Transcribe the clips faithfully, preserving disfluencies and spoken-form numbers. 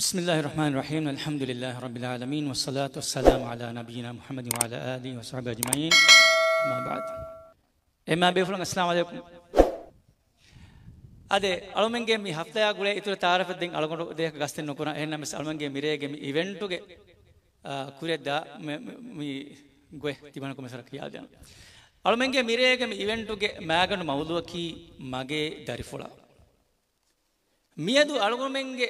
بسم الله الرحمن الرحيم. الحمد لله رب العالمين، والصلاة والسلام على نبينا محمد وعلى آله وصحبه أجمعين. أما بعد. އެމާ ބޭފުޅުން، އައްސަލާމު ޢަލައިކުމް. އާދެ، އަޅުމެންގެ މި ހަފްތާއާ ގުޅޭ އިތުރަށް ތަޢާރަފެއް ދެން އަޅުގަނޑު ދޭހަކަށް ގަސްތެއް ނުކުރަން. އެހެންނަމަވެސް، އަޅުމެންގެ މިރޭގެ މި އިވެންޓުގެ، އާ، ކުރިއަށް ދާ، މި، މި، މި ގޮތް ތިމަންކު މިސަރަ ކިޔާދޭން. އަޅުމެންގެ މިރޭގެ މި އިވެންޓުގެ މާގަނޑު މައުޟޫޢަކީ މަގޭ ދަރިފުޅާ. މިއަދު އަޅުގަނޑުމެންގެ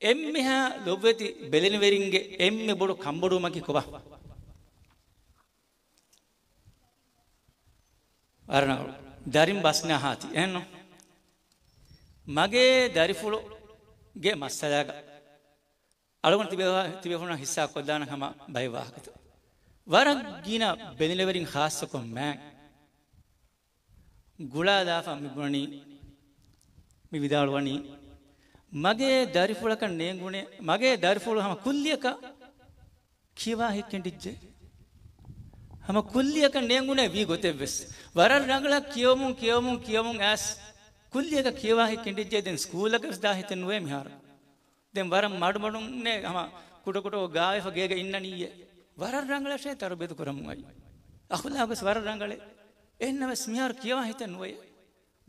އެންމެހާ ލޮބުވެތި ބެލެނިވެރިންގެ އެންމެ ބޮޑު ކަންބޮޑުވުމަކީ ކޮބާ؟ ވަރަށް ރަނގަޅު. ދަރިން ބަސްނާހާތި. އެހެންނު؟ މަގޭ ދަރިފުޅުގެ މައްސަލާގަ އަޅުގަނޑު ތިބޭ-، ތިބޭފުޅުންނަށް ހިއްސާ ކޮށްލާނަން ހަމަ ބައެއް ވާހަކަތައް. ވަރަށް ގިނަ ބެލެނިވެރިން ޚާއްޞަކޮށް މާތް ގުޅާލާފަ މި ބުނަނީ، މި ވިދާޅުވަނީ، މަގޭ ދަރިފުޅަކަށް ނޭނގުނޭ، މަގޭ ދަރިފުޅު ހަމަ ކުއްލިއަކަށް ކިޔަވާ ހިއްކެން ޑިއްޖެ. ހަމަ ކުއްލިއަކަށް ނޭނގުނޭ ވީ ގޮތެއްވެސް. ވަރަށް ރަނގަޅަށް ކިޔަވަމުން، ކިޔަވަމުން، ކިޔަވަމުން އައިސް ކުއްލިއަކަށް ކިޔަވާ ހިއްކެން ޑިއްޖެ. ދެން ސްކޫލަކަށް ވެސް ދާ ހިތެއް ނުވޭ މިހާރު. ދެން ވަރަށް މަޑުމަޑުންނޭ ހަމަ ކުޑަކުޑަ ގާވެފަ ގޭގަ އިންނަނީއޭ. ވަރަށް ރަނގަޅަށޭ ތަރުބިޔަތު ކުރަމުން އައީ. އަޚުލާގުވެސް ވަރަށް ރަނގަޅޭ. އެހެންނަމަވެސް މިހާރު ކިޔަވާ ހިތެއް ނުވޭ.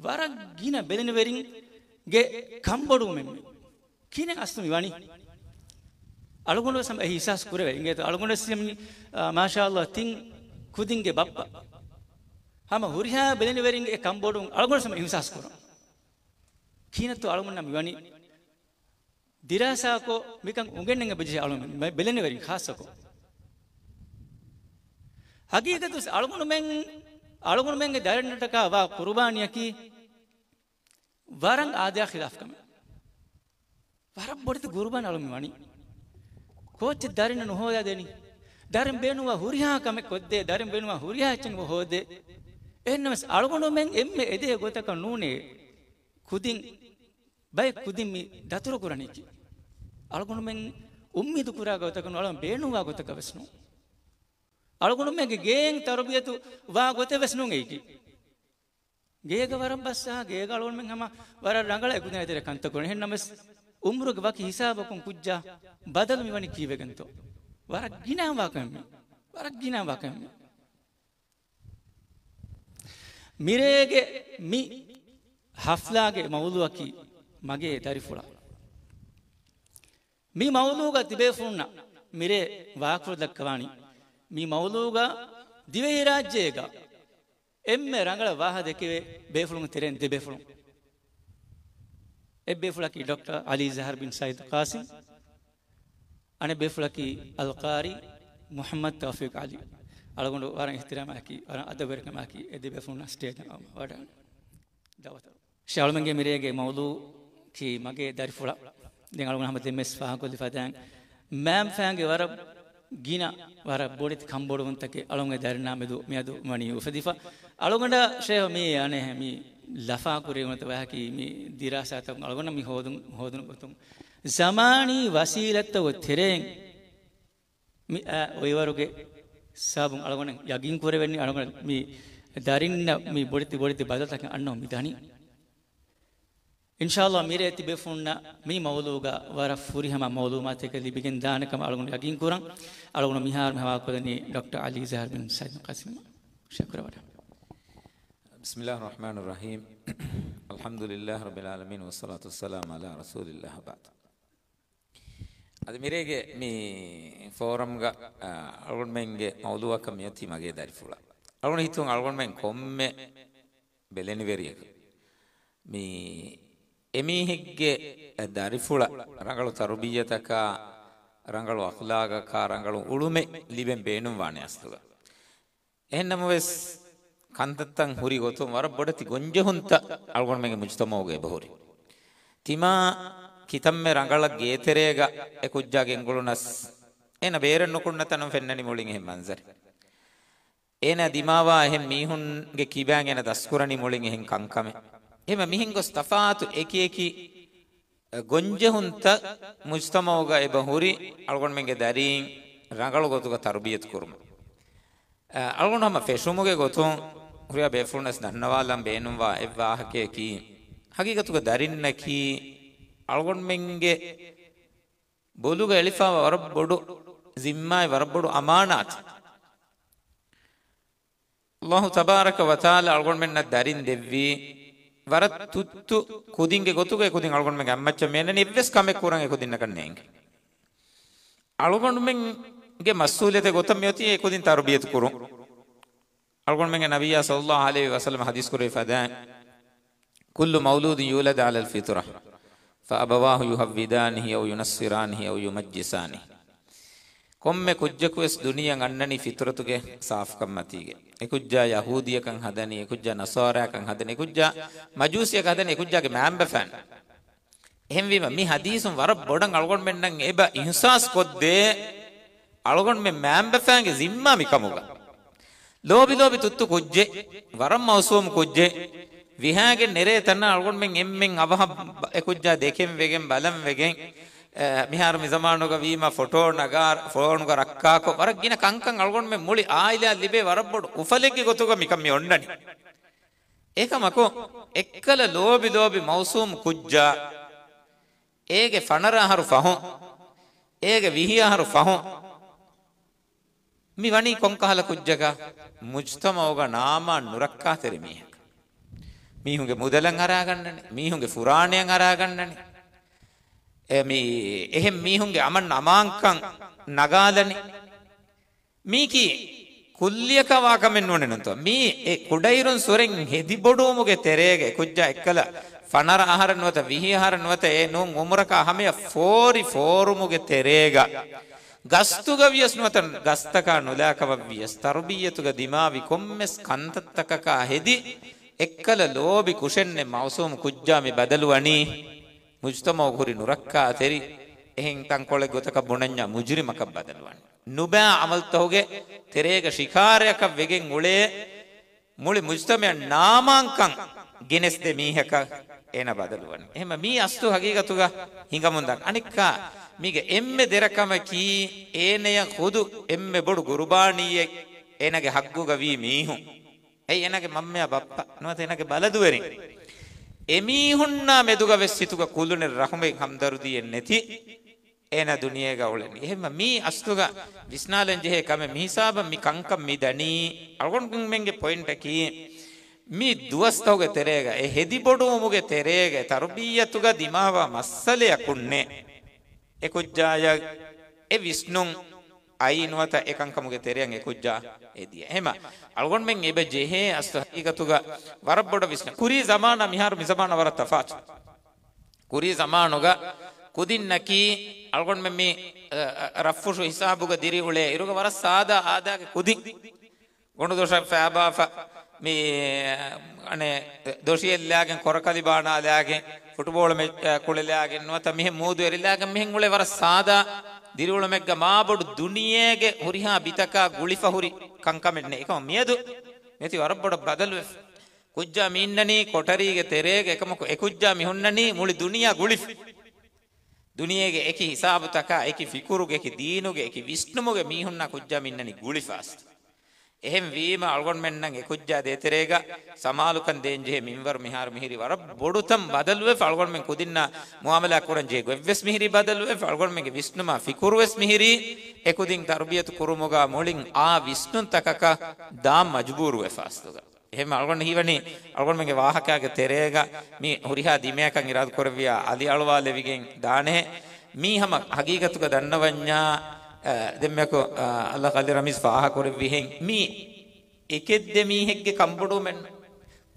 ވަރަށް ގިނަ ބެލެނިވެރިންގެ ކަންބޮޑުވުމެއް މި. ކިހިނެއް އަސްލު މި ވަނީ؟ އަޅުގަނޑު ވެސް ހަމަ އެ އިޙްސާސް ކުރެވޭ. އިނގޭތޯ އަޅުގަނޑު ވެސް މި، އާ، މާޝާﷲ ތިން ކުދިންގެ ބައްޕަ. ހަމަ ހުރިހާ ބެލެނިވެރިންގެ ކަންބޮޑުވުން އަޅުގަނޑު ވެސް ހަމަ އިޙްސާސް ކުރަން. ކިހިނެއްތޯ އަޅުގަނޑަށް މި ވަނީ؟ ދިރާސާކޮށް މިކަން އުނގެންނެން އެބަޖެހޭ އަޅުގަނޑު ބެލެނިވެރިން ޚާއްޞަކޮށް. ހަގީގަތުވެސް އަޅުގަނޑުމެން، އަޅުގަނޑުމެންގެ ދަރިންނަށްޓަކާ ވާ ޤުރުބާނީއަކީ ވަރަށް އާދަޔާ ޚިލާފު ކަމެއް. ވަރަށް ބޮޑެތި ޤުރުބާން އަޅުގަނޑު ވަނީ. ކޯއްޗެއް ދަރިންނަށް ނުހޯދާ ދެނީ؟ ދަރިން ބޭނުންވާ ހުރިހާ ކަމެއް ކޮށްދޭ، ދަރިން ބޭނުންވާ ހުރިހާ އެއްޗެއް ހޯދޭ. އެހެންނަމަވެސް އަޅުގަނޑުމެން އެންމެ އެދޭ ގޮތަކަށް ނޫނޭ ކުދިން، ބައެއް ކުދިން މި ދަތުރު ކުރަނީކީ. އަޅުގަނޑުމެން އުއްމީދު ކުރާ ގޮތަކަށް ނޫން، އަޅުގަނޑު ބޭނުންވާ ގޮތަކަށް ވެސް ނޫން. އަޅުގަނޑުމެންގެ ގޭން ތަރުބިޔަތު ވާ ގޮތެއް ވެސް ނޫން އެއީކީ. ގޭގަ ވަރަށް ބަސްއާ، ގޭގަ އަޅުގަނޑުމެން ހަމަ ވަރަށް ރަނގަޅަށް އެކުދިން އެތެރެ ކަންތައް ކުރަނީ. އެހެންނަމަވެސް އުމުރުގެ ވަކި ހިސާބަކުން ކުއްޖާ ބަދަލު މިވަނީ ކީއްވެގެންތޯ؟ ވަރަށް ގިނަ ވާ ކަމެއް މި. ވަރަށް ގިނަ ވާ ކަމެއް މި. މިރޭގެ މި ހަފްލާގެ މައުޟޫޢަކީ މަގޭ ދަރިފުޅާ. މި މައުޟޫޢުގަ ތިބޭފުޅުންނަށް މިރޭ ވާކުރު ދައްކަވާނީ، މި މައުޟޫޢުގަ ދިވެހިރާއްޖޭގަ އެންމެ ރަނގަޅަށް ވާހަކަ ދެކެވޭ ބޭފުޅުންގެ ތެރެއިން ދެ ބޭފުޅުން. އެއް ބޭފުޅަކީ ޑޮކްޓަރ ޢަލީ ޒަހަރު ބިން ސައީދު ޤާސިމް، އަނެއް ބޭފުޅަކީ އަލްޤާރީ މުޙައްމަދު ތައުފީޤު ޢަލީ. އަޅުގަނޑު ވަރަށް އިޙްތިރާމާއެކީ، ވަރަށް އަދަބުވެރިކަމާއެކީ އެ ދެ ބޭފުޅުންނަށް ސްޓޭޖަށް އައުމަށް ވަޑައިގަންނަން. ދައުވަތު. ޝާ އަޅުމެންގެ މިރޭގެ މައުޟޫޢަކީ މަގޭ ދަރިފުޅާ. ދެން އަޅުގަނޑު ހަމަ ދެންވެސް ފާހަގަކޮށްލި ފަދައިން، މާމްފާންގެ ވަރަށް ގިނަ، ވަރަށް ބޮޑެތި ކަންބޮޑުވުންތަކެއް އަޅުގަނޑުގެ ދަރިންނާ މެދު މިއަދު ވަނީ އުފެދިފަ. އަޅުގަނޑަށް ޝޭހް މި އަނެއް މި ލަފާ ކުރެވުނުތަ ވާހަކީ މި ދިރާސާތަކުން އަޅުގަނޑަށް މި ހޯދުން، ހޯދުނު ގޮތުން ޒަމާނީ ވަސީލަތްތަކުގެ ތެރެއިން މި އައި އޮއިވަރުގެ ސަބަބުން އަޅުގަނޑަށް ޔަގީން ކުރެވެނީ އަޅުގަނޑަށް މި ދަރިންނަށް މި ބޮޑެތި ބޮޑެތި ބަދަލުތަކެއް އަންނަމުން މި ދަނީ. އިންޝާﷲ މިރޭ ތިބޭފުޅުންނަށް މި މައުޟޫޢުގަ ވަރަށް ފުރިހަމަ މަޢުލޫމާތެއް ލިބިގެން ދާނެ ކަމަށް އަޅުގަނޑު ޔަގީން ކުރަން. އަޅުގަނޑު މިހާރު މި ހަވާލުކޮށްލަނީ ޑޮކްޓަރ ޢަލީ ޒަހަރު ބިން ސައީދު ޤާސިމް. ޝުކުރު ވަޑަ. بسم الله الرحمن الرحيم. الحمد لله رب العالمين، والصلاة والسلام على رسول الله، وبعد. އަދި މިރޭގެ މި ފޯރަމްގަ، އަ، އަޅުގަނޑުމެންގެ މައުޟޫޢަކަށް މިއޮތީ މަގޭ ދަރިފުޅާ. އަޅުގަނޑު ހިތުން އަޅުގަނޑުމެން ކޮންމެ ބެލެނިވެރިޔަކު މި އެމީހެއްގެ ދަރިފުޅަށް ރަނގަޅު ތަރުބިއްޔަތަކާ، ރަނގަޅު އަޚްލާގަކާ، ރަނގަޅު އުޅުމެއް ލިބެން ބޭނުންވާނެ އަސްލުގަ. އެހެންނަމަވެސް، ކަންތައްތައް ހުރި ގޮތުން ވަރަށް ބޮޑެތި ގޮންޖެހުންތައް އަޅުގަނޑުމެންގެ މުޖުތަމަޢުގަ އެބަހުރި. ތިމާ ކިތަންމެ ރަނގަޅަށް ގޭތެރޭގަ އެ ކުއްޖާ ގެންގުޅުނަސް، އޭނަ ބޭރަށް ނުކުންނަ ތަނުން ފެންނަނީ މުޅިން އެހެން މަންޒަރެއް. އޭނަ ދިމާވާ އެހެން މީހުންގެ ކިބައިން އޭނަ ދަސްކުރަނީ މުޅިން އެހެން ކަންކަމެއް. އެހެންވެ މިހެން ގޮސް ތަފާތު އެކި އެކި ގޮންޖެހުންތައް މުޖުތަމަޢުގަ އެބަ ހުރި އަޅުގަނޑުމެންގެ ދަރީން ރަނގަޅު ގޮތުގަ ތަރުބިޔަތު ކުރުމަށް. އަޅުގަނޑު ހަމަ ފެށުމުގެ ގޮތުން ހުރިހާ ބޭފުޅުންނަސް ދަންނަވާލަން ބޭނުންވާ އެއް ވާހަކަޔަކީ، ހަގީގަތުގަ ދަރިންނަކީ އަޅުގަނޑުމެންގެ ބޮލުގަ އެޅިފާވާ ވަރަށް ބޮޑު ޒިންމާއެއް، ވަރަށް ބޮޑު އަމާނާތެއް. ﷲ ތަބާރަކަ ވަތަޢާލާ އަޅުގަނޑުމެންނަށް ދަރިން ދެއްވީ، ވަރަށް ތުއްތު ކުދިންގެ ގޮތުގަ އެ ކުދިން އަޅުގަނޑުމެންގެ އަތްމައްޗަށް މި އަންނަނީ، އެއްވެސް ކަމެއް ކުރަން އެ ކުދިންނަކަށް ނޭނގެ. އަޅުގަނޑުމެންގެ މަސްއޫލިއްޔަތެއް ގޮތަށް މިއޮތީ އެ ކުދިން ތަރުބިޔަތު ކުރުން. އަޅުގަނޑުމެންގެ ނަބިއްޔާ ޞައްލައްލާހު ޢަލައިހި ވަސައްލަމަ ޙަދީޘް ކުރެއްވި ފަދައިން، كل مولود يولد على الفطرة فأبواه يهودانه أو ينصرانه أو يمجسانه. ކޮންމެ ކުއްޖަކުވެސް ދުނިޔެއަށް އަންނަނީ ފިޠުރަތުގެ ސާފުކަން މަތީގަ. އެކުއްޖާ ޔަހޫދީއަކަށް ހަދަނީ، އެކުއްޖާ ނަޞާރާއަކަށް ހަދަނީ، އެކުއްޖާ މަޖޫސީއަކަށް ހަދަނީ، އެކުއްޖާގެ މައިންބަފައިން. އެހެންވީމަ، މި ޙަދީޘުން ވަރަށް ބޮޑަށް އަޅުގަނޑުމެންނަށް އެބަ އިޙްސާސް ކޮށްދޭ، އަޅުގަނޑުމެން މައިންބަފައިންގެ ޒިންމާ މިކަމުގަ. ލޯބި ލޯބި ތުއްތު ކުއްޖެއް، ވަރަށް މައުސޫމު ކުއްޖެއް، ވިހާގެން ނެރޭ ތަންނަށް އަޅުގަނޑުމެން އެންމެން އަވަހަށް އެކުއްޖާ ދެކެން ވެގެން ބަލަން ވެގެން، އަ، މިހާރު މި ޒަމާނުގަ ވީމަ ފޮޓޯ ނަގާ، ފޯނުގަ ރައްކާކޮށް، ވަރަށް ގިނަ ކަންކަން އަޅުގަނޑުމެން މުޅި އާއިލާއަށް ލިބޭ ވަރަށް ބޮޑު އުފަލެއްގެ ގޮތުގަ މިކަން މި އޮންނަނީ. އެކަމަކު، އެއްކަލަ ލޯބި ލޯބި މައުސޫމު ކުއްޖާ، އޭގެ ފަނަރަ އަހަރު ފަހުން، އޭގެ ވިހި އަހަރު ފަހުން، މި ވަނީ ކޮންކަހަލަ ކުއްޖަކަށް؟ މުޖްތަމަޢުގަ ނާމާ ނުރައްކާތެރި މީހަކަށް. މީހުންގެ މުދަލަށް އަރާގަންނަނީ، މީހުންގެ ފުރާނަޔަށް އަރާގަންނަނީ. އެ މީ، އެހެން މީހުންގެ އަމަން އަމާންކަން ނަގާލަނީ. މީކީ ކުއްލިއަކަށް ވާކަމެއް ނޫނޭ ނޫންތޯ. މީ އެ ކުޑައިރުން ސުރެން ހެދިބޮޑުވުމުގެ ތެރޭގަ، އެކުއްޖާ އެއްކަލަ ފަނަރަ އަހަރެއް ނުވަތަ ވިހި އަހަރެއް ނުވަތަ އެ ނޫން އުމުރަކާ ހަމަޔަށް ފޯރި ފޯރުމުގެ ތެރޭގަ، ގަސްތުގަ ވިޔަސް ނުވަތަ ގަސްތަކާ ނުލާކަމަށް ވިޔަސް، ތަރުބިއްޔަތުގަ ދިމާވި ކޮންމެސް ކަންތައްތަކަކާ ހެދި، އެއްކަލަ ލޯބި ކުށެއްނެތް މައުސޫމު ކުއްޖާ މި ބަދަލުވަނީ، މުޖްތަމަޢުގަ ހުރި ނުރައްކާތެރި، އެހެން ތަންކޮޅެއް ގޮތަކަށް ބުނަންޏާ މުޖްރިމަކަށް ބަދަލުވަނީ. ނުބައި ޢަމަލުތަކުގެ ތެރޭގަ ޝިކާރަޔަކަށް ވެގެން އުޅޭ، މުޅި މުޖްތަމަޢަށް ނާމާންކަން ގެނެސްދޭ މީހަކަށް އޭނަ ބަދަލުވަނީ. އެހެންމަ މީ އަސްލު ހަގީގަތުގަ ހިނގަމުންދާނެ. އަނެއްކާ، މީގެ އެންމެ ދެރަކަމަކީ، އޭނަޔަށް ޚުދު އެންމެ ބޮޑު ގުރުބާނީއެއް އޭނަގެ ޙައްޤުގަ ވީ މީހުން. އެއީ އޭނަގެ މަންމަޔާ ބައްޕަ ނުވަތަ އޭނަގެ ބަލަދުވެރިން. އެމީހުންނާ މެދުގަ ވެސް ހިތުގަ ކުލުނެއް ރަޙުމެއް ހަމްދަރުދީއެއް ނެތި، އޭނަ ދުނިޔޭގަ އުޅެނީ. އެހެންމަ މީ އަސްލުގަ ވިސްނާލަން ޖެހޭ ކަމެއް. މިހިސާބަށް މި ކަންކަން މި ދަނީ، އަޅުގަނޑުމެންގެ ޕޮއިންޓަކީ، މި ދުވަސްތަކުގެ ތެރޭގަ އެ ހެދިބޮޑުވުމުގެ ތެރޭގަ ތަރުބިއްޔަތުގަ ދިމާވާ މައްސަލަޔަކުންނޭ އެ ކުއްޖާޔަށް އެ ވިސްނުން އައީ ނުވަތަ އެ ކަންކަމުގެ ތެރެއަށް އެ ކުއްޖާ އެދިޔަ. އެހެމަ އަޅުގަނޑުމެން އެބަ ޖެހޭ އަސްލު ހަގީގަތުގަ ވަރަށް ބޮޑަށް ވިސްނަ. ކުރީ ޒަމާނާ މިހާރު މި ޒަމާނާ ވަރަށް ތަފާތު. ކުރީ ޒަމާނުގަ ކުދިންނަކީ އަޅުގަނޑުމެން މި، އަ، އަ، ރަށްފުށު ހިސާބުގަ ދިރިއުޅޭ އިރުގަ ވަރަށް ސާދާ އާދައިގެ ކުދިން. ގޮނޑުދޮށަށް ފައިބާފަ، މި، އަނެއް، ދޮށިއެއްލާގެން، ކޮރަކަލި ބާނާލާގެން، ފުޓުބޯޅަ މެޗް، އަ، ކުޅެލާގެން ނުވަތަ މިހެން މޫދު އެރިލާގެން މިހެން އުޅޭ ވަރަށް ސާދާ ދިރިއުޅުމެއްގަ މާބޮޑު ދުނިޔޭގެ ހުރިހާ ބިތަކާ ގުޅިފަ ހުރި ކަންކަމެއް ނެތް. އެކަމަ މިއަދު މިއޮތީ ވަރަށް ބޮޑަށް ބަދަލުވެފަ. ކުއްޖާ މި އިންނަނީ ކޮޓަރީގެ ތެރޭގަ، އެކަމަކު އެ ކުއްޖާ މި ހުންނަނީ މުޅި ދުނިޔެ ގުޅިފަ. ދުނިޔޭގެ އެކި ހިސާބުތަކާ، އެކި ފިކުރުގެ، އެކި ވިސްނުމުގެ މީހުންނާ ކުއްޖާ މި އިންނަނީ ގުޅިފަ އަސްލު. އެހެން ވީމަ، އަޅުގަނޑުމެންނަށް އެ ކުއްޖާ ދޭތެރޭގަ ސަމާލުކަން ދޭންޖެހޭ މިންވަރު މިހާރު މިހިރީ ވަރަށް ބޮޑުތަން ބަދަލުވެފަ. އަޅުގަނޑުމެން ކުދިންނާ މުއާމަލާ ކުރަން ޖެހޭ ގޮތްވެސް މިހިރީ ބަދަލުވެފަ. އަޅުގަނޑުމެންގެ ވިސްނުމާ ފިކުރުވެސް މިހިރީ އެ ކުދިން ތަރުބިޔަތު ކުރުމުގަ މުޅިން އާ ވިސްނުންތަކަކަށް ދާން މަޖުބޫރުވެފަ އަސްލުގަ. އެހެން އަޅުގަނޑު ހީވަނީ، އަޅުގަނޑުމެންގެ ވާހަކާގެ ތެރޭގަ މި ހުރިހާ ދިމަޔަކަށް އިރާދަ ކުރެއްވިޔާ އަލިއަޅުވާލެވިގެން ދާނެހެ. މީ ހަމަ ހަގީގަތުގަ ދަންނަވަންޏާ، އަ، ދެންމެކު، އަ، އަލް އަލީ ރަމީޒް ފާހަ ކުރެއްވިހެން މީ އެކެއް ދެ މީހެއްގެ ކަންބޮޑުވުމެއް ނޫން.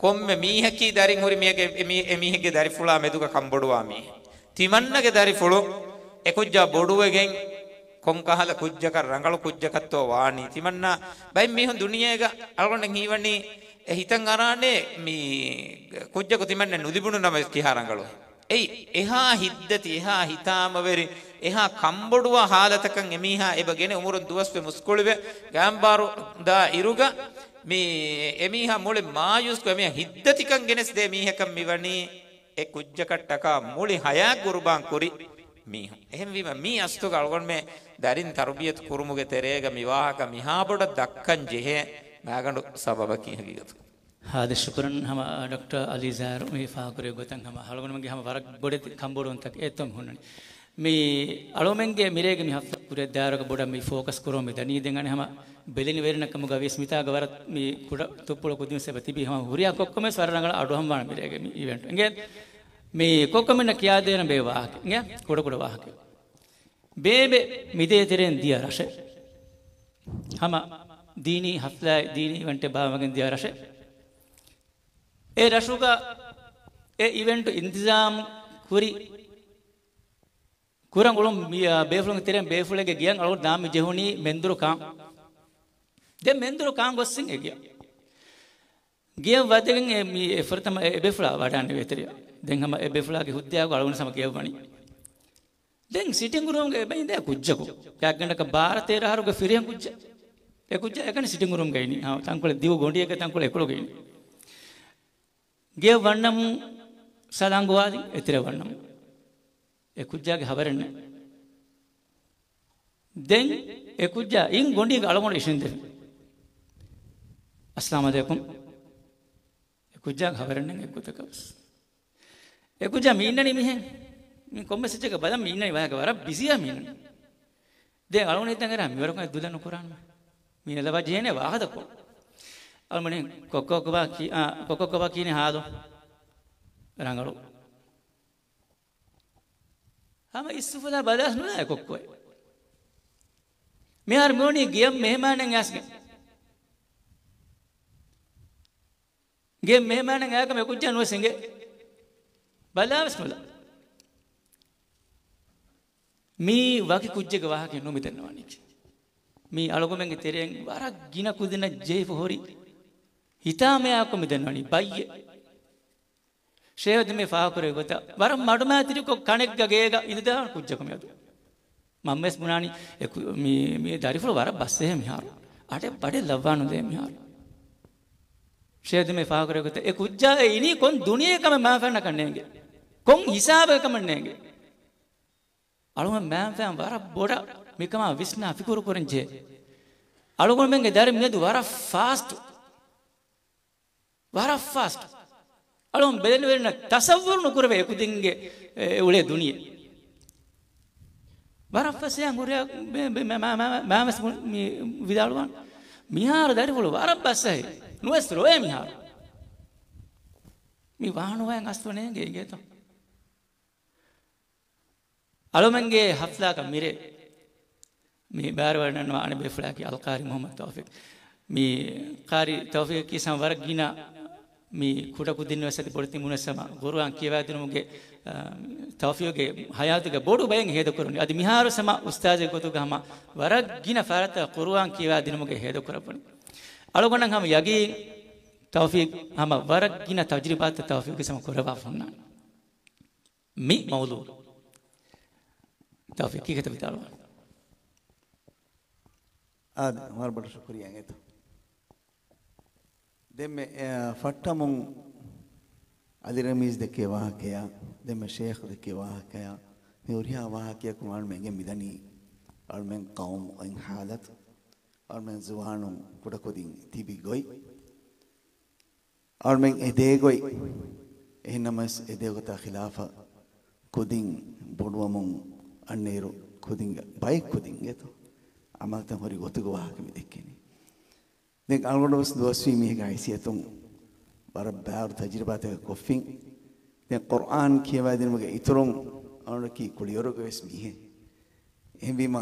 ކޮންމެ މީހަކީ ދަރިން ހުރި މީހެއްގެ، އެ މީ-، އެ މީހެއްގެ ދަރިފުޅާ މެދުގަ ކަންބޮޑުވާ މީހެއް. ތިމަންނަގެ ދަރިފުޅު އެކުއްޖާ ބޮޑުވެގެން ކޮންކަހަލަ ކުއްޖަކަށް ރަނގަޅު ކުއްޖަކަށްތޯ ވާނީ؟ ތިމަންނަ ބައެއް މީހުން ދުނިޔޭގަ އަޅުގަނޑަށް ހީވަނީ އެ ހިތަށް އަރާނެ މި ކުއްޖަކު ތިމަންނަ ނުލިބުނު ނަމަވެސް ކިހާ ރަނގަޅު. އެއީ، އެހާ ހިތްދަތި، އެހާ ހިތާމަވެރި، އެހާ ކަންބޮޑުވާ ހާލަތަކަށް އެމީހާ އެބަ ގެނެ އުމުރުން ދުވަސްވެ މުސްކުޅިވެ ގާންބާރު ދާ އިރުގަ މި އެމީހާ މުޅި މާޔޫސްކޮށް އެމީހާ ހިތްދަތިކަން ގެނެސްދޭ މީހަކަށް މިވަނީ އެ ކުއްޖަކަށްޓަކާ މުޅި ހަޔާތް ގުރުބާން ކުރި މީހުން. އެހެންވީމަ މީ އަސްލުގަ އަޅުގަނޑުމެ ދަރިން ތަރުބިޔަތު ކުރުމުގެ ތެރޭގަ މި ވާހަކަ މިހާ ބޮޑަށް ދައްކަން ޖެހޭ މާގަނޑު ސަބަބަކީ ހަގީގަތު. ހާދަ ޝުކުރަން ހަމަ ޑޮކްޓަރ އަލީ ޒާރު މި ފާހަގަކުރެއްވި ގޮތަށް ހަމަ އަޅުގަނޑުމެންގެ ހަމަ ވަރަށް ބޮޑެތި ކަންބޮޑުވުންތަކެއް އެއްތޯ ހުންނަނީ. މި އަޅުމެންގެ މިރޭގެ މި ހަފްތާ ކުރިއަށް ދާއިރުގަ ބޮޑަށް މި ފޯކަސް ކުރަމުން މި ދަނީ. ދެން އަނެއް ހަމަ ބެލެނިވެރިންނަށް ކަމުގަ ވިޔަސް މިތާގަ ވަރަށް މި ކުޑަ ތުއްޕުޅު ކުދިން ސަބަ ތިބީ ހަމަ ހުރިހާ ކޮއްކޮމެސް ވަރަށް ރަނގަޅަށް އަޑުއަހަންވާނެ މިރޭގެ މި އިވެންޓް. އިނގޭ މި ކޮއްކޮމެންނަށް ކިޔާދޭނަން ބޭ ވާހަކަ. އިނގޭ ކުޑަ ކުޑަ ވާހަކަ. ބޭބެ މިދޭތެރެއިން ދިޔަ ރަށެއް. ހަމަ ދީނީ ހަފްލާއެއް ދީނީ އިވެންޓެއް ބާއްވަގެން ދިޔަ ރަށެއް. އެ ރަށުގަ އެ އިވެންޓު އިންތިޒާމް ކުރި ކުރަން އުޅުނު މި، އާ، ބޭފުޅުންގެ ތެރެއިން ބޭފުޅެއްގެ ގެޔަށް އަޅުގަނޑު ދާން މި ޖެހުނީ މެންދުރު ކާން. ދެން މެންދުރު ކާން ގޮސްސިން އެ ގެޔަށް. ގެޔަށް ވަދެގެން އެ މި އެ ފުރަތަމަ އެ ބޭފުޅާ ވަޑާން ނިވޭތެރެއަށް. ދެން ހަމަ އެ ބޭފުޅާގެ ހުއްދަޔާގަ އަޅުގަނޑު ހަމަ ގެޔަށް ވަނީ. ދެން ސިޓިންގ ރޫމްގަ އެބައިން ދޭ ކުއްޖަކު. ގާތްގަނޑަކަށް ބާރަ ތޭރަ އަހަރުގެ ފިރިހެން ކުއްޖެއް. އެ ކުއްޖާ އެކަނި ސިޓިންގ ރޫމްގަ އިނީ. ހާ، ތަންކޮޅެއް ދިގު ގޮނޑިއެއްގަ ތަންކޮޅެއް އެކޮޅުގަ އިނީ. ގެޔަށް ވަންނަމުން ސަލާން ގޮވާލި އެތެރެ ވަންނަމުން. އެ ކުއްޖާގެ ހަވަރެއް ނެތް. ދެން އެ ކުއްޖާ އިން ގޮނޑީގަ އަޅުގަނޑު އިށީނދެވި. އައްސަލާމު ޢަލައިކުމް. އެ ކުއްޖާގެ ހަވަރެއް ނެތް އެއްގޮތަކަށް ވެސް. އެ ކުއްޖާ މި އިންނަނީ މިހެން. މި ކޮންމެސް އެއްޗެއްގަ ބަލަން މި އިންނަނީ ވާހަކަ ވަރަށް ބިޒީއާ މި އިންނަނީ. ދެން އަޅުގަނޑު ހިތަށް އެރާ މިވަރަކުން އެ ދުލަށް ނުކުރާނަމޭ. މީނަ ލަވާ ޖެހޭނެ ވާހަކަ ދައްކަން. އަޅުމަނި ކޮއްކޮ ކޮބާ ކީ، އާ، ކޮއްކޮ ކޮބާ ކީނެ ހާލު. ރަނގަޅު. ހަމަ އިސްއުފުލާ ބަލާސް ނުލާ އެ ކޮއްކޮއެއް. މިހާރު މިވަނީ ގެޔަށް މެހެމާނެއް އައިސްގެން. ގެ މެހެމާނެއް އައިކަމަށް އެ ކުއްޖާ ނުވެސް އެނގޭ. ބަލާވެސް ނުލާ. މީ ވަކި ކުއްޖެއްގެ ވާހަކައެއް ނޫން މި ދަންނަވަނީކީ. މީ އަޅުގަމެންގެ ތެރެއިން ވަރަށް ގިނަ ކުދިންނަށް ޖެހިފަ ހުރި ހިތާމަޔާކޮށް މި ދަންނަވަނީ ބައްޔެއް. ޝޭހު ދެންމެ ފާހަގަކުރެއްވި ގޮތަށް ވަރަށް މަޑުމައިތިރިކޮށް ކަނެއްގަ ގޭގަ އިނދެދާނެ ކުއްޖަކު މިއަދު. މަންވެސް ބުނާނީ އެ ކު-، މި، މި ދަރިފުޅު ވަރަށް ބަސްއޭ މިހާރު. އަޑެއް ބަޑެއް ލައްވާނުދޭ މިހާރު. ޝޭހު ދެންމެ ފާހަގަކުރެއްވި ގޮތަށް އެ ކުއްޖާ އެ އިނީ ކޮން ދުނިޔެއެއް ކަމެއް މާފަންނަކަށް ނޭނގެ. ކޮން ހިސާބެއް ކަމެއް ނޭނގެ. އަޅުގަނޑު މާފަން ވަރަށް ބޮޑަށް މިކަމާ ވިސްނާ ފިކުރު ކުރަން ޖެހޭ. އަޅުގަނޑުމެންގެ ދަރި މިއަދު ވަރަށް ފާސްޓު. ވަރަށް ފާސްޓް. އަޅުން ބެލެނިވެރިންނަށް ތަސައްވުރު ނުކުރެވޭ އެކުދިންގެ، އެ، އުޅޭ ދުނިޔެ. ވަރަށް ފަސޭހަ ހުރިހާ ބެ-، ބެ-، މާ-، މާ-، މާ-، މާމެސް މި ވިދާޅުވާން. މިހާރު ދަރިފުޅު ވަރަށް ބަސްއަހެ. ނުވެސް ރޮއޭ މިހާރު. މި ވާނުވައިން އަސްލު ނޭނގެ އިނގޭތޯ. އަޅުމެންގެ ހަފްލާގަ މިރޭ މި ބާރުވަނަންވާ އަނެއް ބޭފުޅާގެ އަލްޤާރި މުޙައްމަދު ތައުފީޤް. މި ޤާރި ތައުފީޤަކީ ސަމަ ވަރަށް ގިނަ މި ކުޑަކުދިން ވެސް އަދި ބޮޑެތި މުނައްސަމަ ޤުރުއާން ކިޔަވާދިނުމުގެ، އާ، ތައުފީޤުގެ ޙަޔާތުގެ ބޮޑު ބައެއް ހޭދަކުރަނީ. އަދި މިހާރު ސަމަ އުސްތާޛެއް ގޮތުގަ ހަމަ ވަރަށް ގިނަ ފަރާތްތައް ޤުރުއާން ކިޔަވާދިނުމުގެ ހޭދަކުރައްވަނީ. އަޅުގަނޑަށް ހަމަ ޔަގީން ތައުފީޤް ހަމަ ވަރަށް ގިނަ ތަޖުރިބާތައް ތައުފީޤުގެ ސަމަ ކުރައްވާފަ ހުންނާނެ. މި މައުޟޫޢު. ތައުފީޤް ކީކޭތަ ވިދާޅުވާން؟ އާދެ، ވަރަށް ބޮޑަށް ޝުކުރިއްޔާ އިނގޭތޯ. ދެންމެ، އެ، ފައްޓަމުން އަލި ރަމީޒް ދެއްކޭ ވާހަކަޔާ، ދެންމެ ޝޭޚް ދެއްކޭ ވާހަކަޔާ، މި ހުރިހާ ވާހަކަޔަކުން އަޅުމެން އެނގެން މިދަނީ އަޅުމެން ޤައުމު އިން ޙާލަތު، އަޅުމެން ޒުވާނުން ކުޑަކުދިން ތިބި ގޮތް. އަޅުމެން އެ ދޭގޮތް، އެހެންނަމަވެސް އެ ދޭގޮތާ ޚިލާފަށް ކުދިން ބޮޑުވަމުން އަންނައިރު ކުދިންގެ ބައެއް ކުދިން އެތޯ އަމަލުތައް ހުރި ގޮތުގެ ވާހަކަ މި ދެއްކެނީ. ދެން އަޅުގަނޑު ވެސް ދުވަސްވީ މީހެއްގެ ހައިސިއްޔަތުން ވަރަށް ބާރު ތަޖުރިބާތަކެއް ކޮށްފިން. ދެން ޤުރްއާން ކިޔަވާދިނުމުގެ އިތުރުން އަޅުގަނޑަކީ ކުޅިވަރުގެ ވެސް މީހެއް. އެހެންވީމަ،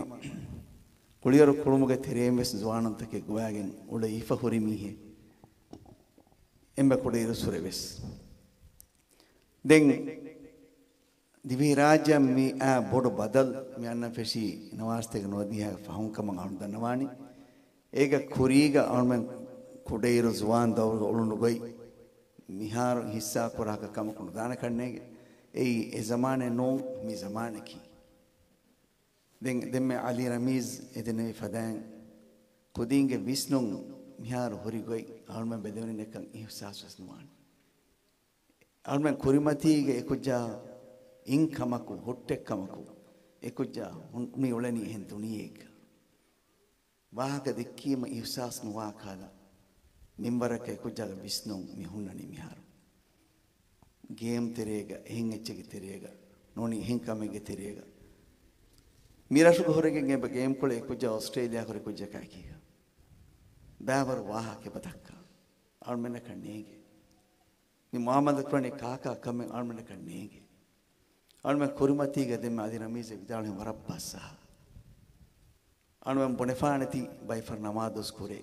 ކުޅިވަރު ކުޅުމުގެ ތެރެއިން ވެސް ޒުވާނުންތަކެއް ގޮވާގެން އުޅެ އިފަ ހުރި މީހެއް. އެންމެ ކުޑަ އިރުއްސުރެ ވެސް. ދެން ދިވެހިރާއްޖެއަށް މި އާ ބޮޑު ބަދަލު މި އަންނަން ފެށީ ނަވާރަސަތޭކަ ނުވަދިހަ ފަހުން ކަމަށް އަޅުން ދަންނަވާނީ. އޭގަ ކުރީގަ އަޅުމެން ކުޑައިރު ޒުވާން ދައުރުގަ އުޅުނު ގޮތް މިހާރު ހިއްސާ ކުރާކަށް ކަމަކު ނުދާނެ ކަންނޭނގެ. އެއީ އެ ޒަމާނެއް ނޫން މި ޒަމާނަކީ. ދެން، ދެންމެ އަލީ ރަމީޒް އެދެންނެވި ފަދައިން ކުދީންގެ ވިސްނުން މިހާރު ހުރި ގޮތް އަޅުމެން ބެލެވެނީ ނެތްކަން އިހުސާސް ވެސް ނުވާނެ. އަޅުމެން ކުރިމަތީގަ އެކުއްޖާ އިން ކަމަކު، ހުއްޓެއް ކަމަކު، އެކުއްޖާ ހުން-، މި އުޅެނީ އެހެން ދުނިޔެއެއްގަ. ވާހަކަ ދެއްކީމަ އިހުސާސް ނުވާ ކަހަލަ، މިންވަރަކަށް އެކުއްޖާގެ ވިސްނުން މި ހުންނަނީ މިހާރު. ގޭމް ތެރޭގަ، އެހެން އެއްޗެއްގެ ތެރޭގަ، ނޫނީ އެހެން ކަމެއްގެ ތެރޭގަ، މިރަށުގަ ހުރެގެން އެބަ ގޭމް ކުޅޭ ކުއްޖާ އޮސްޓްރޭލިޔާ ހުރި ކުއްޖަކާ ކީގަ ބައިވަރު ވާހަކަ އެބަ ދައްކާ. އަޅުމެންނަކަށް ނޭނގެ. މި މުއާމަލާތް ކުރަނީ ކާކާ ކަމެއް އަޅުމެންނަކަށް ނޭނގެ. އަޅުމެން ކުރިމަތީގަ ދެންމެ އަލީ ރަމީޒެއް ވިދާޅުވި ވަރަށް ބަސް އަހާ. އަޅުމެން ބުނެފާނެތީ ބައިފަރު ނަމާދުވެސް ކުރޭ.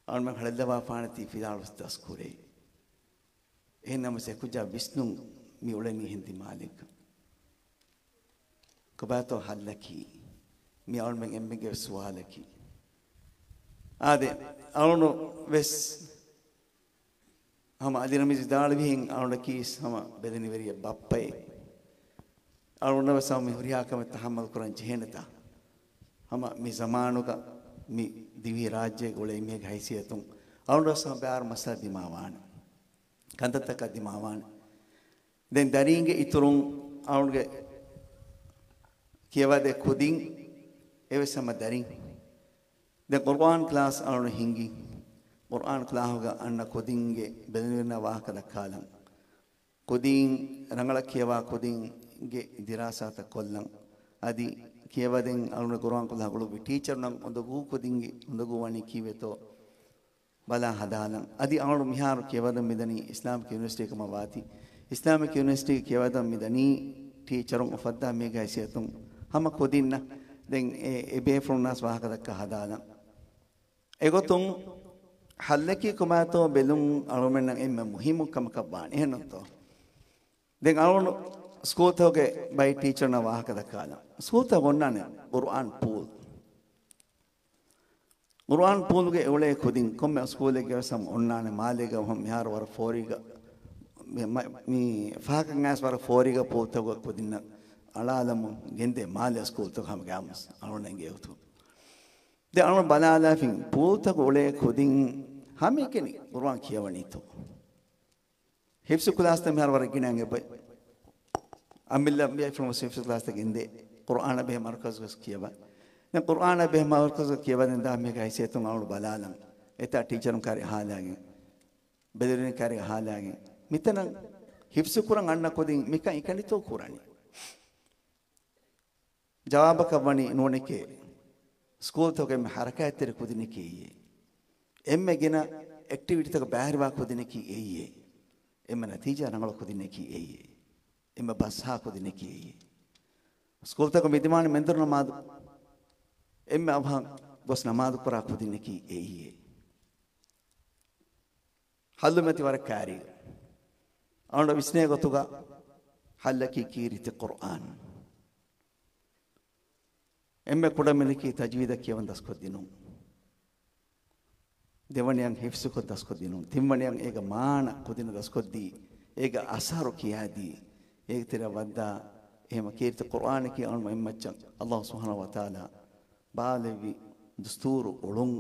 އަޅުމެން ހަޅެއްލަވާފާނެތީ ފިލާޅުވެސް ދަސް ކުރޭ. އެހެން ނަމަވެސް އެ ކުއްޖާ ވިސްނުން މި އުޅެނީ އެހެން ދިމާލެއްގަ. ކޮބާތޯ ހައްލަކީ؟ މި އަޅުމެން އެންމެގެ ސުވާލަކީ. އާދެ، އަޅުނު ވެސް ހަމަ އަލީ ރަމީޒް ވިދާޅުވިހެން އަޅުނަކީ ހަމަ ބެލެނިވެރިއެއް ބައްޕައެއް. އަޅުނަށް ވެސް ހަމަ މި ހުރިހާ ކަމެއް ތަހައްމަލް ކުރަން ޖެހޭނެތާ؟ ހަމަ މި ޒަމާނުގަ މި ދިވެހި ރާއްޖޭގަ އުޅޭ އެންމެގެ ހައިސިއްޔަތުން އަޅުނަށް ވެސް ހަމަ ބައިވަރު މައްސަލަ ދިމާވާނެ. ކަންތައްތަކަށް ދިމާވާނެ. ދެން ދަރީންގެ އިތުރުން އަޅުގެ ކިޔަވާދޭ ކުދިން އެވެސް ހަމަ ދަރިން. ދެން ޤުރުއާން ކްލާސް އަޅުން ހިންގި. ޤުރުއާން ކްލާހުގަ އަންނަ ކުދިންގެ ބެލެނިވެރިންނާ ވާހަކަ ދައްކާލަން. ކުދިން ރަނގަޅަށް ކިޔަވާ ކުދިންގެ ދިރާސާތައް ކޮށްލަން. އަދި ކިޔަވަދެން އަޅުން ޤުރުއާން ކްލާހް އުޅުއްވި ޓީޗަރުންނަށް އުނދަގޫ ކުދިންގެ އުނދަގޫ ވަނީ ކީއްވެތޯ ބަލާ ހަދާލަން. އަދި އަޅުން މިހާރު ކިޔަވަދަން މިދަނީ އިސްލާމިކް ޔުނިވަރސިޓީ ކަމަށް ވާތީ، އިސްލާމިކް ޔުނިވަރސިޓީގެ ކިޔަވަދަން މިދަނީ ޓީޗަރުން އުފައްދާ މީގެ ހައިސިއްޔަތުން ހަމަ ކުދިންނަށް. ދެން އެ، އެ ބޭފުޅުންނާސް ވާހަކަ ދައްކާ ހަދާލަން. އެގޮތުން ހައްލަކީ ކޮބާތޯ ބެލުން އަޅުމެންނަށް އެންމެ މުހިއްމު ކަމަކަށް ވާނެ. އެހެންނޫންތޯ؟ ދެން އަޅުން ސްކޫލްތަކުގެ ބައި ޓީޗަރުންނަށް ވާހަކަ ދައްކާލަން. ސްކޫލްތަކު އޮންނާނެ ޤުރުއާން ޕޫލް. ޤުރުއާން ޕޫލްގެ އެ އުޅޭ ކުދިން ކޮންމެ ސްކޫލެއްގެ ވެސް ހަމަ އޮންނާނެ. މާލޭގަ ހަމަ މިހާރު ވަރަށް ފޯރީގަ މި، މި، މި ފަހަކަށް އައިސް ވަރަށް ފޯރީގަ ޕޫލްތަކުގެ ކުދިންނަށް އަޅާލަމުން ގެންދޭ މާލެ ސްކޫލްތަކު ހަމަ ގާމުސް އަޅުން އެނގޭ އޮތު. ދެ އަޅުން ބަލާލާފިން ޕޫލްތަކު އުޅޭ ކުދިން ހަމައެކަނި ޤުރުއާން ކިޔަވަނީތޯ؟ ހިފްޒު ކްލާސްތައް މިހާރު ވަރަށް ގިނަ އެބަ އަމިއްލަ ބޭފުޅުން ވެސް ހިފްޒު ކްލާސްތައް ގެންދޭ. ޤުރުއާނާ ބެހޭ މަރުކަޒު ވެސް ކިޔަވަ. ދެން ޤުރުއާނާ ބެހޭ މަރުކަޒު ކިޔަވަދެން ދާ މީގެ ހައިސިއްޔަތުން އަޅުން ބަލާލަން. އެތާ ޓީޗަރުން ކާރި އަހާލާގެން، ބެލެނިވެރިން ކާރި އަހާލާގެން. މިތަނަށް ހިފްޒު ކުރަން އަންނަ ކުދިން މިކަން އެކަނިތޯ ކުރަނީ؟ ޖަވާބަކަށް ވަނީ ނޫނެކޭ. ސްކޫލްތަކުގެ އެންމެ ޙަރަކާތްތެރި ކުދިންނަކީ އެއީ. އެންމެ ގިނަ އެކްޓިވިޓީތަކަށް ބައިވެރިވާ ކުދިންނަކީ އެއީ. އެންމެ ނަތީޖާ ރަނގަޅު ކުދިންނަކީ އެއީ. އެންމެ ބަސްހާ ކުދިންނަކީ އެއީ. ސްކޫލްތަކު މިދިމާނެ މެންދުރު ނަމާދު، އެންމެ އަވަހަށް ގޮސް ނަމާދު ކުރާ ކުދިންނަކީ އެއީ. ހައްލުމަތި ވަރަށް ކާރީ. އަޅުގަނޑު ވިސްނޭ ގޮތުގަ ހައްލަކީ ކީރިތި ޤުރުއާން. އެންމެ ކުޑަމިނަކީ ތަޖްވީދަށް ކިޔަވަން ދަސްކޮށްދިނުން. ދެވަނަޔަށް ހިފްޒުކޮށް ދަސްކޮށްދިނުން. ތިންވަނަޔަށް އޭގެ މާނަ ކުދިންނަށް ދަސްކޮށްދީ، އޭގެ އަސަރު ކިޔާދީ، އޭގެ ތެރެއަށް ވައްދާ. އެހެން ކީރިތި ޤުރުއާނަކީ އަޅުގަނޑު އެއްމައްޗަށް ﷲ ސުބްޙާނަހޫ ވަތަޢާލާ ބާލެއްވި ދުސްތޫރު އުޅުން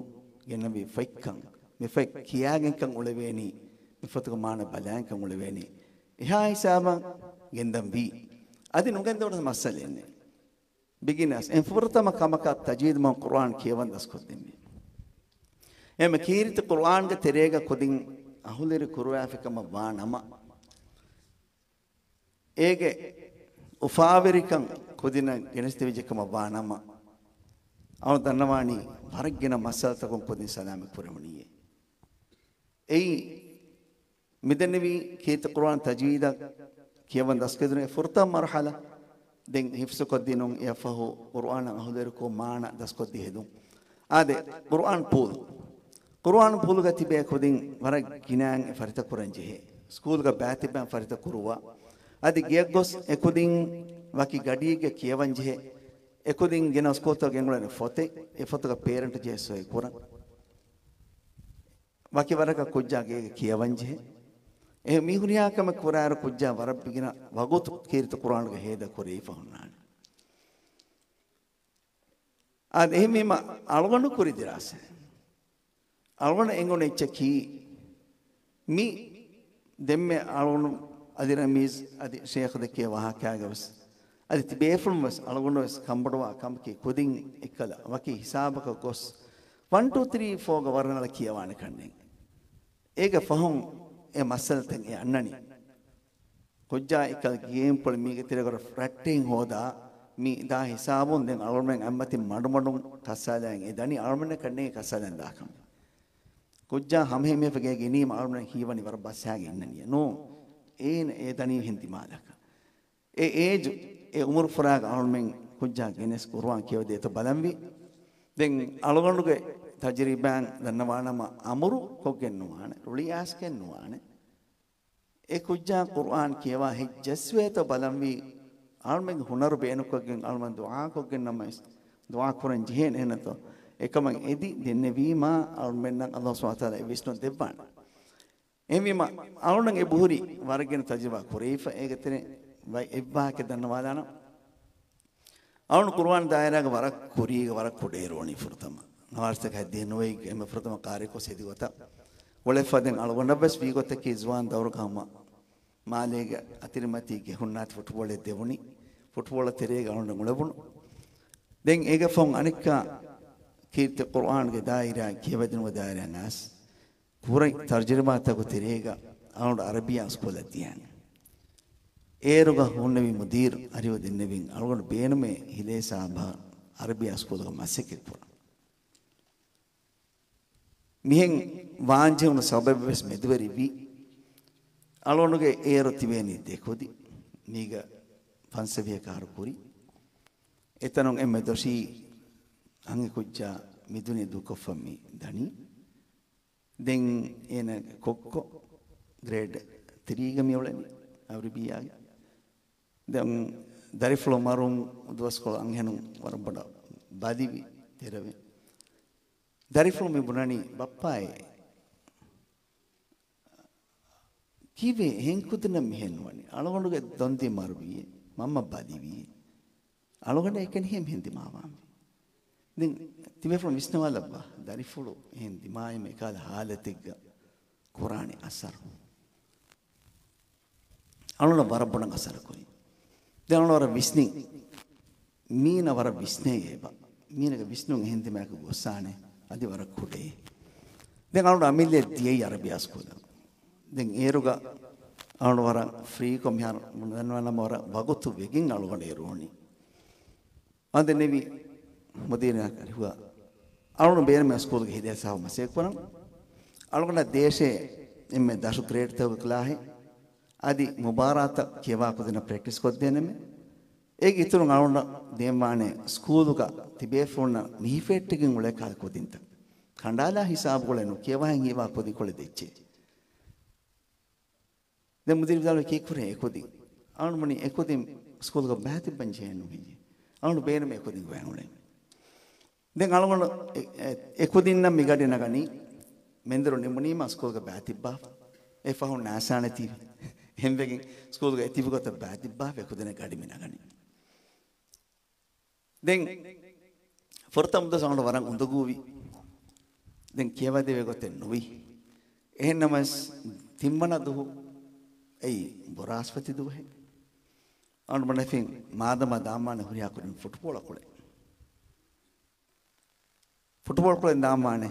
ގެންނެވި ފޮތްކަން، މި ފޮތް ކިޔާގެންކަން އުޅެވޭނީ، މި ފޮތުގެ މާނަ ބަލާގެންކަން އުޅެވޭނީ. އެހާ ހިސާބަށް ގެންދަން ވީ. އަދި ނުގެންދެވުނަސް މައްސަލައެއް ނެތް. ބިގިނަރސް އެން ފުރަތަމަ ކަމަކަށް ތަޖްވީދު މަން ޤުރުއާން ކިޔަވަން ދަސްކޮށްދިންވީ. އެހެން ކީރިތި ޤުރުއާންގެ ތެރޭގަ ކުދިން އަހުލެރި ކުރުވާފިކަމަށް ވާ ނަމަ، އޭގެ އުފާވެރިކަން ކުދިންނަށް ގެނެސްދެވިއްޖެ ކަމަށް ވާ ނަމަ، އަޅު ދަންނަވާނީ ވަރަށް ގިނަ މައްސަލަތަކުން ކުދިން ސަލާމަތް ކުރެވުނީއޭ. އެއީ، މިދެންނެވީ ކީރިތި ޤުރުއާން ތަޖްވީދަށް ކިޔަވަން ދަސްކޮށްދިނުން އެ ފުރަތަމަ މަރުޙަލާ، ދެން ހިފްޒުކޮށްދިނުން، އެއަށްފަހު ޤުރުއާނަށް އަހުލެރިކޮށް މާނަ ދަސްކޮށްދީ ހެދުން. އާދެ، ޤުރުއާން ޕޫލް. ޤުރުއާން ޕޫލުގަ ތިބޭ ކުދިން ވަރަށް ގިނައިން އެ ފަރިތަ ކުރަން ޖެހޭ. ސްކޫލްގަ ބައިތިއްބައިން ފަރިތަ ކުރުވާ. އަދި ގެޔަށްގޮސް އެކުދިން ވަކި ގަޑީގަ ކިޔަވަން ޖެހޭ. އެކުދިން ގިނަ ސްކޫލްތަކުގަ ގެންގުޅެން ފޮތެއް، އެ ފޮތުގަ ޕޭރެންޓް ޖެހޭ ސޮއި ކުރަން. ވަކި ވަރަކަށް ކުއްޖާ ގޭގަ ކިޔަވަން ޖެހޭ. އެ މި ހުރިހާ ކަމެއް ކުރާއިރު ކުއްޖާ ވަރަށް ބިގިނަ ވަގުތު ކީރިތި ޤުރުއާންގަ ހޭދަ ކުރެވިފަ ހުންނާނެ. އާދެ، އެހެންވީމަ އަޅުގަނޑު ކުރި ދިރާސާ. އަޅުގަނޑަށް އެނގުނު އެއްޗަކީ، މި ދެންމެ އަޅުގަނޑު އަލި ރަމީޒް އަދި ޝޭޚް ދެއްކޭ ވާހަކާގަ ވެސް، އަދި ތިބޭފުޅުން ވެސް އަޅުގަނޑު ވެސް ކަންބޮޑުވާ ކަމަކީ، ކުދިން އެއްކަލަ ވަކި ހިސާބަކަށް ގޮސް، ވަން ޓޫ ތްރީ ފޯގަ ވަރަށް ރަނގަޅަށް ކިޔަވާނެ ކަންނޭނގެ. އޭގެ ފަހުން އެ މައްސަލަތައް އެ އަންނަނީ. ކުއްޖާ އެކަލް ގޭމް ޕުޅި މީގެ ތެރޭގަ ރައްޓެހިން ހޯދާ، މި ދާ ހިސާބުން ދެން އަޅުމެން އަތްމަތިން މަޑުމަޑުން ކައްސާލައިގެން އެ ދަނީ އަޅުމެންނަކަށް ނޭނގި ކައްސާލަން ދާކަމެއް. ކުއްޖާ ހަމަހިމޭފަ ގޭގަ އިނީމަ އަޅުމެން ހީވަނީ ވަރަށް ބަސްހާގެ އިންނަނީ. ނޫން، އޭނަ އެ ދަނީ އެހެން ދިމާލަކަށް. އެ އޭޖު، އެ އުމުރު ފުރާގަ އަޅުމެން ކުއްޖާ ގެނެސް ޤުރުއާން ކިޔަވަދޭތޯ ބަލަންވީ. ދެން އަޅުގަނޑުގެ ތަޖުރިބާއިން ދަންނަވާނަމަ އަމުރު ކޮށްގެން ނުވާނެ، ރުޅިއައިސްގެން ނުވާނެ. އެ ކުއްޖާ ޤުރުއާން ކިޔަވާ ހިތް ޖެއްސުވޭތޯ ބަލަންވީ، އަޅުމެންގެ ހުނަރު ބޭނުންކޮށްގެން އަޅުމެން ދުޢާކޮށްގެން ނަމަވެސް، ދުޢާ ކުރަން ޖެހޭނެ އެހެންނަތޯ. އެކަމަށް އެދި ދެންނެވީމާ އަޅުމެންނަށް ﷲ ސުބްޙާނަހޫ ވަތަޢާލާ އެއްވެސް ނުދެއްވާނެ. އެހެންވީމަ، އަޅުން އެ ބުހުރި ވަރަށް ގިނަ ތަޖުރިބާ ކުރެވިފަ. އޭގެ ތެރެއިން ވައި އެއްވާހަކަ ދަންނަވާލާނަން. އަޅުން ޤުރުއާން ދާއިރާގަ ވަރަށް ކުރީގަ ވަރަށް ކުޑައިރު ވަނީ ފުރަތަމަ. ހަވާރިސްތަކަށް ދިޔަ ނުވައިގެ އެންމެ ފުރަތަމަ ޤާރި ކޯސް ހެދި ގޮތަށް އުޅެފަ. ދެން އަޅުގަނޑަށްވެސް ވީގޮތަކީ ޒުވާން ދައުރުގަ ހަމަ މާލޭގެ އަތިރިމަތީގެ ހުންނާތި ފުޓްބޯޅަ ދެވުނީ. ފުޓްބޯޅަ ތެރޭގަ އަޅުން އުޅެވުނު. ދެން އޭގެ ފަހުން އަނެއްކާ ކީރިތި ޤުރުއާންގެ ދާއިރާ، ކިޔަވަދިނުމުގެ ދާއިރާ ނާސް ކުރެ ތަރްޖަމާތަކު ތެރޭގަ އަޅުގަނޑު އަރަބިއްޔާ ސްކޫލަށް ދިޔަނީ. އޭރުގަ ހުންނެވި މުދީރު އަރިހު ދެންނެވިން އަޅުގަނޑު ބޭނުމޭ ހިލޭ ސާބަށް އަރަބިއްޔާ ސްކޫލުގަ މަސައްކަތް ކުރަން. މިހެން ވާންޖެހުނު ސަބަބެއް ވެސް މެދުވެރިވި. އަޅުގަނޑުގެ އޭރު ތިބޭނީ ދެ ކުދި. މީގަ ފަންސަވީހަކަށް އަހަރު ކުރި. އެތަނުން އެންމެ ދޮށީ އަންހެން ކުއްޖާ މި ދުނިޔެ ދޫކޮށްފަ މި ދަނީ. ދެން އޭނަ ކޮއްކޮ ގްރޭޑް ތިރީގަ މި އުޅެނީ އަރަބިއްޔާގެ. ދެން ދަރިފުޅު މަރުވުން ދުވަސްކޮޅު އަންހެނުން ވަރަށް ބޮޑަށް ބަލިވި ތެރެވެ. ދަރިފުޅު މި ބުނަނީ، ބައްޕާއޭ، ކީއްވެ އެހެން ކުދިންނަށް މިހެން ނުވަނީ؟ އަޅުގަނޑުގެ ދޮންދި މަރުވީ، މަންމަ ބަލިވީ. އަޅުގަނޑަށް އެކަނި ހެން މިހެން ދިމާވާންވީ. ދެން ތިބޭފުޅުން ވިސްނަވާލައްވާ، ދަރިފުޅު އެހެން ދިމާއިމަ އެކާލަ ހާލަތެއްގަ ކުރާނެ އަސަރު. އަޅުނަށް ވަރަށް ބޮޑަށް އަސަރު ކުރި. ދެން އަޅުނަށް ވަރަށް ވިސްނި، މީނަ ވަރަށް ވިސްނޭ އެބަ. މީނަގެ ވިސްނުން އެހެން ދިމާއަކަށް ގޮއްސާނެ، އަދި ވަރަށް ކުޑައޭ. ދެން އަޅުނަށް އަމިއްލަ ދިޔައީ އަރަބިއްޔާ ސްކޫލަށް. ދެން އޭރުގަ އަޅުނަށް ވަރަށް ފްރީކޮށް މިހާރު ދަންނަވާނަމަ ވަރަށް ވަގުތު ވެގެން އަޅުގަނޑު އޭރު އުޅުނީ. އަދި ނެވި މުދީރާ ކަރިހުގަ އަޅުން ބޭނުމޭ ސްކޫލުގެ ހިލޭ ސާބަށް މަސައްކަތް ކުރަން. އަޅުގަނޑަށް ދޭށޭ އެންމެ ދަށު ގްރޭޑްތަކުގެ ކްލާހެއް އަދި މުބާރާތަށް ކިޔަވާ ކުދިންނަށް ޕްރެކްޓިސް ކޮށްދޭނަމޭ. އޭގެ އިތުރުން އަޅުގަނޑަށް ދޭންވާނެ ސްކޫލުގަ ތިބޭފުޅުންނަށް މިހިފެހެއްޓިގެން އުޅޭ ކަހަލަ ކުދިންތައް. ކަނޑާލާ ހިސާބުކޮޅެއް ނުކިޔަވާހެން ހީވާ ކުދިންކޮޅެއް ދެއްޗޭ. ދެން މުދީރު ވިދާޅުވި ކީއްކުރޭ އެކުދިން؟ އަޅުން ބުނި އެކުދިން ސްކޫލްގަ ބައިތިއްބަން ޖެހޭނު ހެއްޔޭ؟ އަޅުން ބޭނުމޭ އެކުދިން ގޮވަން އުޅެން. ދެން އަޅުގަނޑު އެ-، އެ-، އެކުދިންނަށް މިގަޑި ނަގަނީ މެންދުރު ނިމުނީމަ ސްކޫލްގަ ބައިތިއްބާފަ. އެ ފަހުން ނާސާނެތީވެ. އެހެންވެގެން ސްކޫލްގަ އެތިބި ގޮތަށް ބައިތިއްބާފަ އެކުދިންނަށް ގަޑި މި ނަގަނީ. ދެން ފުރަތަމަ ދުވަސް އަޅުގަނޑު ވަރަށް އުނދަގޫވި. ދެން ކިޔަވަދެވޭ ގޮތެއް ނުވި. އެހެންނަމަވެސް ތިންވަނަ ދުވަހު އެއީ ބޮރާސްފަތި ދުވަހެއް. އަޅުގަނޑު ބުނެފިން މާދަމާ ދާންވާނެ ހުރިހާ ކުދިން ފުޓްބޯޅަ ކުޅެ. ފުޓްބޯޅަ ކުޅެން ދާންވާނެ.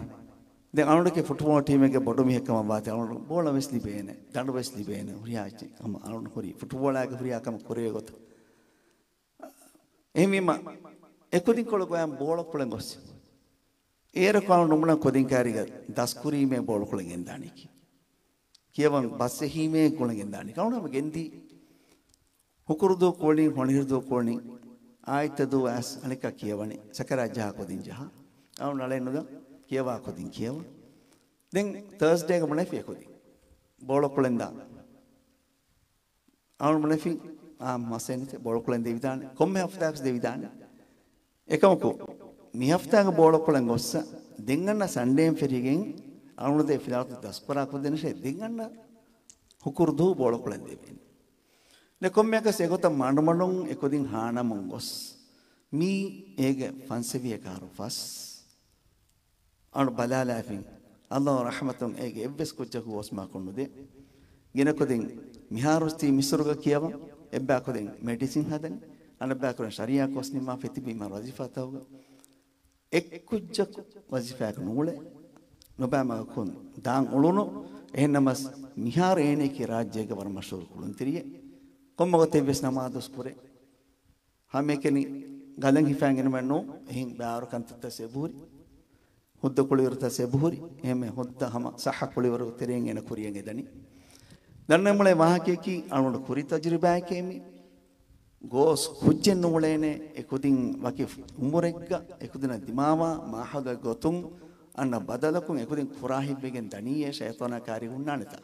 ދެން އަޅުގަނޑަކީ ފުޓްބޯޅަ ޓީމެއްގެ ބޮޑު މީހެއް ކަމަށް ވާތީ އަޅުގަނޑު ބޯޅަ ވެސް ލިބޭނެ، ދަނޑު ވެސް ލިބޭނެ. ހުރިހާ އެއްޗެއް ހަމަ އަޅުގަނޑު ހުރީ ފުޓްބޯޅައިގެ ހުރިހާ ކަމެއް ކުރެވޭ ގޮތަށް. އެހެންވީމަ، އެކުދިންކޮޅު ގޮވަން ބޯޅަ ކުޅެން ގޮސް. އޭރަކު އަޅު ނުބުނަން ކުދިން ކާރީގަ ދަސްކުރީމޭ ބޯޅަ ކުޅެން ގެންދާނީކީ. ކިޔަވަން ބަސް ޖެހީމޭ ކުޅެން ގެންދާނީ. އަޅުގަނޑު ހަމަ ގެންދީ. ހުކުރު ދުވަހު ކުޅެނީ، ހޮނިހިރު ދުވަހު ކުޅެނީ، އާއްތަ ދުވަހު އައިސް އަނެއްކާ ކިޔަވަނީ. ސަކަރާތް ޖަހާ ކުދިން ޖަހާ. އަޅު ނަޅެއް ނުދަން ކިޔަވާ ކުދިން ކިޔަވަ. ދެން ތާސްޑޭގަ ބުނެފި އެކުދިން ބޯޅަ ކުޅެން ދާ. އަޅުން ބުނެފި، އާ، މަސައްކަތް ބޯޅަ ކުޅެން ދެވިދާނެ. ކޮންމެ ހަފްތާއަކަސް ދެވިދާނެ. އެކަމަކު، މި ހަފްތާގެ ބޯޅަ ކުޅެން ގޮއްސަ، ދެން އަންނަ ސަންޑޭން ފެށިގެން، އަޅުން ދޭ ފިލާވަޅުތައް ދަސްކުރާ ކުދިންނަށޭ، ދެން އަންނަ ހުކުރު ދުވަހު ބޯޅަ ކުޅެން ދެވޭނެ. ދެން ކޮންމެއަކަސް އެގޮތަށް މަޑުމަޑުން އެކުދިން ހާނަމުން ގޮސް، މީ އޭގެ ފަންސަވީހަކަށް އަހަރު ފަސް. އަޅު ބަލާލާފިން، ﷲ ރަޙްމަތުން އޭގެ އެއްވެސް ކުއްޖަކު ހުވަސްމާކޮށް ނުދޭ. ގިނަކުދިން މިހާރު ތީ މިސުރުގަ ކިޔަވަން، އެއްބައިކުދިން މެޑިސިން ހަދަނީ، އަނެއްބައިކުދިން ޝަރީޢާ ކޯސް ނިންމާފަ ތިބީމަ ވަޒީފާތަކުގަ. އެއްކުއްޖަކު ވަޒީފާއަކަށް ނޫޅޭ، ނުބައިމަގަކުން ދާން އުޅުނު. އެހެންނަމަސް މިހާރު އޭނައަކީ ރާއްޖޭގެ ވަރަށް މަޝްހޫރު ކުޅުންތެރިއެއް. ކޮންމެ ގޮތެއްވެސް ނަމާދު ކުރޭ. ހަމައެކަނި ގަލަން ހިފައިގެން ނޫން، އެހެން ބާރު ކަންތައްތައް އެބަހުރި. ހުއްދަ ކުޅިވަރުތައް އެބަހުރި. އެހެންމެ ހުއްދަ ހަމަ ސައްހަ ކުޅިވަރު ތެރެއިން އޭނަ ކުރިޔަށް އެދަނީ. ދަންނަމުޅޭ ވާހަކަޔަކީ އަޅުގަނޑު ކުރި ތަޖުރިބާއެކޭ މި. ގޯސް ކުއްޖެއް ނޫޅޭނެ އެކުދިން ވަކި އުމުރެއްގަ އެކުދިންނަށް ދިމާވާ މާހައުލެއް ގޮތުން އަންނަ ބަދަލަކުން އެކުދިން ކުރާ ހިތްވެގެން ދަނީއޭ ޝައިޠާނާ ކާރި ހުންނާނެތާ.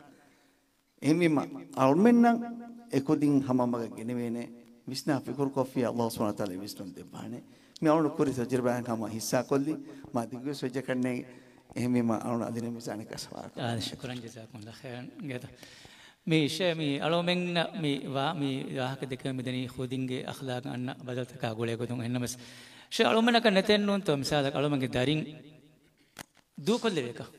އެހެންވީމަ، އަޅުމެންނަށް އެކުދިން ހަމަ މަގަށް ގެނެވޭނެ ވިސްނާ ފިކުރު ކޮށްފި ﷲ ސުބްޙާނަހޫ ވަތަޢާލާ ވިސްނުން ދެއްވާނެ. މި އަޅުގަނޑު ކުރި ތަޖުރިބާއެއް ހަމަ ހިއްސާ ކޮށްލި، މާ ދިގުވެސް ވެއްޖެ ކަންނޭނގެ. އެހެންވީމަ، އަޅުގަނޑު އަދި ނިމިސާނެ ކަސް ވާރު. އާ، ޝުކުރަން ޖަޒާކުމުﷲ ޚައިރަން. ގޭތަ. މި ޝޭ މި އަޅުމެންނަށް މި ވާ-، މި ވާހަކަ ދެކެވެމިދަނީ ޚުދިންގެ އަޚްލާގަށް އަންނަ ބަދަލުތަކާ ގުޅޭ ގޮތުން. އެހެންނަމަސް، ޝޭ އަޅުމެންނަކަށް ނެތެއްނޫންތޯ މިސާލަކަށް އަޅުމެންގެ ދަރިން ދޫކޮށްލެވޭކަށް.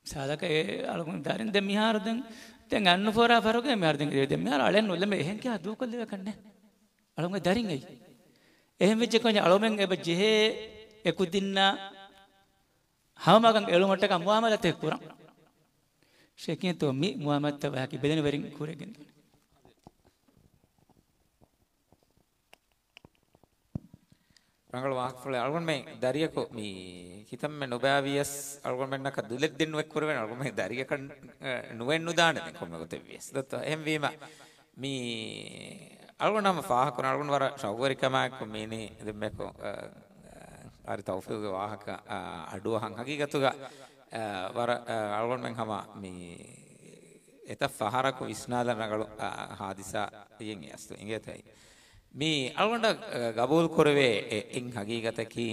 މިސާލަކަށް އެ އަޅުގަނޑު ދަރިން ދެން މިހާރު ދެން، ދެން އަންނުފޯރާ ފަރުގެ މިހާރު ދެން އިރު ދެން މިހާރު އަޅެން ނުލަމެ އެހެން ކިހާ ދޫކޮށްލެވޭކަށްނެ. އަޅުގަނޑު ދަރިން އެއީ. އެހެން ވެއްޖެ ކޮންޏެއް އަޅުމެން އެބަ ޖެހޭ އެކުދިންނާ ހަމަމަގަން އެޅުމަށްޓަކާ މުއާމަލާތެއް ކުރަން. ޝޭ ކިހިނެއްތޯ މި މުއާމަލާތްތައް ވާހަކަ ބެލެނިވެރިން ކުރެގެން. ރަނގަޅު ވާހަކަފުޅެއް. އަޅުގަނޑުމެން ދަރިޔަކު މި ކިތަންމެ ނުބައިވިޔަސް އަޅުގަނޑުމެންނަކަށް ދުލެއް ދެން ނުއެއް ކުރެވޭނެ. އަޅުގަނޑުމެން ދަރިއަކަށް، އަ، ނުއެއް ނުދާނެ ދެން ކޮންމެ ގޮތެއް ވިޔަސް. ދޮއްތޯ؟ އެހެންވީމަ، މި އަޅުގަނޑު ހަމަ ފާހަގަކުރަން އަޅުގަނޑު ވަރަށް ޝައުގުވެރިކަމާއެކު މީނީ ދެންމެކު، އަ، އަ، އާރި ތައުފީގުގެ ވާހަކަ، އަ، އަޑުއަހަން ހަގީގަތުގަ، އަ، ވަރަށް، އަ، އަޅުގަނޑުމެން ހަމަ މި އެތައް ފަހަރަކު ވިސްނާލަން ރަނގަޅު، އަ، ހާދިސާއެއް އެއީ އަސްލު އިނގޭތަ؟ މި އަޅުގަނޑަށް، އަ، ގަބޫލު ކުރެވޭ އެ-، އެއް ހަގީގަތަކީ،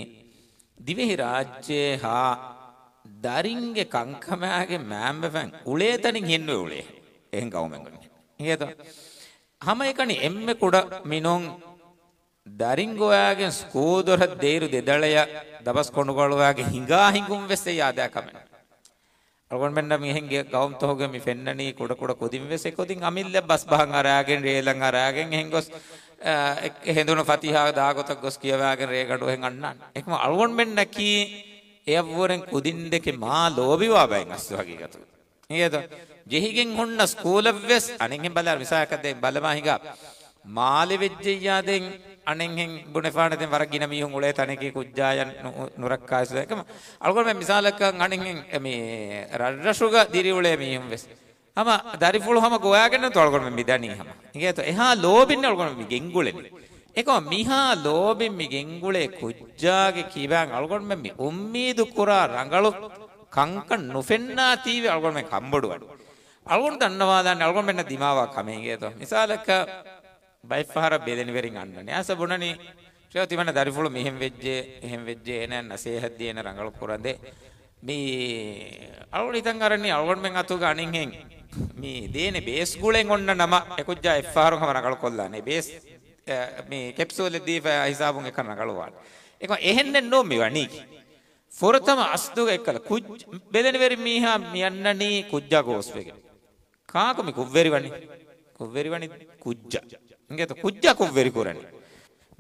ދިވެހި ރާއްޖޭ ހާ ދަރިންގެ ކަންކަމާގެ މައިންބަފައިން އުޅޭ ތަނިން ހިންނުވެ އުޅޭ އެހެން ގައުމެއް އޮންނެ. އިނގޭތޯ؟ ހަމައެކަނި އެންމެ ކުޑަ މިނުން ދަރިން ގޮވާގެން ސްކޫލް ދޮރަށް ދޭއިރު ދެދަޅަޔަށް ދަބަސް ކޮނޑުގަޅުވާގެން ހިނގާ ހިނގުން ވެސް އެއީ އާދައިގެ ކަމެއް. އަޅުގަނޑުމެންނަށް މިހެން ގެ ގައުމުތަކުގަ މި ފެންނަނީ ކުޑަކުޑަ ކުދިން ވެސް އެކުދިން އަމިއްލަ ބަސް ބަހަން އަރާގެން، ރޭލަށް އަރާގެން އެހެން ގޮސް، އަ، އެ-، ހެނދުނު ފަތިހާ ދާގޮތަށް ގޮސް ކިޔަވާގެން ރޭގަނޑު އެހެން އަންނާނެ. އެކަމަ އަޅުގަނޑުމެންނަކީ އެއަށްވުރެން ކުދިން ދެކެ މާ ލޯބިވާ ބައެއް އަސްލު ހަގީގަތުގަ. އިނގޭތޯ؟ ޖެހިގެން ހުންނަ ސްކޫލަށްވެސް އަނެއްހެން ބަލާ، މިސާލަކަށް ދެން ބަލަމާ ހިނގާ، މާލެ ވެއްޖެއްޔާ ދެން އަނެއްހެން ބުނެފާނެ ދެން ވަރަށް ގިނަ މީހުން އުޅޭ ތަނެކޭ ކުއްޖާޔަށް ނު-، ނުރައްކާ އެކަމަ އަޅުގަނޑުމެން މިސާލަކަށް އަނެއްހެން މި ރަށްރަށުގަ ދިރިއުޅޭ މީހުން ވެސް ހަމަ ދަރިފުޅު ހަމަ ގޮވާގެންނެއްތޯ އަޅުގަނޑުމެން މި ދަނީ ހަމަ. އިނގޭތޯ؟ އެހާ ލޯބިން އަޅުގަނޑުމެން މި ގެންގުޅެނީ. އެކަމަ މިހާ ލޯބިން މި ގެންގުޅޭ ކުއްޖާގެ ކިބައިން އަޅުގަނޑުމެން މި އުއްމީދު ކުރާ ރަނގަޅު ކަންކަން ނުފެންނާތީވެ އަޅުގަނޑުމެން ކަންބޮޑުވަނީ. އަޅުގަނޑު ދަންނަވާލާނެ އަޅުގަނޑުމެންނަށް ދިމާވާ ކަމެއް އިނގޭތޯ. މިސާލަކަށް ބައެއްފަހަރަށް ބެލެނިވެރިން އަންނަނީ. އައިސް ބުނަނީ، ޝޭޚް ތިމަންނަ ދަރިފުޅު މިހެން ވެއްޖެ، އެހެން ވެއްޖެ، އޭނަ ނަސޭހަތް ދޭނެ ރަނގަޅު ކުރަންދޭ. މި އަޅުގަނޑު ހިތަށް އަރަނީ އަޅުގަނޑުމެން އަތުގަ އަނެއްހެން މި ދޭނެ ބޭސް ގުޅެން އޮންނަ ނަމަ، އެކުއްޖާ އެއްފަހަރު ހަމަ ރަނގަޅު ކޮށްލާނެ. ބޭސް، އެ، މި ކެޕްސޫލެއް ދީފަ ހިސާބުން އެކަން ރަނގަޅުވާނެ. އެކަމަ އެހެންނެއް ނޫން މި ވަނީކީ. ފުރަތަމަ އަސްލުގަ އެއްކަލަ ކުއްޖަ-، ބެލެނިވެރި މީހާ މި އަންނަނީ ކުއްޖާ ގޯސްވެގެން. ކާކު މި ކުށްވެރިވަނީ؟ ކުށްވެރިވަނީ ކުއްޖާ. އިނގޭތޯ؟ ކުއްޖާ ކުށްވެރި ކުރަނީ.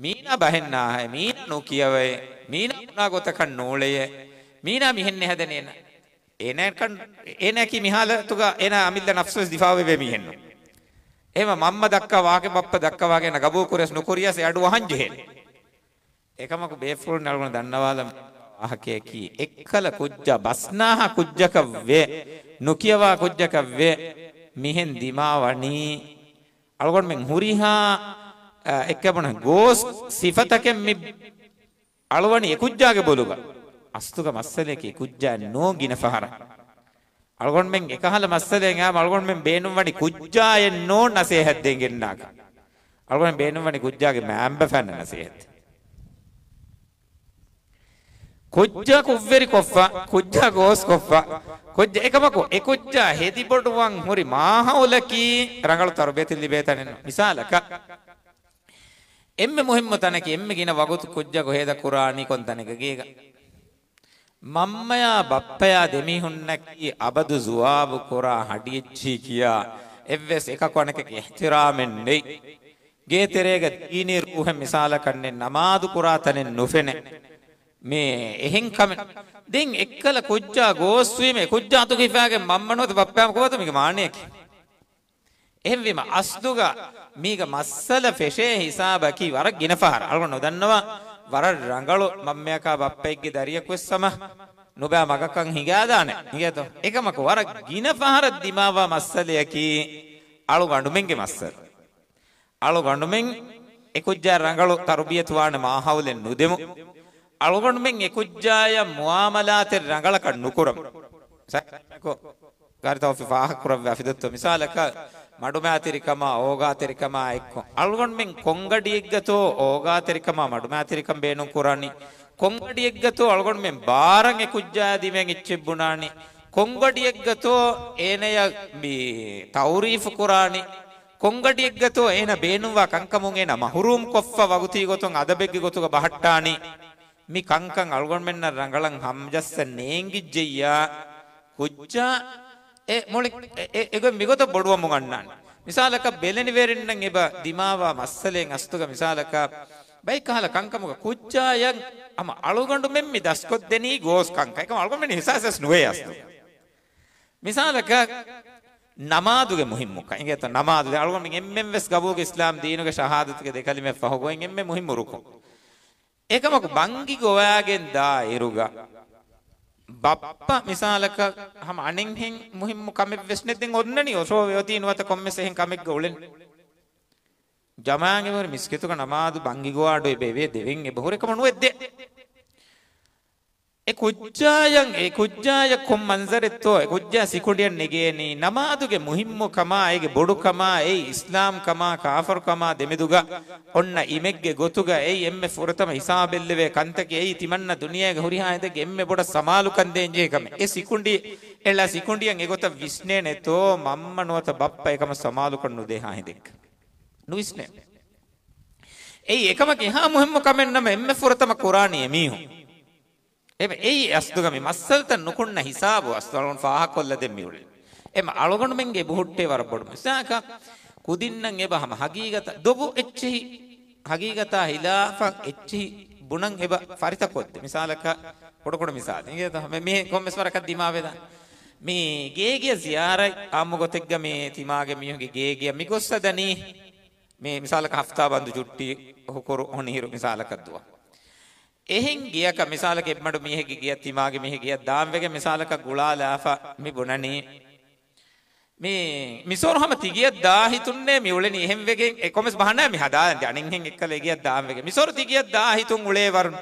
މީނާ ބަހެއް ނާހައޭ، މީނާ ނުކިޔަވައޭ، މީނާ ބުނާ ގޮތަކަށް ނޫޅެޔޭ، މީނާ މިހެން ނެހަދެނީ އޭނަ. އޭނަކަން، އޭނައަކީ މި ހާލަތުގަ އޭނަ އަމިއްލަ ނަފްސުވެސް ދިފާއުވެވޭ މީހެއްނު. އެހެމަ މަންމަ ދައްކާ ވާހަކަ ބައްޕަ ދައްކާ ވާހަކަ އޭނަ ގަބޫލު ކުރިޔަސް އެ އަޑު އަހަން ޖެހޭނެ. އެކަމަކު ބޭފުޅުން އަޅުގަނޑު ދަންނަވާލަން ވާހަކަޔަކީ، އެއްކަލަ ކުއްޖާ ބަސްނާހާ ކުއްޖަކަށްވެ، ނުކިޔަވާ ކުއްޖަކަށްވެ، މިހެން ދިމާވަނީ އަޅުގަނޑުމެން ހުރިހާ، އަ، އެއްކަބުނަ ގޯސް ސިފަތަކެއް މި އަޅުވަނީ އެކުއްޖާގެ ބޮލުގަ. އަސްލުގަ މައްސަލަޔަކީ ކުއްޖާ ނޫން ގިނަ ފަހަރަށް. އަޅުގަނޑުމެން އެކަހަލަ މައްސަލައެއް އަޅުގަނޑުމެން ބޭނުންވަނީ ކުއްޖާއެއް ނޫން ނަސޭހަތް ދޭން ގެންނާކަށް. އަޅުގަނޑު ބޭނުންވަނީ ކުއްޖާގެ މައިންބަފައިންނަށް ނަސޭހަތް. ކުއްޖާ ކުށްވެރި ކޮށްފަ، ކުއްޖާ ގޯސް ކޮށްފަ، ކުއްޖާ އެކަމަކު އެ ކުއްޖާ ހެދި ބޮޑުވަން ހުރި މާހައުލަކީ ރަނގަޅު ތަރުބިޔަތެއް ލިބޭ ތަނެއް ނޫން. މިސާލަކަށް، އެންމެ މުހިއްމު ތަނަކީ އެންމެ ގިނަ ވަގުތު ކުއްޖަކު ހޭދަ ކުރާނީ ކޮން ތަނެއްގަ ގޭގަ؟ މަންމަޔާ ބައްޕަޔާ ދެމީހުންނަކީ އަބަދު ޒުވާބު ކުރާ ހަޑިއެއްޗި ކިޔާ އެއްވެސް އެކަކު އަނެކަކަށް އިޙްތިރާމެއް ނެތް. ގޭ ތެރޭގަ ދީނީ ރޫހެއް މިސާލަކަށް ނެތް، ނަމާދު ކުރާ ތަނެއް ނުފެނޭ. މި އެހެން ކަމެއް. ދެން އެއްކަލަ ކުއްޖާ ގޯސްވީމަ އެ ކުއްޖާ އަތުގަ ހިފާގެން މަންމަ ނުވަތަ ބައްޕަ ހަމަ ކޮބާތޯ މީގެ މާނަޔަކީ؟ އެހެންވީމަ އަސްލުގަ މީގަ މައްސަލަ ފެށޭ ހިސާބަކީ ވަރަށް ގިނަ ފަހަރަށް. އަޅުގަނޑު ނުދަންނަވާ ވަރަށް ރަނގަޅު މަންމަޔަކާ ބައްޕައެއްގެ ދަރިޔަކުވެސް ހަމަ ނުބައި މަގަކަށް ހިނގާދާނެ. އިނގޭތޯ؟ އެކަމަކު ވަރަށް ގިނަ ފަހަރަށް ދިމާވާ މައްސަލަޔަކީ އަޅުގަނޑުމެންގެ މައްސަލަ. އަޅުގަނޑުމެން އެކުއްޖާ ރަނގަޅު ތަރުބިޔަތުވާނެ މާހައުލެއް ނުދެމު. އަޅުގަނޑުމެން އެކުއްޖާޔަށް މުއާމަލާތެއް ރަނގަޅަކަށް ނުކުރަމު. ސަ-، ކޮ-، ގާރި ތައުފީ ފާހަގަކުރައްވާ ފިދައްތޯ. މިސާލަކަށް މަޑުމައިތިރިކަމާ، އޯގާތެރިކަމާ އެއްކޮށް، އަޅުގަނޑުމެން ކޮންގަޑިއެއްގަތޯ އޯގާތެރިކަމާ މަޑުމައިތިރިކަން ބޭނުން ކުރާނީ؟ ކޮންގަޑިއެއްގަތޯ އަޅުގަނޑުމެން ބާރަށް އެކުއްޖާ ދިމެން އެއްޗެއް ބުނާނީ؟ ކޮންގަޑިއެއްގަތޯ އޭނަޔަށް މި ތައުރީފު ކުރާނީ؟ ކޮންގަޑިއެއްގަތޯ އޭނަ ބޭނުންވާ ކަންކަމުން އޭނަ މަހުރޫމް ކޮށްފަ ވަގުތީ ގޮތުގަ ބަހައްޓާނީ؟ މި ކަންކަން އަޅުގަނޑުމެންނަށް ރަނގަޅަށް ހަމަޖައްސަން ނޭނގިއްޖެއްޔާ، ކުއްޖާ އެ މުޅި އެ، އެ، އެގޮތް މިގޮތަށް ބޮޑުވަމުން އަންނާނެ. މިސާލަކަށް ބެލެނިވެރިންނަށް އެބަ ދިމާވާ މައްސަލައެއް އަސްލުގަ މިސާލަކަށް ބައެއް ކަހަލަ ކަންކަމުގަ ކުއްޖާޔަށް ހަމަ އަޅުގަނޑުމެން މި ދަސްކޮށްދެނީ ގޯސް ކަންކަން. އެކަމަ އަޅުގަނޑުމެން އިހްސާސް ވެސް ނުވޭ އަސްލު. މިސާލަކަށް ނަމާދުގެ މުހިއްމުކަން. އިނގޭތަ ނަމާދު؟ ދެ އަޅުގަނޑުމެން އެންމެން ވެސް ގަބޫގެ އިސްލާމް ދީނުގެ ޝަހާދަތުގެ ދެ ކަލިމަ ފަހު ގޮތް އެންމެ މުހިއްމު ރުކުން. އެކަމަކު ބަންގި ގޮވާގެން ދާ އިރުގަ ބައްޕަ މިސާލަކަށް ހަމަ އަނެއްހެން މުހިއްމު ކަމެއް ވެސް ނެތް. ދެން އޮންނަނީ އޮށޯވެ އޮތީ ނުވަތަ ކޮންމެސް އެހެން ކަމެއްގަ އުޅެން. ޖަމާގެ ވަރު މިސްކިތުގަ ނަމާދު ބަންގި ގޮވާ އަޑު އެބަ އެވޭ ދެވެން އެބަ ހުރެ ކަމަށް ނުވެ ދެ. އެ ކުއްޖާޔަށް، އެ ކުއްޖާޔަށް ކޮން މަންޒަރެއްތޯ އެ ކުއްޖާ ސިކުނޑިއަށް ނެގޭނީ؟ ނަމާދުގެ މުހިއްމު ކަމާ، އޭގެ ބޮޑު ކަމާ، އެއީ އިސްލާމް ކަމާ، ކާފަރު ކަމާ ދެމެދުގަ އޮންނަ އިމެއްގެ ގޮތުގަ އެއީ އެންމެ ފުރަތަމަ ހިސާބެއްލެވޭ ކަންތަކެއް. އެއީ ތިމަންނަ ދުނިޔޭގެ ހުރިހާ ހިނދެއްގެ އެންމެ ބޮޑަށް ސަމާލުކަން ދޭންޖެހޭ ކަމެއް. އެ ސިކުނޑި، އެޅާ ސިކުނޑިއަށް އެގޮތަށް ވިސްނޭނެތޯ މަންމަ ނުވަތަ ބައްޕަ އެކަމަށް ސަމާލުކޮށް ނުދޭހާ ހިނދެއްގަ ނުވިސްނޭ. އެއީ އެކަމަކު އެހާ މުހިއްމު ކަމެއް ނަމަ އެންމެ ފުރަތަމަ ކުރާނީ އެމީހުން. އެ، އެއީ އަސްލުގަ މި މައްސަލަތައް ނުކުންނަ ހިސާބު އަސްލު އަޅުގަނޑު ފާހަގަކޮށްލަދޭން މިއުޅެނީ. އެމަ އަޅުގަނޑުމެންގެ އެބަހުއްޓޭ ވަރަށް ބޮޑު މައްސަލައަކަށް. ކުދިންނަށް އެބަ ހަމަ ހަގީގަތަށް ދޮގު އެއްޗެހި، ހަގީގަތާ ހިލާފަށް އެއްޗެހި ބުނަން އެބަ ފަރިތަކޮށްދޭ. މިސާލަކަށް، ކުޑަކުޑަ މިސާލެއް އިނގޭތަ؟ މި، މި ކޮންމެސް ވަރަކަށް ދިމާވެދާނެ. މި ގޭގެޔަށް ޒިޔާރަތް އާއްމު ގޮތެއްގަ މި ތިމާގެ މީހުންގެ ގޭގެޔަށް މި ގޮއްސަ ދަނީ. މި މިސާލަކަށް ހަފްތާ ބަންދު ޗުއްޓީ ހުކުރު ހޮނިހިރު މިސާލަކަށް ދުވަ. އެހެން ގެޔަކަށް މިސާލަކަށް އެއްމަޑު މީހެއްގެ ގެޔަށް ތިމާގެ މީހެއް ގެޔަށް ދާން ވެގެން މިސާލަކަށް ގުޅާލާފަ މި ބުނަނީ. މި، މިސޮރު ހަމަ ތިގެޔަށް ދާ ހިތުންނޭ މި އުޅެނީ އެހެން ވެގެން އެ ކޮމެސް ބަހަނާ މި ހަދާލަން އަނެއްހެން އެއްކަލަ އެގެޔަށް ދާން ވެގެން. މިސޮރު ތިގެޔަށް ދާ ހިތުން އުޅޭ ވަރުން.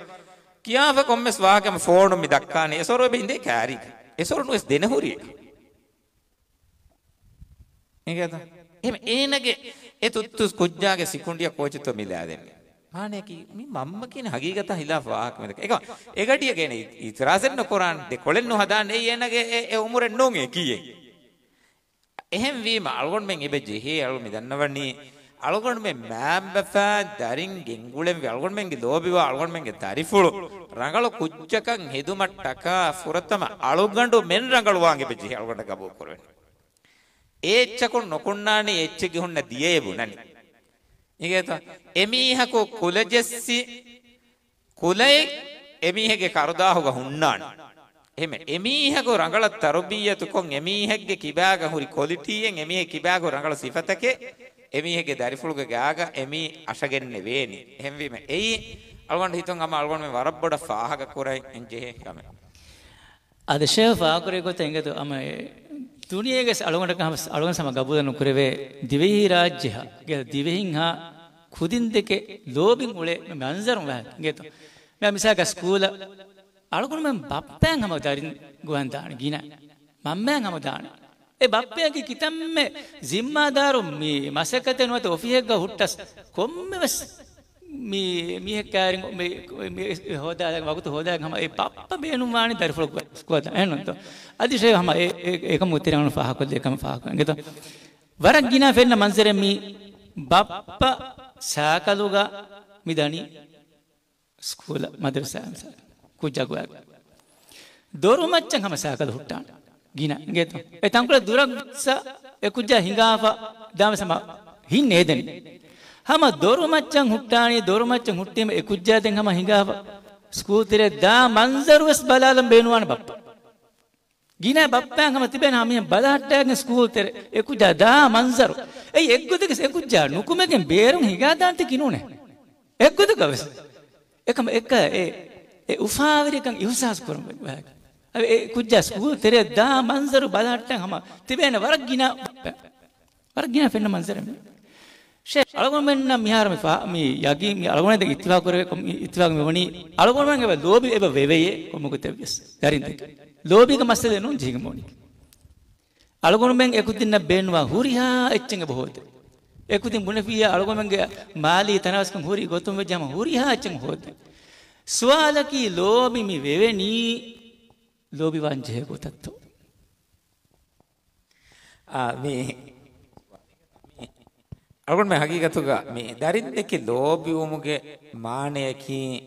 ކިޔާފަ ކޮންމެސް ވާހަކަ ފޯނު މި ދައްކާނީ. އެސޮރު އެބަ އިނދޭ ކާރީގަ. އެސޮރު ނުވެސް ދެނެހުރީ. އިނގޭތަ؟ އެހެން އޭނަގެ އެ ތުއްތުސް ކުއްޖާގެ ސިކުނޑިއަށް ކޯޗެއްތޯ މި ލާދެނީ. މާނަޔަކީ މި މަންމަ ކިޔަނީ ހަގީގަތާ ހިލާފަށް ވާހަކަ މިދަކާ. އެކަމަ އެގަޑިއަށް ގެނެ އިތިރާޒެއް ނުކުރާނެ. ދެ ކޮޅެއް ނުހަދާނެ. އެއީ އޭނަގެ އެ، އެ އުމުރެއް ނޫން އެކީއެއް. އެހެންވީމަ އަޅުގަނޑުމެން އެބަ ޖެހޭ އަޅު މި ދަންނަވަނީ އަޅުގަނޑުމެން މާބަފާ ދަރިން ގެންގުޅެންވެ އަޅުގަނޑުމެންގެ ލޯބިވާ އަޅުގަނޑުމެންގެ ދަރިފުޅު ރަނގަޅު ކުއްޖަކަށް ހެދުމަށްޓަކާ ފުރަތަމަ އަޅުގަނޑުމެން ރަނގަޅުވާން އެބަ ޖެހޭ އަޅުގަނޑަށް ގަބޫލު ކުރެވެން. އެ އެއްޗަކުން ނުކުންނާނީ އެއްޗެއްގެ ހުންނަ ދިޔައޭ ބުނަނީ. އިނގޭތަ؟ އެމީހަކު ކުލަޖެއްސި ކުލައެއް އެމީހެއްގެ ކަރުދާހުގަ ހުންނާނެ. އެހެމެ އެމީހަކު ރަނގަޅަށް ތަރުބިއްޔަތުކޮށް އެމީހެއްގެ ކިބާގަ ހުރި ކޮލިޓީއެއް އެމީހެއް ކިބާގަ ހުރި ރަނގަޅު ސިފަތަކެއް އެމީހެއްގެ ދަރިފުޅުގެ ގާގަ އެމީ އަށަގެންނެވޭނީ. އެހެންވީމަ އެއީ އަޅުގަނޑު ހިތުން ހަމަ އަޅުގަނޑުމެން ވަރަށް ބޮޑަށް ފާހަގަކުރަން ޖެހޭ ކަމެއް. އަދި ޝޭޚް ފާހަގަކުރެއްވި ގޮތަށް އިނގޭތޯ އަމަ އެ ދުނިޔޭގެ އަޅުގަނޑަކަށް ހަމަ އަޅުގަނޑު ހަމަ ގަބޫލެއް ނުކުރެވޭ ދިވެހިރާއްޖެހާ ގެ ދިވެހިންހާ ކުދިން ދެކެ ލޯބިން އުޅޭ މަންޒަރު ވާހަކަ އިނގޭތޯ. މި މިސާލަކަށް ސްކޫލަށް އަޅުގަނޑުމެން ބައްޕައިން ހަމަ ދަރިން ގޮވަން ދާނެ ގިނަ މަންމައިން ހަމަ ދާނެ. އެ ބައްޕައަކީ ކިތަންމެ ޒިންމާދާރު މި މަސައްކަތެއް ނުވަތަ އޮފީހެއްގަ ހުއްޓަސް ކޮންމެވެސް މި މީހެއް ކައިރިން މި، މި ހޯދާލަން ވަގުތު ހޯދާލަން ހަމަ އެ ބައްޕަ ބޭނުންވާނެ ދަރިފުޅަކު ސްކޫލަށް އެހެންނުތޯ؟ އަދި ޝޭޚް ހަމަ އެ، އެ، އެކަމު ތެރެއަން ފާހަގަކޮށްލި އެކަމަށް ފާހަގަކޮށް އިނގޭތޯ؟ ވަރަށް ގިނަ ފެންނަ މަންޒަރެއް މި ބައްޕަ ސާކަލުގަ މި ދަނީ ސްކޫލަށް މަދަރުސާ ކުއްޖާ ގޮވާ ދޮރުމައްޗަށް ހަމަ ސާކަލު ހުއްޓާނެ. ގިނަ އިނގޭތޯ؟ އެ ތަންކޮޅެއް ދުރަށް އެ ކުއްޖާ ހިނގާފަ ދާމަސް ހަމަ ހިން ނޭދެނީ. ހަމަ ދޮރުމައްޗަށް ހުއްޓާނީ، ދޮރުމައްޗަށް ހުއްޓީމަ އެ ކުއްޖާ ދެން ހަމަ ހިނގާފަ ސްކޫލް ތެރެއަށް ދާ މަންޒަރު ވެސް ބަލާލަން ބޭނުންވާނެ ބައްޕަ. ގިނަ ބައްޕައިން ހަމަ ތިބޭނެ ހަމަ މީހުން ބަލަހައްޓާގެން ސްކޫލް ތެރެ އެ ކުއްޖާ ދާ މަންޒަރު. އެއީ އެއްގޮތަކަސް އެ ކުއްޖާ ނުކުމެގެން ބޭރުން ހިނގާދާންތީކީ ނޫނޭ. އެއްގޮތަކަށް ވެސް. އެކަމަ އެކަ އެ، އެ އުފާވެރިކަން އިހުސާސް ކުރަން ބައި. އެ ކުއްޖާ ސްކޫލް ތެރެއަށް ދާ މަންޒަރު ބަލަހައްޓަން ހަމަ ތިބޭނެ ވަރަށް ގިނަ ބައްޕަ. ވަރަށް ގިނަ ފެންނަ މަންޒަރެއް މި. ޝޭޚް އަޅުގަނޑުމެންނަށް މިހާރު މި ފާ-، މި ޔަގީން މި އަޅުގަނޑުމެން ދެން އިއްތިފާޤު ކުރެވޭ ކޮ-، މި އިއްތިފާޤު މި ވަނީ އަޅުގަނޑުމެން އެބަ ލޯބި އެބަ ވެވެޔޭ ކޮންމެ ގޮތެއް ވެސް ދަރިން ދެކެ. ލޯބީގެ މައްސަލައެއް ނޫން ޖެހިގެން ބޯނީ. އަޅުގަނޑުމެން އެކުދިންނަށް ބޭނުންވާ ހުރިހާ އެއްޗެއް އެބަ ހޯދޭ. އެކުދިން ބުނެފިއްޔާ އަޅުގަނޑުމެންގެ މާލީ ތަނަވަސްކަން ހުރި ގޮތުން ވެއްޖެ ހަމަ ހުރިހާ އެއްޗެއް ހޯދޭ. ސުވާލަކީ ލޯބި މި ވެވެނީ ލޯބިވާން ޖެހޭ ގޮތަށްތޯ؟ އާ، މި، މި، އަޅުގަނޑުމެން ހަގީގަތުގަ މި ދަރިން ދެކެ ލޯބިވުމުގެ މާނަޔަކީ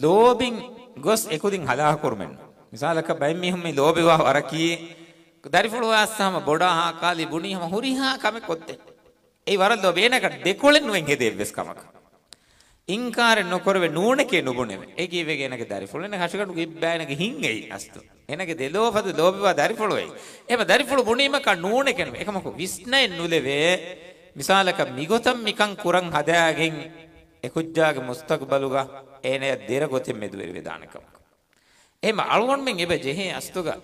ލޯބިން ގޮސް އެކުދިން ހަލާކުކުރުމެއް ނޫން. މިސާލަކަށް ބައެއް މީހުން މި ލޯބިވާ ވަރަކީ ދަރިފުޅު އައިސް ހަމަ ބޮޑާ ހާކާލި ބުނީ ހަމަ ހުރިހާ ކަމެއް ކޮށްދޭ. އެއީ ވަރަށް ލޯބި. އޭނަގެ ދެކޮޅެއް ނުވެން ހެދޭ އެއްވެސް ކަމަކަށް. އިންކާރެއް ނުކުރެވޭ، ނޫނެކޭ ނުބުނެވޭ. އެ ކީއްވެގެ އޭނަގެ ދަރިފުޅު އޭނަގެ ހަށިގަނޑުގެ އިއްބާ އޭނަގެ ހިތް އެއީ އަސްލު. އޭނަގެ ދެލޯފަދަ ލޯބިވާ ދަރިފުޅު އެއީ. އެހެމަ ދަރިފުޅު ބުނީމަކާ ނޫނެކޭ ނުވޭ. އެކަމަކު ވިސްނައެއް ނުލެވޭ. މިސާލަކަށް މިގޮތަށް މިކަން ކުރަން ހަދާގެން އެ ކުއްޖާގެ މުސްތަޤްބަލުގަ އޭނަޔަށް ދެރަ ގޮތެއް މެދުވެރިވެދާނެ ކަމަކަށް. އެހެމަ އަޅުގަނޑުމެން އެބަ ޖެހޭ އަސްލުގަ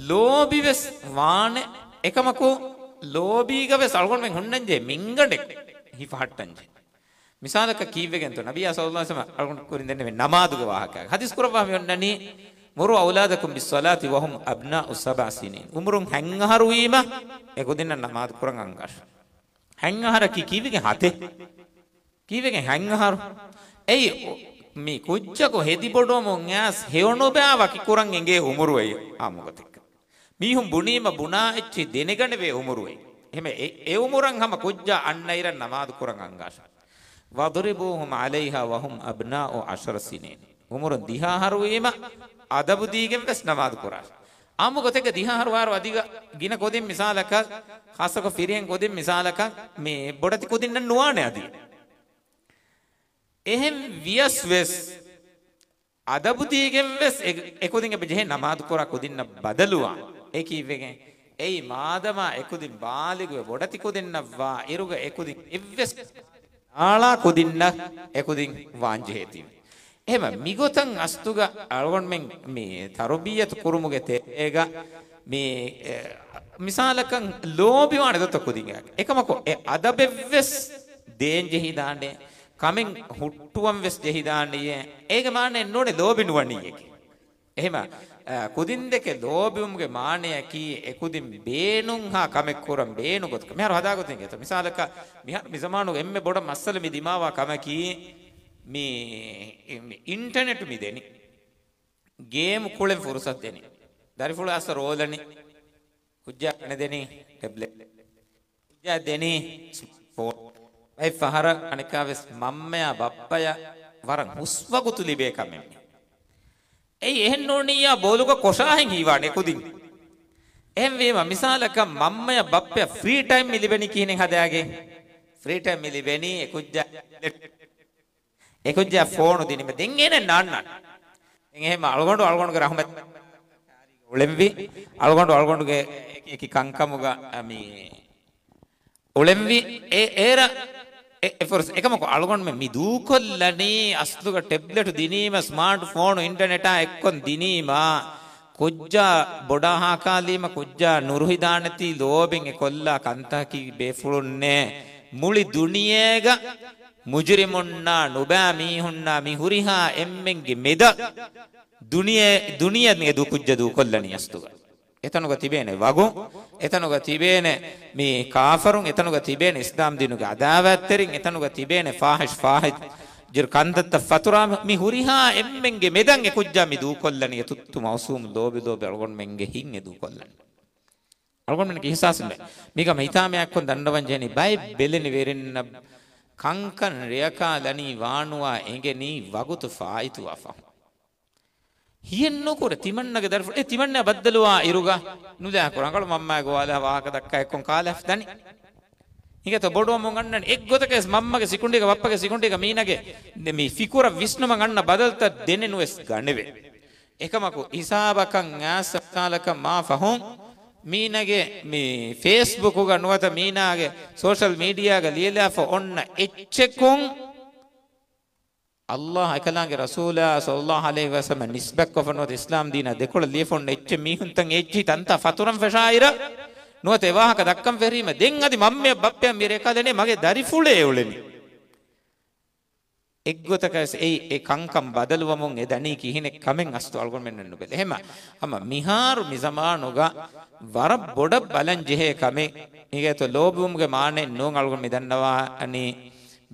ލޯބިވެސް ވާނެ. އެކަމަކު ލޯބީގަ ވެސް އަޅުގަނޑުމެން ހުންނަންޖެހޭ މިންގަނޑެއް ހިފަހައްޓަންޖެހޭ. މިސާލަކަށް ކީއްވެގެންތޯ ނަބިއްޔާ ޞައްލަﷲ ޢަލައިހި ވަސައްލަމަ އަޅުގަނޑު ކުރިން ދެންނެވި ނަމާދުގެ ވާހަކަ ޙަދީޘް ކުރައްވާ މި އޮންނަނީ، "مروا أولادكم بالصلاة وهم أبناء سبع سنين." އުމުރުން ހަތް އަހަރު ވީމަ އެކުދިންނަށް ނަމާދު ކުރަން އަންގާށޭ. ހަތް އަހަރަކީ ކީއްވެގެން ހަތެއް؟ ކީއްވެގެން ހަތް އަހަރު؟ އެއީ މި ކުއްޖަކު ހެދި ބޮޑުވަމުން އައިސް ހެޔޮނުބާ ވަކިކުރަން އެނގޭ އުމުރު އެއީ އާއްމު ގޮތެއްގަ. މީހުން ބުނީމަ ބުނާ އެއްޗެއް ދެނެގަނެވޭ އުމުރު އެއީ. އެހެމެ އެ، އެ އުމުރަށް ހަމަ ކުއްޖާ އަންނައިރަށް ނަމާދު ކުރަން އަންގާށޭ. "واضربوهم عليها وهم أبناء عشر سنين." އުމުރުން ދިހަ އަހަރު ވީމަ އަދަބު ދީގެން ވެސް ނަމާދު ކުރާށޭ. އާއްމު ގޮތެއްގަ ދިހަ އަހަރު ވާއިރު އަދިގަ ގިނަ ކުދިން މިސާލަކަށް، ޚާއްޞަކޮށް ފިރިހެން ކުދިން މިސާލަކަށް މި ބޮޑެތި ކުދިންނަށް ނުވާނެ އަދި. އެހެން ވިޔަސް ވެސް އަދަބު ދީގެން ވެސް އެ، އެކުދިން އެބަ ޖެހޭ ނަމާދު ކުރާ ކުދިންނަށް ބަދަލުވާން. އެ ކީއްވެގެން؟ އެއީ މާދަމާ އެކުދިން ބާލިޣުވެ ބޮޑެތި ކުދިންނަށް ވާ އިރުގަ އެކުދިން އެއްވެސް އާޅާ ކުދިންނަށް އެކުދިން ވާންޖެހޭތީ. އެހެމަ މިގޮތަށް އަސްލުގަ އަޅުގަނޑުމެން މި ތަރުބިއްޔަތު ކުރުމުގެ ތެރޭގަ މި، އެ، މިސާލަކަށް ލޯބިވާނެ ދޮތަ ކުދިން. އެކަމަކު އެ އަދަބެއްވެސް ދޭން ޖެހިދާނެ، ކަމެއް ހުއްޓުވަން ވެސް ޖެހިދާނެޔޭ. އޭގެ މާނައެއް ނޫނެ ލޯބި ނުވަނީއޭ. އެހެމަ، އަ، ކުދިން ދެކެ ލޯބިވުމުގެ މާނަޔަކީ އެކުދިން ބޭނުންހާ ކަމެއް ކުރަން ބޭނު ގޮތަކަށް. މިހާރު ހަދާ ގޮތެއް ގެތަ. މިސާލަކަށް މިހާރު މި ޒަމާނުގެ އެންމެ ބޮޑަށް މައްސަލަ މި ދިމާވާ ކަމަކީ މި، މި އިންޓަނެޓް މި ދެނީ. ގޭމް ކުޅެން ފުރުސަތު ދެނީ. ދަރިފުޅު އައިސް ރޯލަނީ. ކުއްޖާ ދެނީ ޓެބްލެޓް. ކުއްޖާ ދެނީ ސްމާޓް ފޯން. ބައެއް ފަހަރަށް އަނެއްކާވެސް މަންމަޔާ ބައްޕަޔަށް ވަރަށް ހުސްވަގުތު ލިބޭ ކަމެއް. އެއީ އެހެން ނޫނިއްޔާ ބޯލުގަ ކޮށާހެން ހީވާނެ ކުދިން. އެހެންވީމަ މިސާލަކަށް މަންމަޔަށް ބައްޕަޔަށް ފްރީ ޓައިމް މި ލިބެނީ ކިހިނެއް ހަދާގެން؟ ފްރީ ޓައިމް މި ލިބެނީ އެ ކުއްޖާ އެކުއްޖާ ފޯނު ދިނީމަ ދެން އޭނަ ނާންނާނެ. ދެން އެހެން އަޅުގަނޑު އަޅުގަނޑުގެ ރަހުމަތް އުޅެންވީ. އަޅުގަނޑު އަޅުގަނޑުގެ އެކި އެކި ކަންކަމުގަ މި އުޅެންވީ. އެ، އޭރަ އެ، އެ ފުރުސަ-، އެކަމަކު އަޅުގަނޑުމެން މި ދޫކޮށްލަނީ އަސްލުގަ ޓެބްލެޓު ދިނީމަ، ސްމާޓް ފޯނު އިންޓަނެޓާ އެއްކޮން ދިނީމަ، ކުއްޖާ ބޮޑާހާކާލީމަ، ކުއްޖާ ނުރުހިދާނެތީ ލޯބިން އެ ކޮށްލާ ކަންތަކަކީ ބޭފުޅުންނޭ. މުޅި ދުނިޔޭގަ މުޖުރިމުންނާ ނުބައި މީހުންނާ މި ހުރިހާ އެންމެންގެ މެދަށް ދުނިޔެ، ދުނިޔެ މި ދޫ ކުއްޖަ ދޫކޮށްލަނީ އަސްލުގަ. އެތަނުގަ ތިބޭނެ ވަގު، އެތަނުގަ ތިބޭނެ މި ކާފަރުން، އެތަނުގަ ތިބޭނެ އިސްލާމް ދީނުގެ އަދާވާތްތެރިން، އެތަނުގަ ތިބޭނެ ފާހިޝް ފާހިޝް ކަންތައްތައް ފަތުރާ މި ހުރިހާ އެންމެންގެ މެދަށް އެ ކުއްޖާ މި ދޫކޮށްލަނީ އެ ތުއްތު މައުސޫމް ލޯބި ލޯބި އަޅުގަނޑުމެންގެ ހިތް އެ ދޫކޮށްލަނީ. އަޅުގަނޑުމެންގެ އިހްސާސް ނުވޭ. މީގަ ހިތާމަޔާއެއްކޮށް ދަންނަވަން ޖެހެނީ ބައެއް ބެލެނި ވެރިންނަށް ކަންކަން ރެޔަކާ ލަނީ ވާނުވާ އެނގެނީ ވަގުތު ފާއިތުވާ ފަހުން. ހިޔެއްނުކުރެ ތިމަންނަގެ ދަރިފުޅު އެ ތިމަންނަ ބައްދަލުވާ އިރުގަ ނުލާ ކުރަނގަޅު މަންމައިގެ ގޮވާލާ ވާހަކަ ދައްކާ އެއްކޮން ކާލާފި ދަނީ. ހިނގޭތޯ ބޮޑުވަމުން އަންނަނީ އެއްގޮތަކަށް ވެސް މަންމަގެ ސިކުނޑީގަ ބައްޕަގެ ސިކުނޑީގަ މީނަގެ މި ފިކުރަށް ވިސްނުމަށް އަންނަ ބަދަލުތައް ދެނެއް ނުވެސް ގަނެވޭ. އެކަމަކު ހިސާބަކަށް އައިސް މިސާލަކަށް މާ ފަހުން މީނަގެ މި ފޭސްބުކުގަ ނުވަތަ މީނާގެ ސޯޝަލް މީޑިއާގަ ލިޔެލާފަ އޮންނަ އެއްޗެއްކުން ﷲ އެކަލާނގެ ރަސޫލާ ޞައްލަﷲ ޢަލައިހި ވަސައްލަމަ ނިސްބަތްކޮށްފަ ނުވަތަ އިސްލާމް ދީނާ ދެކޮޅަށް ލިޔެފަ އޮންނަ އެއްޗެއް މީހުންތައް އެއްޗިހި ތަންތާ ފަތުރަން ފެށާއިރަށް ނުވަތަ އެ ވާހަކަ ދައްކަން ފެށީމަ ދެން އަދި މަންމަޔަށް ބައްޕަޔަށް މި ރޭކާލެނޭ މަގޭ ދަރިފުޅޭ އުޅެނީ. އެއްގޮތަކަށް އެއީ އެ ކަންކަން ބަދަލުވަމުން އެ ދަނީ ކިހިނެއް ކަމެއް އަސްތު އަޅުގަނޑުމެންނަށް ނުބެލޭ. އެހެމަ ހަމަ މިހާރު މި ޒަމާނުގަ ވަރަށް ބޮޑަށް ބަލަން ޖެހޭ ކަމެއް މީގެ އަތު ލޯބިވުމުގެ މާނައެއް ނޫން. އަޅުގަނޑު މި ދަންނަވާނީ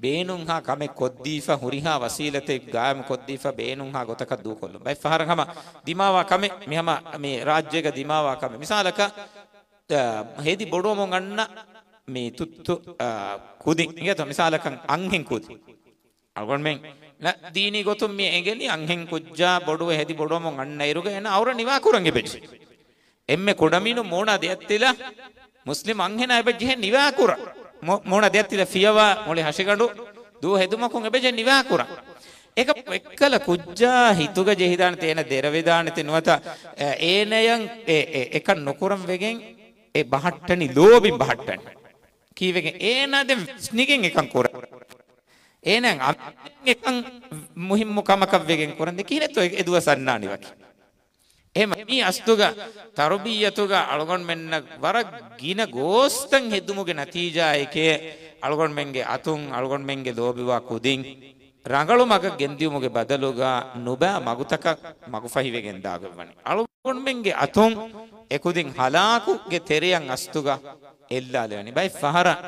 ބޭނުންހާ ކަމެއް ކޮށްދީފަ، ހުރިހާ ވަސީލަތެއް ގާއިމު ކޮށްދީފަ، ބޭނުންހާ ގޮތަކަށް ދޫކޮށްލުން. ބައެއް ފަހަރަށް ހަމަ ދިމާވާ ކަމެއް، މި ހަމަ މި ރާއްޖޭގަ ދިމާވާ ކަމެއް. މިސާލަކަށް، އަ، ހެދި ބޮޑުވަމުން އަންނަ މި ތުއްތު، އަ، ކުދިން އިނގޭތޯ، މިސާލަކަށް އަންހެން ކުދިން. އަޅުގަނޑުމެން ދީނީ ގޮތުން މި އެނގެނީ އަންހެން ކުއްޖާ ބޮޑުވެ ހެދި ބޮޑުވަމުން އަންނައިރުގަ އޭނަ އައުރަ ނިވާކުރަން އެބަޖެހޭ. އެންމެ ކުޑަމީނު މޫނާ ދެއަތްތިލަ މުސްލިމް އަންހެނާ އެބަޖެހޭ ނިވާކުރަން. މު-، މޫނާ ދެއަތްތިލަ ފިޔަވާ މުޅި ހަށިގަނޑު ދޫ ހެދުމަކުން އެބަޖެހޭ ނިވާކުރަން. އެކަމަކު އެއްކަލަ ކުއްޖާ ހިތުގަ ޖެހިދާނެތި އޭނަ ދެރަވެދާނެތި ނުވަތަ، އެ، އޭނަޔަށް އެ، އެ، އެކަން ނުކުރަން ވެގެން އެ ބަހައްޓަނީ ލޯބިން ބަހައްޓަނީ. ކީއްވެގެން އޭނާ ދެން ވިސްނިގެން އެކަން ކުރަން. އޭނާ އަމިއްލަ އެކަން މުހިއްމު ކަމަކަށް ވެގެން ކުރަން ދެ ކިހިނެއްތޯ އެ ދުވަސް އަންނާނީ ވަކި. އެހެމަ މީ އަސްލުގަ ތަރުބިއްޔަތުގަ އަޅުގަނޑުމެންނަށް ވަރަށް ގިނަ ގޯސްތައް ހެދުމުގެ ނަތީޖާއެކޭ އަޅުގަނޑުމެންގެ އަތުން އަޅުގަނޑުމެންގެ ލޯބިވާ ކުދިން ރަނގަޅު މަގަށް ގެންދިއުމުގެ ބަދަލުގަ ނުބައި މަގުތަކަށް މަގުފަހިވެގެން ދާގޮތްވަނީ. އަޅުގަނޑުމެންގެ އަތުން އެކުދިން ހަލާކުގެ ތެރެއަށް އަސްތުގަ އެއްލާލެވެނީ. ބައެއް ފަހަރަށް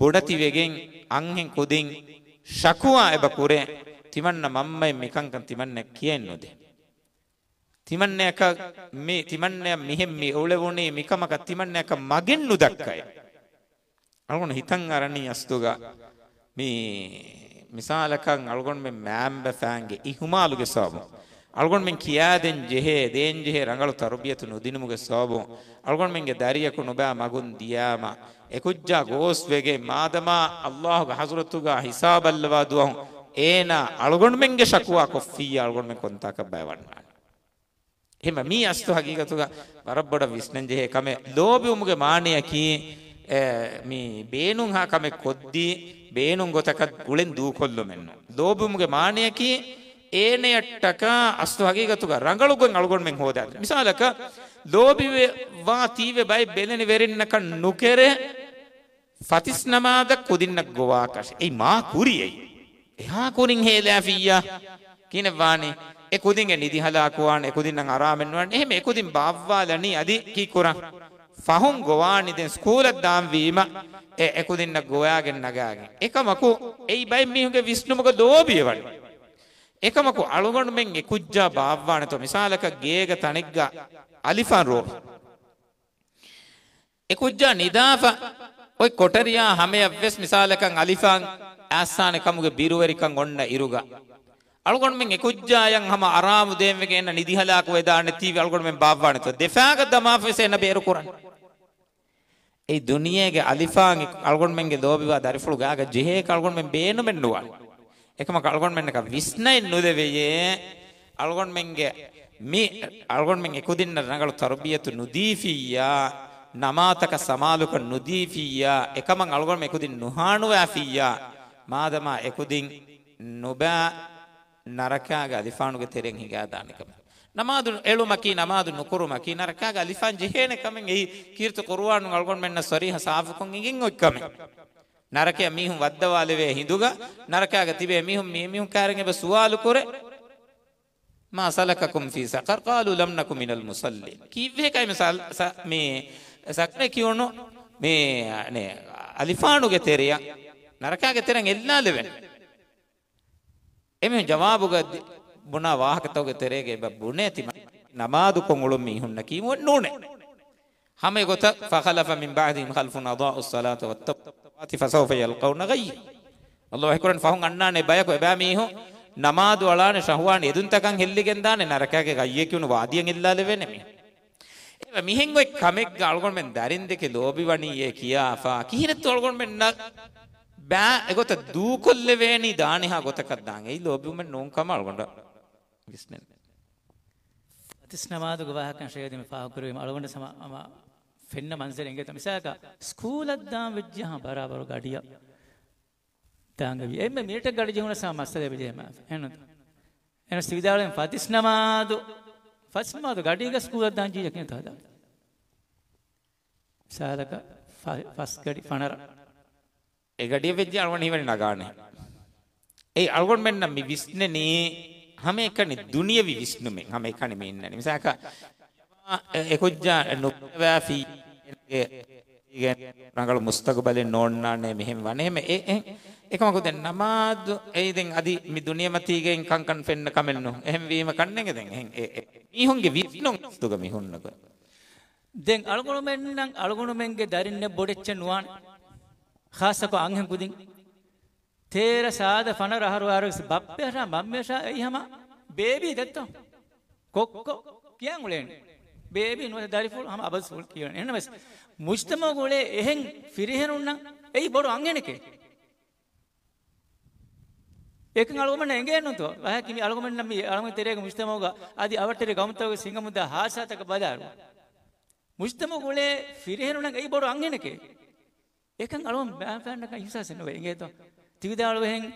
ބޮޑަތިވެގެން އަންހެން ކުދިން ޝަކުވާ އެބަ ކުރޭ، ތިމަންނަ މަންމައެއް މިކަންކަން ތިމަންނަ ކިޔައެއް ނުދޭ. ތިމަންނަޔަކަށް މި، ތިމަންނަޔަށް މިހެން މި އުޅެވުނީ މިކަމަކަށް ތިމަންނަޔަކަށް މަގެއް ނުދައްކައޭ. އަޅުގަނޑު ހިތަށް އަރަނީ އަސްލުގަ މި މިސާލަކަށް އަޅުގަނޑުމެން މައިންބަފައިންގެ އިހުމާލުގެ ސަބަބުން، އަޅުގަނޑުމެން ކިޔާދޭން ޖެހޭ، ދޭން ޖެހޭ ރަނގަޅު ތަރުބިޔަތު ނުދިނުމުގެ ސަބަބުން، އަޅުގަނޑުމެންގެ ދަރިޔަކު ނުބައި މަގުން ދިޔާމަ، އެކުއްޖާ ގޯސްވެގެން މާދަމާ އައްލާހުގެ ޙަޟްރަތުގަ ހިސާބަށްލަވާ ދުވަހު އޭނާ އަޅުގަނޑުމެންގެ ޝަކުވާ ކޮށްފިއްޔާ އަޅުގަނޑުމެން ކޮންތާކަށް ބައިވަންނާނެ. އެހެމަ މީ އަސްލު ހަގީގަތުގަ ވަރަށް ބޮޑަށް ވިސްނަން ޖެހޭ ކަމެއް. ލޯބިވުމުގެ މާނަޔަކީ، އެ، މި ބޭނުންހާ ކަމެއް ކޮށްދީ، ބޭނުން ގޮތަކަށް ގުޅެން ދޫކޮށްލުމެއްނު. ލޯބިވުމުގެ މާނަޔަކީ، އޭނަޔަށްޓަކާ އަސްލު ހަގީގަތުގަ ރަނގަޅު ގޮތް އަޅުގަނޑުމެން ހޯދާ. މިސާލަކަށް، ލޯބިވެ ވާ ތީވެ ބައެއް ބެލެނި ވެރިންނަކަށް ނުކެރޭ، ފަތިސް ނަމާދަށް ކުދިންނަށް ގޮވާކަށް. އެއީ މާ ކުރި އެއީ. އެހާ ކުރިން ހޭލާފިއްޔާ. ކިހިނެއް ވާނީ؟ އެ ކުދިންގެ ނިދި ހަލާކުވާނެ، އެ ކުދިންނަށް އަރާމެއް ނުވާނެ. އެހެން އެ ކުދިން ބާއްވާލަނީ އަދި ކީއްކުރަން؟ ފަހުން ގޮވާނީ ދެން ސްކޫލަށް ދާންވީމަ އެ، އެ ކުދިންނަށް ގޮވާގެން ނަގާގެން. އެކަމަކު އެއީ ބައެއް މީހުންގެ ވިސްނުމުގަ ލޯބިއެވަނީ. އެކަމަކު އަޅުގަނޑުމެން އެ ކުއްޖާ ބާއްވާނެތޯ؟ މިސާލަކަށް ގޭގަ ތަނެއްގަ އަލިފާން ރޯވި. އެ ކުއްޖާ ނިދާފަ އޮތް ކޮޓަރިއާ ހަމަޔަށްވެސް މިސާލަކަށް އަލިފާން އައްސާނެ ކަމުގެ ބިރުވެރިކަން އޮންނަ އިރުގަ، އަޅުގަނޑުމެން އެ ކުއްޖާޔަށް ހަމަ އަރާމު ދޭންވެގެން އެންނަ ނިދި ހަލާކު ވެދާނެތީވެ އަޅުގަނޑުމެން ބާއްވާނެތޯ؟ ދެ ފައިގަ ދަމާފަވެސް އެންނަ ބޭރު ކުރަން. އެ ދުނިޔޭގެ އަލިފާން އަޅުގަނޑުމެންގެ ލޯބިވާ ދަރިފުޅު ގާގަ ޖެހޭކަށް އަޅުގަނޑުމެން ބޭނުމެއް ނުވާނެ. އެކަމަކު އަޅުގަނޑުމެންނަކަށް ވިސްނައެއް ނުލެވެޔޭ. އަޅުގަނޑުމެންގެ މި، އަޅުގަނޑުމެން އެކުދިންނަށް ރަނގަޅު ތަރުބިޔަތު ނުދީފިއްޔާ، ނަމާދުތަކަށް ސަމާލުކަން ނުދީފިއްޔާ، އެކަމަށް އަޅުގަނޑުމެން އެކުދިން ނުހާނުވާފިއްޔާ، މާދަމާ އެކުދިން ނުބައި ނަރަކާގެ އަލިފާނުގެ ތެރެއިން ހިނގާދާނެ ކަމެއް. ނަމާދު އެޅުމަކީ، ނަމާދު ނުކުރުމަކީ، ނަރަކާގެ އަލިފާން ޖެހޭނެ ކަމެއް. އެއީ ކީރިތި ޤުރުއާނުން އަޅުގަނޑުމެންނަށް ޞަރީޙަ ސާފުކޮށް އެނގެން އޮތް ކަމެއް. ނަރަކަޔަށް މީހުން ވައްދަވާލެވޭ ހިނދުގަ، ނަރަކާގަ ތިބޭ މީހުން މި މީހުން ކާރިން އެބަ ސުވާލު ކުރޭ، "ما سلككم في سقر؟ قالوا لم نك من المصلين." ކީއްވެ ކައި މި ސަ-، ސަ-، މި ސަޤަރެއް ކިޔުނު މި، ނޭ، އަލިފާނުގެ ތެރެއަށް، ނަރަކާގެ ތެރެއަށް އެއްލާލެވެން. އެމީހުން ޖަވާބުގަ ދި-، ބުނާ ވާހަކަތަކުގެ ތެރޭގަ އެބަ ބުނޭ ތިމަން ނަމާދުކޮށް އުޅުން މީހުންނަކީ ނޫނޭ. ހަމަ އެގޮތަށް، "فخلف من بعدهم خلف أضاعوا الصلاة واتبعوا الشهوات فسوف يلقون غيا." ﷲ އެކުރަން ފަހުން އަންނާނެ ބަޔަކު އެބައިމީހުން ނަމާދު އަޅާނެ ޝަހުވާނީ އެދުންތަކަށް ހެއްލިގެން ދާނެ ނަރަކާގެ ޣައްޔޭ ކިޔުނު ވާދިއަށް އެއްލާލެވޭނެ މީހުން. އެބަ މިހެން އޮތް ކަމެއްގަ އަޅުގަނޑުމެން ދަރިންދެކެ ލޯބިވަނީއޭ ކިޔާފަ ކިހިނެއްތޯ އަޅުގަނޑުމެންނަށް ބައި އެގޮތަށް ދޫކޮށްލެވޭނީ ދާނެހާ ގޮތަކަށް ދާން؟ އެއީ ލޯބިވުމެއް ނޫން ކަމަށް އަޅުގަނޑަށް ވިސްނެން. ފަތިސް ނަމާދުގެ ވާހަކަ ޝޭދިމެ ފާހަގަކުރެވީމަ އަޅުގަނޑު ސަމަ އަމަ ފެންނަ މަންޒަރެއް އިނގޭތަ. މިސާލަކަށް ސްކޫލަށް ދާން ވެއްޖެ ހަމަ ބަރާބަރު ގަޑިއަށް ދާންގެވި. އެންމެ މިނެޓެއް ގަޑި ޖެހުނަސް ހަމަ މައްސަލައެއް ވެޖެ ހަމަ. އެހެންނުތަ؟ އެހެން ސިވިދާޅުވެން ފަތިސް ނަމާދު، ފަތިސް ނަމާދު ގަޑީގަ ސްކޫލަށް ދާން ޖީ ޔަޤީނު ތާދާ. މިސާލަކަށް ފަ-، ފަސް ގަޑި ފަނަރަ. އެ ގަޑިއަށް ވެއްޖެ އަޅުގަނޑު ހީވަނީ ނަގާނެ. އެ އަޅުގަނޑުމެންނަށް މި ވިސްނެނީ ހަމައެކަނި ދުނިޔަވި ވިސްނުމެއް، ހަމައެކަނި މި އިންނަނީ. މިސާލަކަށް، އެ، އެކުއްޖާ ނުބުނެވާފި ރަނގަޅު މުސްތަގުބަލެއް ނޯންނާނެ މިހެން ވަނެ. އެހެމެ އެ، އެ، އެކަމަކު ދެން ނަމާދު އެއީ ދެން އަދި މި ދުނިޔެމަތީގައި ކަންކަން ފެންނަ ކަމެއް ނޫން. އެހެން ވީމަ ކަންނޭނގެ ދެން އެހެން އެ، އެ، މީހުންގެ ވިސްނުން އަސްލުގަ މި ހުންނަ ގޮތް. ދެން އަޅުގަނޑުމެންނަށް އަޅުގަނޑުމެންގެ ދަރިންނެއް ބޮޑެއްޗެއް ނުވާނެ. ޚާއްޞަކޮށް އަންހެން ކުދިން. ތޭރަ ސާދަ ފަނަރަ އަހަރު އަހަރުވެސް ބައްޕަޔަށާ މަންމަޔަށާ އެއީ ހަމަ ބޭބީ ދެއްތޯ؟ ކޮއްކޮ ކިޔާން އުޅޭނެ. ބޭބީ ނުވަތަ ދަރިފުޅު ހަމަ އަބަދު ފުޅު ކިޔަން. އެހެންނަމަވެސް މުޖްތަމަޢުގަ އުޅޭ އެހެން ފިރިހެނުންނަށް އެއީ ބޮޑު އަންހެނެކޭ. އެކަން އަޅުގަނޑަށް އެނގޭނުތޯ؟ ވަހަކި މި އަޅުގަނޑަށް މި އަޅުގަނޑު ތެރޭގެ މުޖްތަމަޢުގަ އަދި އަވަށްޓެރި ގައުމުތަކުގެ ހިނގަމުންދާ ހާދިސާތަކަށް ބަލާއިރު، މުޖްތަމަޢުގަ އުޅޭ ފިރިހެނުންނަށް އެއީ ބޮޑު އަންހެނެކޭ. އެކަން އަޅުގަނޑު މައިފާނަކަށް އިހްސާސެއް ނުވޭ އިނގޭތޯ؟ ތި ވިދާޅުވެހެން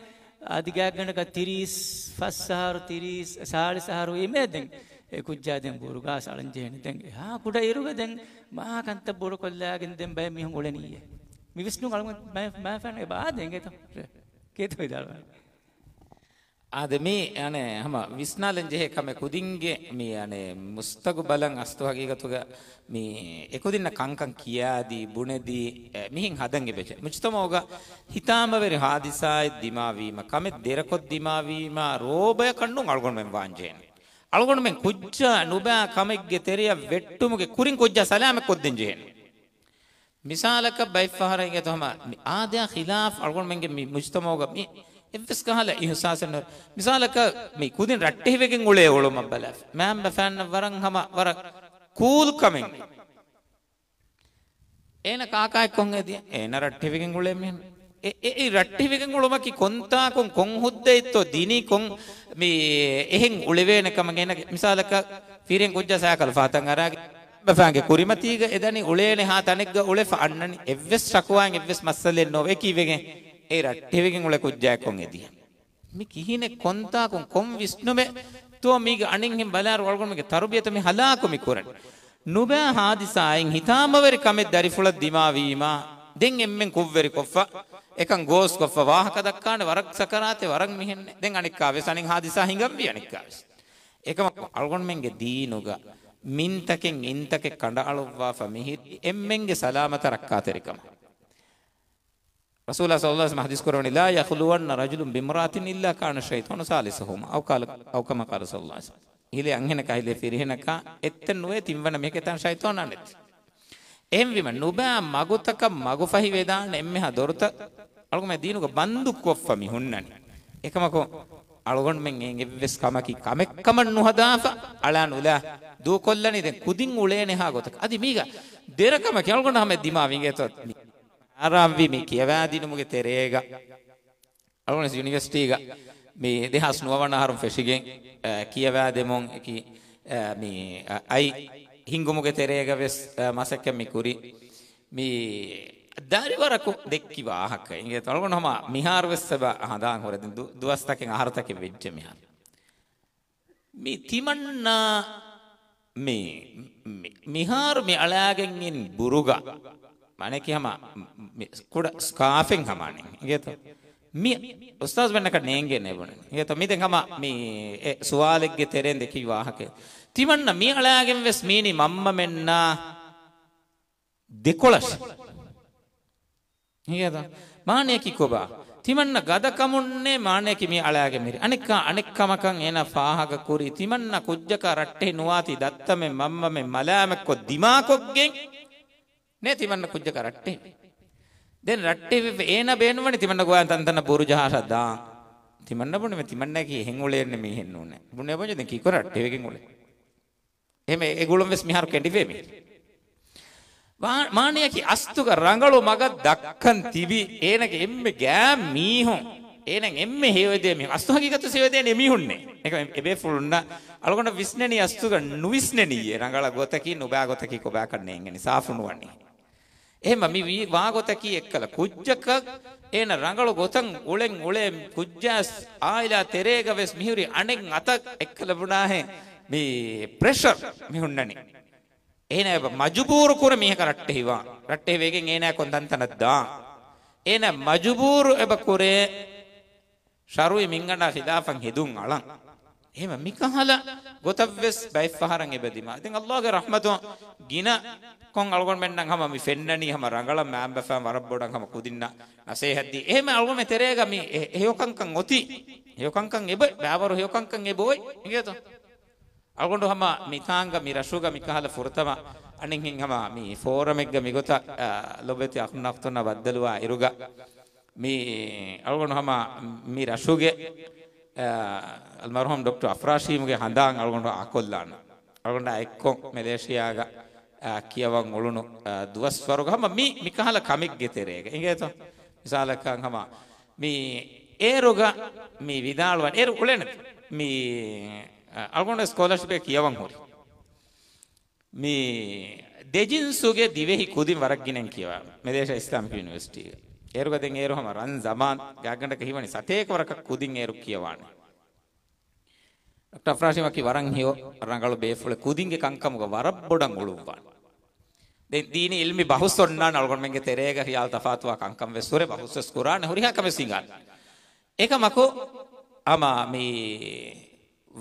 އަދި ގާތްގަނޑަކަށް ތިރީސް ފަސް އަހަރު، ތިރީސް ސާޅީސް އަހަރު ވީމޭ ދެން އެ ކުއްޖާ ދެން ބުރުގާސް އަޅަން ޖެހޭނެ. ދެން އެހާ ކުޑަ އިރުގަ ދެން މާ ކަންތައް ބޮޑުކޮށްލާގެން ދެން ބައެއް މީހުން އުޅެނީއޭ. މި ވިސްނުން އަޅުގަނޑު މައި-، މައިފާނަކަށް އެބަ އާދޭ އިނގޭތޯ؟ ކޭތޯ ވިދާޅުވާނެ؟ އާދެ، މީ އަނެއް ހަމަ ވިސްނާލަން ޖެހޭ ކަމެއް. ކުދިންގެ މި އަނެއް މުސްތަގުބަލަށް އަސްލު ހަގީގަތުގަ މި އެކުދިންނަށް ކަންކަން ކިޔާދީ، ބުނެދީ، އެ، މިހެން ހަދަން އެބަޖެހޭ. މުޖްތަމަޢުގަ ހިތާމަވެރި ހާދިސާއެއް ދިމާވީމަ، ކަމެއް ދެރަކޮށް ދިމާވީމަ، ރޯބަޔަކަށް ނޫން އަޅުގަނޑުމެން ވާންޖެހޭނެ. އަޅުގަނޑުމެން ކުއްޖާ ނުބާ ކަމެއްގެ ތެރެއަށް ވެއްޓުމުގެ ކުރިން ކުއްޖާ ސަލާމަތް ކޮށްދޭން ޖެހޭނެ. މިސާލަކަށް ބައެއްފަހަރަށް އިނގޭތޯ ހަމަ މި އާދަޔާ ޚިލާފް އަޅުގަނޑުމެންގެ މި މުޖްތަމަޢުގަ މި އެއްވެސް ކަހަލަ އިހުސާސެއް ނު-، މިސާލަކަށް މި ކުދިން ރައްޓެހިވެގެން އުޅޭ އުޅުމަށް ބަލާފި. މައިންބަފައިންނަށް ވަރަށް ހަމަ ވަރަށް ކޫލް ކަމެއް. އޭނަ ކާކާ އެއްކޮށް އެދި، އޭނަ ރައްޓެހިވެގެން އުޅޭ މީހެއް. އެ، އެ، އެ ރައްޓެހިވެގެން އުޅުމަކީ ކޮންތާކުން ކޮން ހުއްދައެއްތޯ ދިނީ ކޮން މި އެހެން އުޅެވޭނެ ކަމަށް އޭނަގެ މިސާލަކަށް ފިރިހެން ކުއްޖާ ސައިކަލް ފަހަތަށް އަރާގެން ބަފާނގެ ކުރިމަތީގަ އެދަނީ އުޅޭނެ ހާ ތަނެއްގަ އުޅެފަ އަންނަނީ އެއްވެސް ޝަކުވާއެއް އެއްވެސް މައްސަލައެއް ނޯވޭ ކީއްވެގެން އެ ރައްޓެހިވެގެން އުޅޭ ކުއްޖާއެއްކޮށް އެދި. މި ކިހިނެއް ކޮންތާކުން ކޮން ވިސްނުމެއް ތޯ މީގެ އަނެއްހެން ބަލާރު އަޅުގަނޑުމެންގެ ތަރުބިޔަތަށް މި ހަލާކު މި ކުރަނީ. ނުބައި ހާދިސާއިން ހިތާމަވެރި ކަމެއް ދަރިފުޅަށް ދިމާވީމާ، ދެން އެންމެން ކުށްވެރިކޮށްފަ، އެކަން ގޯސްކޮށްފަ، ވާހަކަ ދައްކާނެ ވަރަށް ސަކަރާތެއް ވަރަށް މިހެންނެއް. ދެން އަނެއްކާވެސް އަނެއް ހާދިސާ ހިނގަންވީ އަނެއްކާވެސް. އެކަމަކު އަޅުގަނޑުމެންގެ ދީނުގަ މިންތަކެއް އިންތަކެއް ކަނޑައަޅުއްވާފަ މިހިރީ އެންމެންގެ ސަލާމަތަށް ރައްކާތެރިކަމަށް. ރަސޫލާ ޞައްލައްލާހު ޢަލައިހި ވަސައްލަމަ ޙަދީޘް ކުރަވަނީ، "لا يخلون رجل بامرأة إلا كان الشيطان ثالثهما." أو قال، أو كما قال صلى الله عليه وسلم. ހިލޭ އަންހެނަކާ ހިލޭ ފިރިހެނަކާ އެއްތަން ނުވޭ ތިންވަނަ މީހަކަށް ތާން ޝައިޠާނާ ނެތި. އެހެންވީމަ ނުބައި މަގުތަކަށް މަގުފަހިވެދާނެ އެންމެހާ ދޮރުތައް އަޅުގަނޑުމެން ދީނުގަ ބަންދުކޮށްފަ މި ހުންނަނީ. އެކަމަކު އަޅުގަނޑުމެން އެއްވެސް ކަމަކީ ކަމެއްކަމަށް ނުހަދާފަ އަޅާ ނުލާ ދޫކޮށްލަނީ ދެން ކުދިން އުޅޭނެހާ ގޮތަކަށް. އަދި މީގަ ދެރަކަމަކީ އަޅުގަނޑު ހަމަ ދިމާވި އިނގޭތޯ މި އާރާމްވީ މި ކިޔަވާދިނުމުގެ ތެރޭގަ އަޅުގަނޑު ޔުނިވަރސިޓީގަ މި ދެހާސް ނުވަވަނަ އަހަރުން ފެށިގެން، އަ، ކިޔަވާދެމުން އެކި، އަ، މި، އަ، އައި ހިންގުމުގެ ތެރޭގަ ވެސް، އަ، މަސައްކަތް މި ކުރި. މި ދަރިވަރަކު ދެއްކި ވާހަކަ އިނގޭތޯ އަޅުގަނޑު ހަމަ މިހާރު ވެސް އެބަ ހަނދާން ހުރެ ދު-، ދުވަސްތަކެއް އަހަރުތަކެއް ވެއްޖެ މިހާރު. މި ތިމަންނާ މި، މި، މިހާރު މި އަޅާގެން އިން ބުރުގަ މާނައަކީ ހަމަ މި ކުޑަ ސްކާފެއް ހަމާނެ އިނގޭތޯ؟ މި އުސްތާޒްމެންނަކަށް ނޭނގޭނެ ބުނަނީ. އިނގޭތޯ؟ މި ދެން ހަމަ މި އެ ސުވާލެއްގެ ތެރެއިން ދެކި ވާހަކަ. ތިމަންނަ މި އަޅާގެން ވެސް މީނީ މަންމަމެންނާ ދެކޮޅަށް. ހިނގޭތަ؟ މާނައަކީ ކޮބާ؟ ތިމަންނަ ގަދަކަމުންނޭ މާނައަކީ މި އަޅާގެ މިރި. އަނެއްކާ އަނެއްކަމަކަށް އޭނާ ފާހަގަ ކުރީ. ތިމަންނަ ކުއްޖަކާ ރައްޓެހި ނުވާތީ ދައްތަމެން މަންމަމެން މަލާމަތްކޮށް ދިމާކޮށްގެން ނޭ ތިމަންނަ ކުއްޖަކާ ރައްޓެހި. ދެން ރައްޓެހިވެފަ އޭނާ ބޭނުންވަނީ ތިމަންނަ ގޮވާ ތަންތަނަށް ބުރުޖަހާށަ ދާން. ތިމަންނަ ބުނެ ތިމަންނައަކީ އެހެން އުޅޭނެ މީހެއް ނޫނޭ. ބުނެ ބުނެ ދެން ކީކުރ ރައްޓެހިވެގެން އުޅޭ. އެހެމެ އެ ގުޅުން ވެސް މިހާރު ކެނޑިފޭ މި. މާ-، މާނައަކީ އަސްތުގަ ރަނގަޅު މަގަށް ދައްކަން ތިބި އޭނަގެ އެންމެ ގާތް މީހުން އޭނަ އެންމެ ހެޔޮއެދޭ މީހުން. އަސްލު ހަގީގަތު ހެޔޮއެދޭނެ މީހުންނޭ. އެކަމަ އެބޭފުޅުންނަށް އަޅުގަނޑަށް ވިސްނެނީ އަސްލުގަ ނުވިސްނެނީއޭ. ރަނގަޅަށް ގޮތަކީ ނުބާ ގޮތަކީ ކޮބާކަން ނޭނގެނީ. ސާފު ނުވަނީ. އެހެންމަ މި ވީ ވާގޮތަކީ އެއްކަލަ ކުއްޖަކަށް އޭނަ ރަނގަޅު ގޮތަށް އުޅެން އުޅޭ ކުއްޖާސް އާއިލާ ތެރޭގަ ވެސް މިހުރި އަނެއް އަތަށް އެއްކަލަ ބުނާހެން މި ޕްރެޝަރ މި ހުންނަނީ. އޭނާ އެބަ މަޖުބޫރު ކުރެ މީހަކަށް ރައްޓެހިވާ. ރައްޓެހިވެގެން އޭނާ ކޮން ތަންތަނަށް ދާ. އޭނާ މަޖުބޫރު އެބަ ކުރޭ ޝަރުއީ މިންގަނޑާ ޚިލާފަށް ހެދުން އަޅަން. އެހެމަ މިކަހަލަ ގޮތަށްވެސް ބައެއްފަހަރަށް އެބަ ދިމާ. ދެން ﷲގެ ރަޙްމަތުން ގިނަ ކޮން އަޅުގަނޑުމެންނަށް ހަމަ މި ފެންނަނީ ހަމަ ރަނގަޅަށް މާނބަފާން ވަރަށް ބޮޑަށް ހަމަ ކުދިންނަށް ނަސޭހަތްދީ. އެހެމަ އަޅުގަނޑުމެން ތެރޭގަ މި އެ-، ހެޔޮކަންކަން އޮތީ. ހެޔޮކަންކަން އެބަ ބާވަރު ހެޔޮކަންކަން އެބަ އޮތް. އިނގޭތޯ؟ އަޅުގަނޑު ހަމަ މިތާނގަ މި ރަށުގަ މިކަހަލަ ފުރަތަމަ އަނެއްހެން ހަމަ މި ފޯރަމެއްގަ މިގޮތަށް، އަ، ލޮބެތި އަޚުންނާ އުޚްތުންނާ ބައްދަލުވާ އިރުގަ މި އަޅުގަނޑު ހަމަ މި ރަށުގެ، އަ، އަލްމަރުޙޫމް ޑޮކްޓަރ އަފްރާޝީމުގެ ހަނދާން އަޅުގަނޑު އާކޮށްލާނަން. އަޅުގަނޑާ އެއްކޮށް މެލޭޝިޔާގަ، އަ، ކިޔަވަން އުޅުނު، އަ، ދުވަސްވަރުގަ ހަމަ މި، މިކަހަލަ ކަމެއްގެ ތެރޭގަ. އިނގޭތޯ؟ މިސާލަކަށް ހަމަ މި އޭރުގަ މި ވިދާޅުވަން އޭރު އުޅެނެ މި، އަ، އަޅުގަނޑު ސްކޮލަރޝިޕެއް ކިޔަވަން ހުރި. މި ދެޖިންސުގެ ދިވެހި ކުދިން ވަރަށް ގިނައިން ކިޔަވާ މެލޭޝިޔާ އިސްލާމިކް ޔުނިވަރސިޓީގަ. އޭރުގަ ދެން އޭރު ހަމަ ރަން ޒަމާން ގާތްގަނޑަކަށް ހީވަނީ ސަތޭކަ ވަރަކަށް ކުދިން އޭރު ކިޔަވާނެ. ޑޮކްޓަރ އަފްރާޝީމަކީ ވަރަށް ހެޔޮ ރަނގަޅު ބޭފުޅެއް ކުދިންގެ ކަންކަމުގަ ވަރަށް ބޮޑަށް އުޅުއްވާނެ. ދެން ދީނީ އިލްމީ ބަހުސް އޮންނާނެ އަޅުގަނޑުމެންގެ ތެރޭގަ ޚިޔާލު ތަފާތުވާ ކަންކަން ވެސް ހުރެ ބަހުސް ވެސް ކުރާނެ ހުރިހާ ކަމެއް ސިނގާނެ. އެކަމަކު ހަމަ މި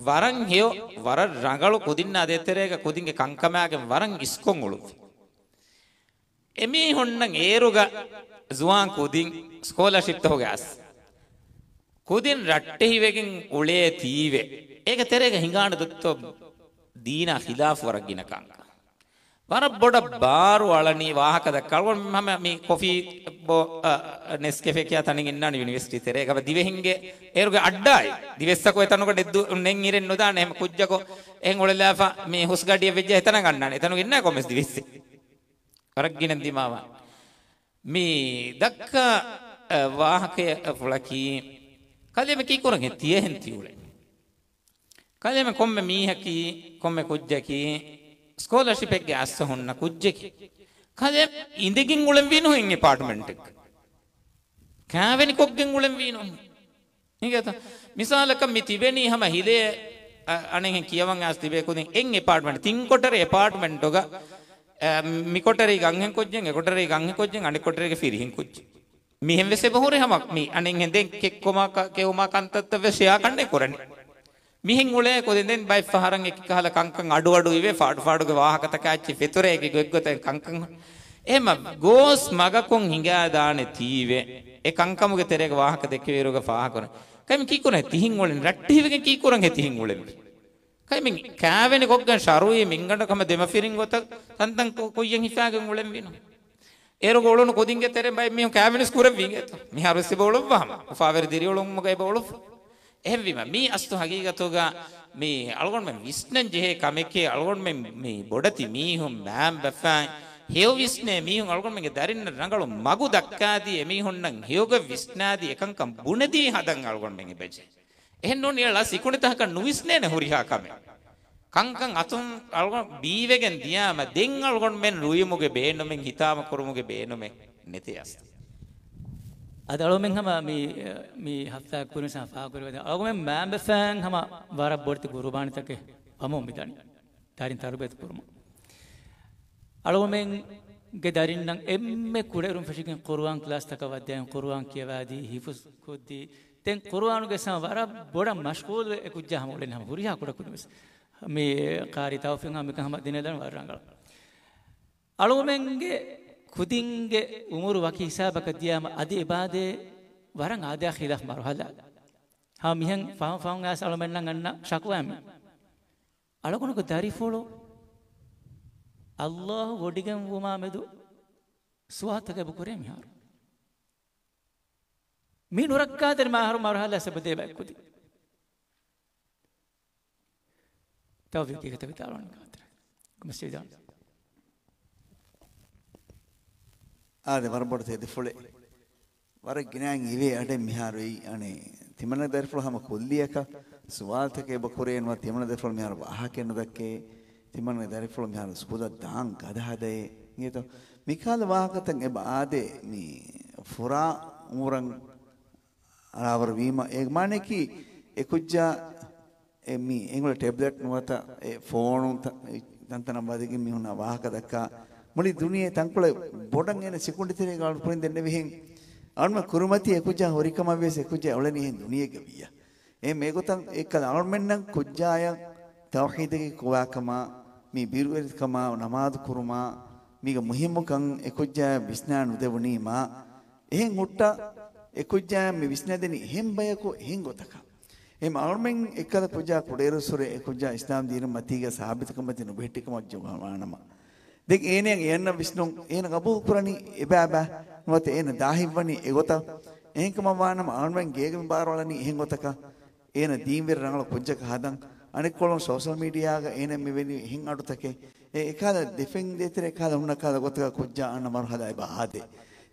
ވަރަށް ހެޔޮ ވަރަށް ރަނގަޅު ކުދިންނާ ދޭތެރޭގަ ކުދިންގެ ކަންކަމާގެން ވަރަށް އިސްކޮށް އުޅުއްވި. އެމީހުންނަށް އޭރުގަ ޒުވާން ކުދިން ސްކޮލަރޝިޕްތަކުގެ އަސް ކުދިން ރައްޓެހިވެގެން އުޅޭ ތީވެ. އޭގެ ތެރޭގަ ހިނގާނެ ދޮއްތޯ ދީނާ ޚިލާފު ވަރަށް ގިނަ ކަންކަން. ވަރަށް ބޮޑަށް ބާރު އަޅަނީ ވާހަކަ ދައްކާ. އަޅުގަނޑު ހަމަ މި ކޮފީ ބޯ، އަ، ނެސްކެފޭ ކިޔާ ތަނެއް އިންނާނެ ޔުނިވަރސިޓީ ތެރޭގަ. ހަމަ ދިވެހިންގެ އޭރުގެ އައްޑާއި ދިވެއްސަކު އެތަނުގަ ނެއްދު ނެތް އިރެއް ނުދާނެ. އެހެމަ ކުއްޖަކު އެހެން އުޅެލާފަ މި ހުސްގަޑިއެއް ވެއްޖެ އެތަނަށް އަންނާނެ. އެތަނުގަ އިންނާ ކޮންމެސް ދިވެއްސެއް. ވަރަށް ގިނަ ދިމާވާ. މި ދައްކާ، އަ، ވާހަކަޔަކަށް ފުޅަކީ، ކަލޭމެ ކީކުރަން ހެ ތިޔަހެން ތިއުޅެން. ކަލޭމެ ކޮންމެ މީހަކީ، ކޮންމެ ކުއްޖަކީ، ސްކޮލަރޝިޕެއްގެ އައްސަ ހުންނަ ކުއްޖެކޭ. ކަލޭ އިނދެގެން އުޅެންވީ ނުހެން އެޕާޓްމަންޓެއްގަ. ކާވެނިކޮށްގެން އުޅެންވީ ނުހެން. އިނގޭތަ؟ މިސާލަކަށް މި ތިބެނީ ހަމަ ހިލޭ، އަ، އަނެއްހެން ކިޔަވަން އައިސް ތިބޭ ކުދިން އެއް އެޕާޓްމަންޓް، ތިން ކޮޓަރި އެޕާޓްމަންޓުގަ، އަ، މި ކޮޓަރީގަ އަންހެން ކުއްޖެއް، އެ ކޮޓަރީގަ އަންހެން ކުއްޖެއް، އަނެއް ކޮޓަރީގަ ފިރިހެން ކުއްޖެއް. މިހެން ވެސް އެބަ ހުރެ ހަމަ މި އަނެއްހެން ދެން ކެއްކުމާ ކ-، ކެއުމާ ކަންތައްތައް ވެސް ޝެއާ ކަންނޭ ކުރަނީ. މިހެން އުޅޭ ކުދިން ދެން ބައެއްފަހަރަށް އެކި ކަހަލަ ކަންކަން އަޑުއަޑު އިވޭ، ފާޑު ފާޑުގެ ވާހަކަތަކާ އެއްޗެއް ފެތުރޭ އެކި ގޮތްގޮތަށް ކަންކަން. އެހެމަ ގޯސް މަގަކުން ހިނގާދާނެ ތީވެ. އެ ކަންކަމުގެ ތެރޭގަ ވާހަކަ ދެއްކެވިއިރުގަ ފާހަގަކުރަން. ކައިމި ކީކުރަން ތިހިން އުޅެން ރައްޓެހިވެގެން ކީކުރަން ހެ ތިހިން އުޅެން. ކައިމި ކާވެނި ކޮށްގެން ޝަރުއީ މިންގަނޑަކަމަ ދެމަފިރިން ގޮތަށް ތަންތަން ކު-، ކުއްޔަށް ހިފާގެން އުޅެންވީނު. އޭރުގަ އުޅުނު ކުދިންގެ ތެރެ ބައެއް މީހުން ކާވެނިސް ކުރެއްވީ އިނގޭތޯ. މިހާރު ވެސް އެބަ އުޅުއްވާ ހަމަ. އުފާވެރި ދިރިއުޅުމުގަ އެބަ އުޅުއްވާ. އެހެންވީމަ، މީ އަސްލު ހަގީގަތުގަ މީ އަޅުގަނޑުމެން ވިސްނަން ޖެހޭ ކަމެކޭ. އަޅުގަނޑުމެން މީ ބޮޑެތި މީހުން، މާންބަފައިން، ހެޔޮ ވިސްނޭ މީހުން އަޅުގަނޑުމެންގެ ދަރިންނަށް ރަނގަޅު މަގު ދައްކާދީ، އެމީހުންނަށް ހެޔޮގޮތް ވިސްނާދީ، އެކަންކަން ބުނެދީ ހަދަން އަޅުގަނޑުމެން އެބަޖެހޭ. އެހެން ނޫން އެ ޅަސް އިކުނިތަކަކަށް ނުވިސްނޭނެ ހުރިހާ ކަމެއް. ކަންކަން އަތުން އަޅުގަނޑު ބީވެގެން ދިޔާމަ، ދެން އަޅުގަނޑުމެން ރުއިމުގެ ބޭނުމެއް، ހިތާމަ ކުރުމުގެ ބޭނުމެއް ނެތޭ އަސްލު. އަދި އަޅުމެން ހަމަ މި، މި ހަފްތާ ކުރިން ސާ ފާކުރި ވަދެ އަޅުމެން މާބެފައިން ހަމަ ވަރަށް ބޮޑެތި ގުރުބާންތަކެއް ވަމުން މިދަނީ. ދަރިން ތަރުބިޔަތު ކުރުމަށް. އަޅުމެންގެ ދަރިންނަށް އެންމެ ކުޑައިރުން ފެށިގެން ޤުރުއާން ކްލާސްތަކަށް ވައްދައިން، ޤުރުއާން ކިޔަވާދީ، ހިފުޒު ކޮށްދީ، ދެން ޤުރުއާނުގެ ސަމަ ވަރަށް ބޮޑަށް މަޝްޣޫލުވެ އެ ކުއްޖާ ހަމަ އުޅެން ހަމަ ހުރިހާ ކުޑަކުދިން ވެސް. މި ޤާރީ ތައުފީޤް ހަމަ މިކަން ހަމަ ދެނެލަން ވަރަށް ރަނގަޅު. އަޅުމެންގެ ކުދިންގެ އުމުރު ވަކި ހިސާބަކަށް ދިޔާމަ އަދި އެބާދޭ ވަރަށް އާދަޔާ ޚިލާފް މަރުޙަލާ. ހަމަ މިހެން ފަހުން ފަހުން އައިސް އަޅުމެންނަށް އަންނަ ޝަކުވާ މީ. އަޅުގަނޑުގެ ދަރިފުޅު ﷲ ވޮޑިގެންވުމާ މެދު ސުވާލުތަކެއް އެބަ ކުރޭ މިހާރު. މި ނުރައްކާތެރި މާހަރު މަރުޙަލާ ސަބަދޭ ބައެއް ކުދިން. ތައުފީޤް ކީކޭތަ ވިދާޅުވަނީ ކާތެރޭ؟ ކޮމެންޓްސް ވިދާޅު. އާދެ، ވަރަށް ބޮޑަށް ތެދުފުޅެއް. ވަރަށް ގިނައިން އިވޭ އަޑެއް މިހާރު އެއީ. އަނެއް ތިމަންނަ ދަރިފުޅު ހަމަ ކުއްލިއަކަށް ސުވާލުތަކެއް އެބަ ކުރޭ ނުވަތަ ތިމަންނަ ދަރިފުޅު މިހާރު ވާހަކައެއް ނުދައްކޭ. ތިމަންނަ ދަރިފުޅު މިހާރު ސްކޫލަށް ދާން ގަދަ ހަދައޭ. އިނގޭތޯ؟ މިކަހަލަ ވާހަކަތައް އެބަ އާދޭ މި ފުރާ އުމުރަށް އަޅާވަރު ވީމަ، އޭގެ މާނައަކީ އެ ކުއްޖާ އެ މި އެނގުޅެ ޓެބްލެޓް ނުވަތަ އެ ފޯނު ތަ-، ތަންތަނަށް ވަދެގެން މީހުންނާ ވާހަކަ ދައްކާ މުޅި ދުނިޔެ ތަންކޮޅެއް ބޮޑަށް އޭނަ ސެކުނޑް ތެރޭގަ އަޅު ކުރިން ދެންނެވިހެން. އަޅުމެން ކުރިމަތީ އެ ކުއްޖާ ހުރިކަމަށް ވިޔަސް އެ ކުއްޖާ އުޅެނީ އެހެން ދުނިޔެއެއްގަ ވިއްޔާ. އެ މޭގޮތަށް އެއްކަލަ އަޅުމެންނަށް ކުއްޖާޔަށް ތައުހީދެއްގެ ގޮވާކަމާ، މި ބިރުވެރިކަމާ، ނަމާދު ކުރުމާ، މީގެ މުހިއްމުކަން އެ ކުއްޖާޔަށް ވިސްނާ ނުދެވުނީމާ، އެހެން ހުއްޓަ އެ ކުއްޖާޔަށް މި ވިސްނަދެނީ އެހެން ބަޔަކު އެހެން ގޮތަކަށް. އެހެން އަޅުމެން އެއްކަލަ ކުއްޖާ ކުޑައިރުއްސުރެ އެ ކުއްޖާ އިސްލާމް ދީނު މަތީގަ ސާބިތުކަމަތި ނުބެހެއްޓިކަމަށް ޖެހުނު ވާނަމަ، ދެން އޭނައަށް އެއަންނަ ވިސްނުން އޭނަ ގަބޫލު ކުރަނީ އެބައިބައި ނުވަތަ އޭނަ ދާހިތްވަނީ އެގޮތަށް. އެހެންކަމަށް ވާނަމަ އަޅުމެން ގޭގަ މި ބާރުއަޅަނީ އެހެން ގޮތަކަށް. އޭނަ ދީންވެރި ރަނގަޅު ކުއްޖަކަށް ހަދަން. އަނެއްކޮޅުން ސޯޝަލް މީޑިއާގަ އޭނަ މިވެނި އެހެން އަޑުތަކެއް. އެ އެކާލަ ދެފެން ދޭތެރެ އެކާލަ ހުންނަ ކާލަ ގޮތަކަށް ކުއްޖާ އަންނަ މަރުހަލާ އެބަ އާދޭ.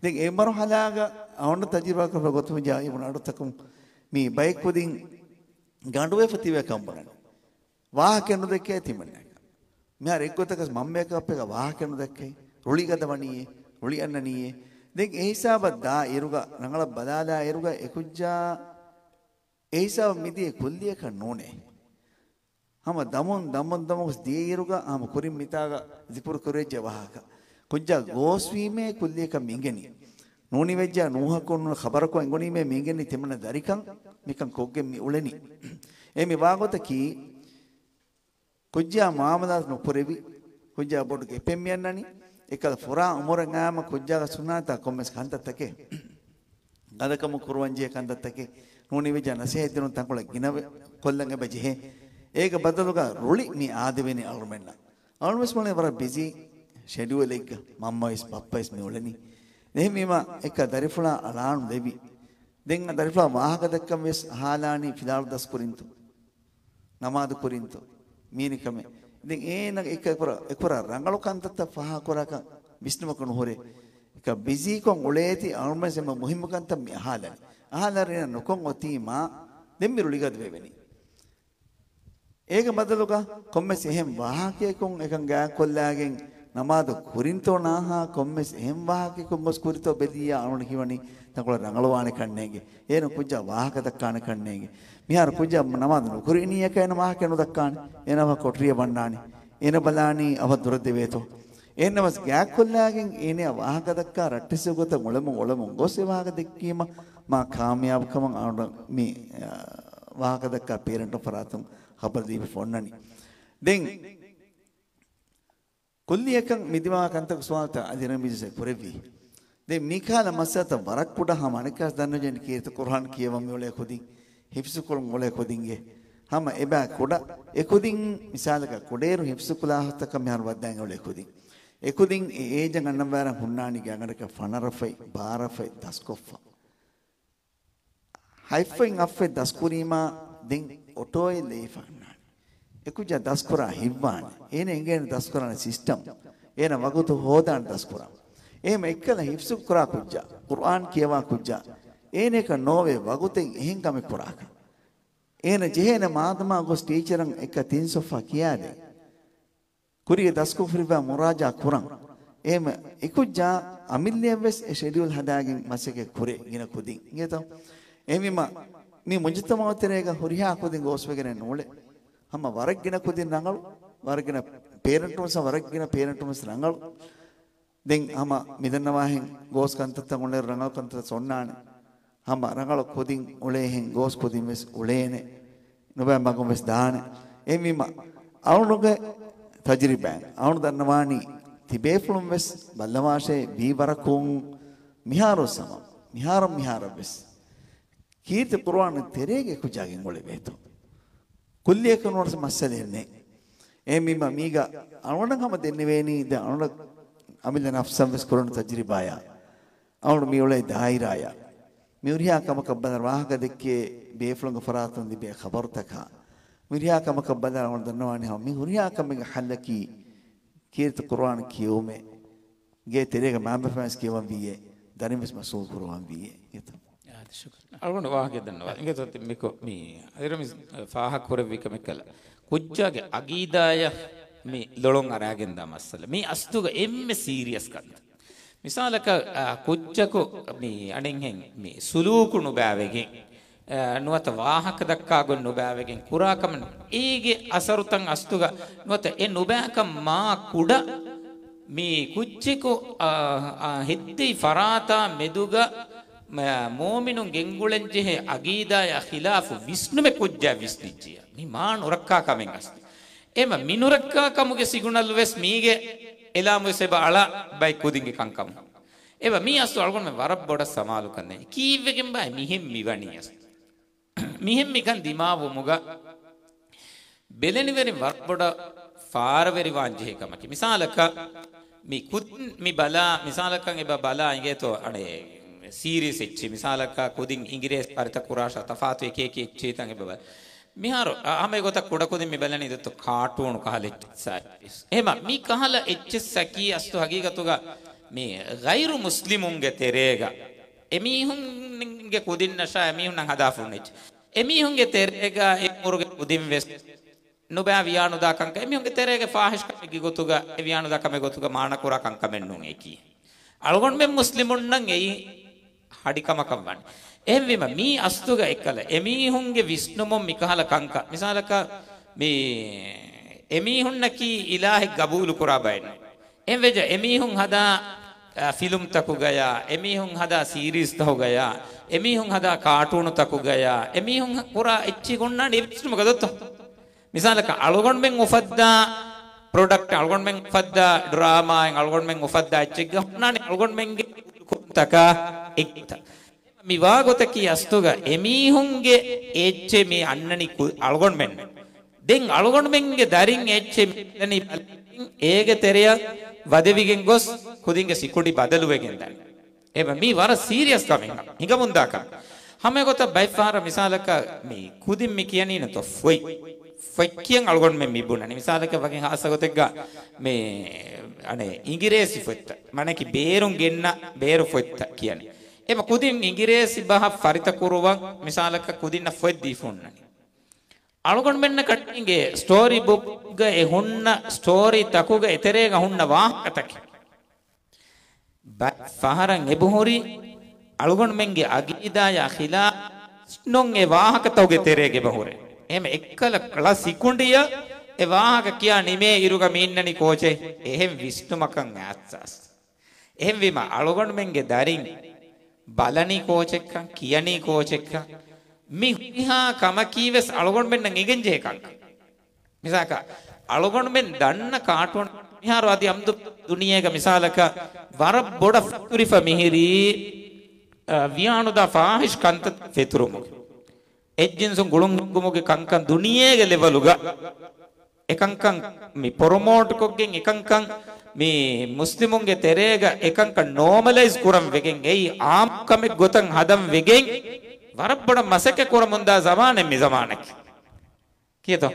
ދެން އެ މަރުހަލާގަ އަޅުގަނޑު ތަޖުރިބާކުރެއްވި ގޮތުން ޖާ އިވުނު އަޑުތަކުން މި ބައެއް ކުދިން ގަނޑުވެފަ ތިބޭ ކަންބުނަނީ. ވާހަކަ ނުދެއްކޭ ތިމަންނައަކަށް. މިހާރު އެއްގޮތަކަސް މަންމަޔަކަށް އައްޕައަކަށް ވާހަކަ ނުދެއްކޭ. ރުޅި ގަދަ ވަނީއޭ، ރުޅި އަންނަނީއޭ. ދެން އެ ހިސާބަށް ދާ އިރުގަ، ރަނގަޅަށް ބަލާލާ އިރުގަ އެ ކުއްޖާ އެ ހިސާބަށް މިދިޔަ ކުއްލިއަކަށް ނޫނޭ. ހަމަ ދަމުން ދަމުން ދަމުން ދިޔައިރުގަ ހަމަ ކުރިން މިތާގަ ޒިކުރު ކުރެއްޖެ ވާހަކަ. ކުއްޖާ ގޯސްވީމޭ ކުއްލިއަކަށް މިނގެނީ. ނޫނިވެއްޖާ ނޫހަކުން ނޫން ޚަބަރަކުން އެނގުނީމޭ މިނގެނީ ތިމަންނަ ދަރިކަން މިކަން ކޮށްގެން މި އުޅެނީ. އެ މި ވާގޮތަކީ ކުއްޖާ މުއާމަލާތު ނުކުރެވި، ކުއްޖާ ބޮޑު ގެޕެއް މިއަންނަނީ، އެކަލަ ފުރާ އުމުރަށް އައިމަ ކުއްޖާގެ ސުންނާތާ ކޮންމެސް ކަންތައްތަކެއް، ގަދަކަމުން ކުރުވަންޖެހޭ ކަންތައްތަކެއް، ނޫނިވެއްޖާ ނަސޭހަތްދިނުން ތަންކޮޅެއް ގިނަ ކޮށްލަން އެބަ ޖެހޭ. އޭގެ ބަދަލުގަ ރުޅި މި އާދެވެނީ އަޅުމެންނަށް. އަޅުމެންވެސް ވަނީ ވަރަށް ބިޒީ ޝެޑިއުލެއްގަ މަންމަވެސް ބައްޕަވެސް މި އުޅެނީ. އެހެންވީމަ އެކަ ދަރިފުޅާ އަޅާނުލެވި. ދެން ދަރިފުޅާ ވާހަކަ ދައްކަން ވެސް އަހާލާނީ ފިލާވަޅު ދަސްކުރިންތޯ؟ ނަމާދު ކުރިންތޯ؟ މީނިކަމެއް. ދެން އޭނަ އެކަ އެކުރާ، އެކުރާ ރަނގަޅު ކަންތައްތައް ފާހަގަކުރާކަން ވިސްނުމަކު ނުހުރޭ. އެކަ ބިޒީކޮށް އުޅޭތީ އަޅުމެން އެންމެ މުހިއްމު ކަންތައް މި އަހާލަނީ. އަހާލާ ރޭނަ ނުކޮށް އޮތީމާ ދެން މި ރުޅިގަދަ ވެވެނީ. އޭގެ ބަދަލުގަ ކޮންމެސް އެހެން ވާހަކައަކުން އެކަން ގާތްކޮށްލާގެން ނަމާދު ކުރިންތޯ ނާހާ ކޮންމެސް އެހެން ވާހަކައަކުން ގޮސް ކުރިތޯ ބެލިއްޔާ އަޅުގަނޑަށް ހީވަނީ ތަންކޮޅެއް ރަނގަޅުވާނެ ކަންނޭނގެ. އޭނަ ކުއްޖާ ވާހަކަ ދައްކާނެ ކަންނޭނގެ. މިހާރު ކުއްޖާ ނަމާދު ނުކުރެވެނީއަކަށް އޭނަ ވާހަކަ ނުދައްކާނެ. އޭނަ ވާހަކަ ކޮޓަރިއަށް ވަންނާނެ. އޭނަ ބަލާނީ އަވަށް ދުރަށް ދެވޭތޯ. އެހެންނަމަސް ގާތްކޮށްލާގެން އޭނަޔާ ވާހަކަ ދައްކާ ރައްޓެއްސެއް ގޮތަށް އުޅެމުން އުޅެމުން ގޮސް އެ ވާހަކަ ދެއްކީމަ މާ ކާމިޔާބު ކަމަށް އަޅުގަނޑަށް މި، އާ، ވާހަކަ ދައްކާ ޕޭރެންޓުން ފަރާތުން ޚަބަރު ދީފަ އޮންނަނީ. ދެން ކުއްލިއަކަށް މި ދިމާވާ ކަންތަކުގެ ސުވާލުތައް އަދި ރަމީޒް ކުރެއްވީ. ދެން މިކަހަލަ މައްސަލަތައް ވަރަށް ކުޑަ ހަމަ އަނެއްކާސް ދަންނަވަން ކީރިތި ޤުރުއާން ކިޔަވަން މިއުޅޭ ކުދިން، ހިފްޒުކުރަން އުޅޭ ކުދިންގެ ހަމަ އެބަ ކުޑަ އެކުދިން މިސާލަކަށް ކުޑައިރު ހިފްޒު ކުލާހަތަކަށް މިހާރު ވައްދާން އުޅޭ ކުދިން. އެކުދިން އެ އޭޖަށް އަންނަ ވަރަށް ހުންނާނީ ގާތްގަނޑަކަށް ފަނަރަ ފަތް، ބާރަ ފަތް ދަސްކޮށްފަ. ހަތްފަތް އަށްފަތް ދަސްކުރީމާ ދެން އޮޓޯއެއް ލެވިފަ އަންނާނެ. އެކުއްޖާ ދަސްކުރާ ހިތްވާނެ. އޭނަ އެނގޭނެ ދަސްކުރާނެ ސިސްޓަމް. އޭނަ ވަގުތު ހޯދާނެ ދަސްކުރާ. އެހެމަ އެއްކަލަ ހިފްޒު ކުރާ ކުއްޖާ، ޤުރުއާން ކިޔަވާ ކުއްޖާ، އޭނައަކަށް ނޯވޭ ވަގުތެއް އެހެން ކަމެއް ކުރާކަށް. އޭނަ ޖެހޭނެ މާދަމާ ގޮސް ޓީޗަރަށް އެއްކަ ތިން ސޮފްހާ ކިޔާދޭ. ކުރީގެ ދަސްކޮށްފައިވާ މުރާޖާ ކުރަން. އެހެމަ އެކުއްޖާ އަމިއްލައަށްވެސް އެ ޝެޑިއުލް ހަދާގެން މަސައްކަތް ކުރޭ ގިނަ ކުދިން. އިނގޭތޯ؟ އެހެންވީމަ މި މުޖުތަމަޢު ތެރޭގަ ހުރިހާ ކުދިން ގޯސްވެގެނެއް ނޫޅޭ. ހަމަ ވަރަށް ގިނަ ކުދިން ރަނގަޅު، ވަރަށް ގިނަ ޕޭރެންޓުންސް، ވަރަށް ގިނަ ޕޭރެންޓުންސް ރަނގަޅު. ދެން ހަމަ މިދަންނަވާހެން ގޯސް ކަންތައްތައް އުޅޭ ރަނގަޅު ކަންތައް އޮންނާނެ. ހަމަ ރަނގަޅު ކުދިން އުޅޭހެން ގޯސް ކުދިން ވެސް އުޅޭނެ. ނުބައި މަގުން ވެސް ދާނެ. އެހެންވީމަ އަޅުގަނޑުގެ ތަޖުރިބާއިން އަޅުގަނޑު ދަންނަވާނީ ތިބޭފުޅުން ވެސް ބައްލަވާށޭ ވީ ވަރަކުން މިހާރު ސަމަ، މިހާރު މިހާރަށް ވެސް ކީރިތި ޤުރުއާން ތެރޭގެ ކުއްޖާގެން އުޅެވޭތޯ. ކުއްލިއަކަށް ނުވަތަ މައްސަލައެއް ނެތް. އެހެންވީމަ މީގަ އަޅުގަނޑަށް ހަމަ ދެންނެވޭނީ ދެން އަޅުގަނޑަށް އަމިއްލަ ނަފްސަށް ވެސް ކުރަން ތަޖުރިބާޔާ. އަޅުގަނޑު މި އުޅޭ ދާއިރާޔަށް މި ހުރިހާ ކަމަކަށް ބަލާ ވާހަކަ ދެއްކޭ ބޭފުޅުންގެ ފަރާތުން ލިބޭ ޚަބަރުތަކާ، މި ހުރިހާ ކަމަކަށް ބަލާ އަޅުގަނޑު ދަންނަވާނީ ހަމަ މި ހުރިހާ ކަމެއްގެ ހައްލަކީ ކީރިތި ޤުރުއާން ކިޔެވުމޭ. ގޭ ތެރޭގަ މައިންބަފައިން ވެސް ކިޔަވަން ވީއޭ. ދަރިން ވެސް މަސްއޫލު ކުރަވާން ވީ. އަޅުގަނޑު ވާހަކަ ދަންނަވާ. އިނގޭތޯ މިކޮ-، މި އަދިރަ މި ފާހަގަ ކުރެއްވި ކަމެއްކަލަ. ކުއްޖާގެ އަގީދާޔަށް މި ލޮޅުން އަރާގެންދާ މައްސަލަ. މި އަސްލުގަ އެންމެ ސީރިއަސް ކަންތައް. މިސާލަކަށް، އާ، ކުއްޖަކު މި އަނެއްހެން މި ސުލޫކު ނުބާވެގެން، އާ، ނުވަތަ ވާހަކަ ދައްކާ ގޮތް ނުބާވެގެން ކުރާ ކަމެއް ނޫން. އޭގެ އަސަރުތައް އަސްލުގަ ނުވަތަ އެ ނުބާކަން މާ ކުޑަ މި ކުއްޖަކު، އާ، އާ، ހެއްދެވި ފަރާތާ މެދުގަ މ-، މުއުމިނުން ގެންގުޅެން ޖެހޭ އަގީދާޔާ ޚިލާފު ވިސްނުމެއް ކުއްޖާ ވިސްނިއްޖިއްޔާ. މި މާ ނުރައްކާ ކަމެއް އަސްލު. އެމަ މި ނުރައްކާ ކަމުގެ ސިގުނަލް ވެސް މީގެ އެލާމު ވެސް އެބަ އަޅާ ބައެއް ކުދިންގެ ކަންކަމުން. އެބަ މީ އަސްލު އަޅުގަނޑުމެން ވަރަށް ބޮޑަށް ސަމާލުކަން ނެތް. ކީއްވެގެން ބާ މިހެން މިވަނީ އަސްލު؟ މިހެން މިކަން ދިމާވުމުގަ ބެލެނިވެރިން ވަރަށް ބޮޑަށް ފާރަވެރިވާން ޖެހޭ ކަމަކީ. މިސާލަކަށް މި ކުދިން މި ބަލާ، މިސާލަކަށް އެބަ ބަލާ އިނގޭތޯ އަނެއް ސީރީސް އެއްޗެއް. މިސާލަކަށް ކުދިން އިނގިރޭސި ފަރިތަ ކުރާށާ ތަފާތު އެކި އެކި އެއްޗެއްތަން އެބަ ބަލާ. މިހާރު އަ-، ހަމަ ގޮތަށް ކުޑަކުދިން މި ބަލަނީ ދޮތޯ ކާޓޫނު ކަހަލަ އެއްޗެއްސާ. އެހެމަ މި ކަހަލަ އެއްޗެއްސަކީ އަސްލު ހަގީގަތުގަ މި ޣައިރު މުސްލިމުންގެ ތެރޭގަ އެމީހުންގެ ކުދިންނަށާ އެމީހުންނަށް ހަދާފަ ހުންނަ އެއްޗެއް. އެމީހުންގެ ތެރޭގަ އެ އުމުރުގެ ކުދިން ވެސް ނުބާ ވިޔާނުދާ ކަންކަން، އެމީހުންގެ ތެރޭގެ ފާހިޝް ކަމެއްގެ ގޮތުގަ އެ ވިޔާނުދާ ކަމެއް ގޮތުގަ މާނަ ކުރާ ކަންކަމެއް ނޫން އެކީ. އަޅުގަނޑުމެން މުސްލިމުންނަށް އެއީ ހަޑިކަމަކަށް ވާނެ. އެހެންވީމަ މީ އަސްލުގަ އެއްކަލަ އެމީހުންގެ ވިސްނުމުން މިކަހަލަ ކަންކަން. މިސާލަކަށް މި އެމީހުންނަކީ އިލާހެއް ގަބޫލު ކުރާ ބައެއް ނޫން. އެހެންވެއްޖެ އެމީހުން ހަދާ، އަ، ފިލުމްތަކުގަޔާ، އެމީހުން ހަދާ ސީރީސްތަކުގަޔާ، އެމީހުން ހަދާ ކާޓޫނުތަކުގަޔާ، އެމީހުން ކުރާ އެއްޗި ގޮންނާނެ އެ ވިސްނުމުގަ ދޮތޯ. މިސާލަކަށް އަޅުގަނޑުމެން އުފައްދާ ޕްރޮޑަކްޓް، އަޅުގަނޑުމެން އުފައްދާ ޑްރާމާއެއް، އަޅުގަނޑުމެން އުފައްދާ އެއްޗެއްގަ ހުންނާނެ އަޅުގަނޑުމެންގެ ކުދިންތަކާ އެއްގޮތަށް. މި ވާގޮތަކީ އަސްލުގަ އެމީހުންގެ އެއްޗެއް މި އަންނަނީ ކު-، އަޅުގަނޑުމެން. ދެން އަޅުގަނޑުމެންގެ ދަރިން އެއްޗެއް މި އަންނަނީ ބަލަން އޭގެ ތެރެއަށް ވަދެވިގެން ގޮސް ކުދިންގެ ސިކުނޑި ބަދަލުވެގެން ދާނެ. އެބަ މީ ވަރަށް ސީރިއަސް ކަމެއް ހިނގަމުންދާ ކަމެއް. ހަމަ އެގޮތަށް ބައެއްފަހަރަށް މިސާލަކަށް މި ކުދިން މި ކިޔަނީ ނުތޯ ފޮތް. ފޮތް ކިޔަން އަޅުގަނޑުމެން މި ބުނަނީ. މިސާލަކަށް ވަކިން ހާއްސަ ގޮތެއްގަ މި އަނެއް އިނގިރޭސި ފޮތްތައް. މާނައަކީ ބޭރުން ގެންނަ ބޭރު ފޮތްތައް ކިޔަނީ. އެބަ ކުދިން އިނގިރޭސި ބަހަށް ފަރިތަ ކުރުވަން މިސާލަކަށް ކުދިންނަށް ފޮތް ދީފަ ހުންނަނީ. އަޅުގަނޑުމެންނަކަށް އިނގޭ ސްޓޯރީ ބުކްގަ އެ ހުންނަ ސްޓޯރީ ތަކުގަ އެތެރޭގަ ހުންނަ ވާހަކަތަކެއް. ބައެއް ފަހަރަށް އެބަހުރި އަޅުގަނޑުމެންގެ އަގީދާޔާ ޚިލާފް ނޫން އެ ވާހަކަތަކުގެ ތެރޭގަ އެބަހުރޭ. އެހެމަ އެއްކަލަ ކަޅަ ސިކުނޑިއަށް އެ ވާހަކަ ކިޔާ ނިމޭ އިރުގަ މި އިންނަނީ ކޯޗެއް؟ އެހެން ވިސްނުމަކަށް އައްސާސް. އެހެންވީމަ އަޅުގަނޑުމެންގެ ދަރިން ބަލަނީ ކޯޗެއްކަން، ކިޔަނީ ކޯޗެއްކަން، މި ހުރިހާ ކަމަކީ ވެސް އަޅުގަނޑުމެންނަށް އެނގެންޖެހޭ ކަންކަން. މިސާލަކަށް، އަޅުގަނޑުމެން ދަންނަ ކާޓޫން މިހާރު އަދި އަމްދު ދުނިޔޭގަ މިސާލަކަށް ވަރަށް ބޮޑަށް ފެތުރިފަ މިހިރީ، އަ، ވިޔާނުދާ ފާހިޝް ކަންތައް ފެތުރުމުގެ. އެއްޖިންސުން ގުޅުން ހިންގުމުގެ ކަންކަން ދުނިޔޭގެ ލެވަލުގަ އެކަންކަން މި ޕްރޮމޯޓް ކޮށްގެން، އެކަންކަން މި މުސްލިމުންގެ ތެރޭގަ އެކަންކަން ނޯމަލައިޒް ކުރަން ވެގެން، އެއީ އާއްމު ކަމެއް ގޮތަށް ހަދަން ވެގެން، ވަރަށް ބޮޑަށް މަސައްކަތް ކުރަމުންދާ ޒަމާނެއް މި ޒަމާނަކީ. ކިޔަތޯ؟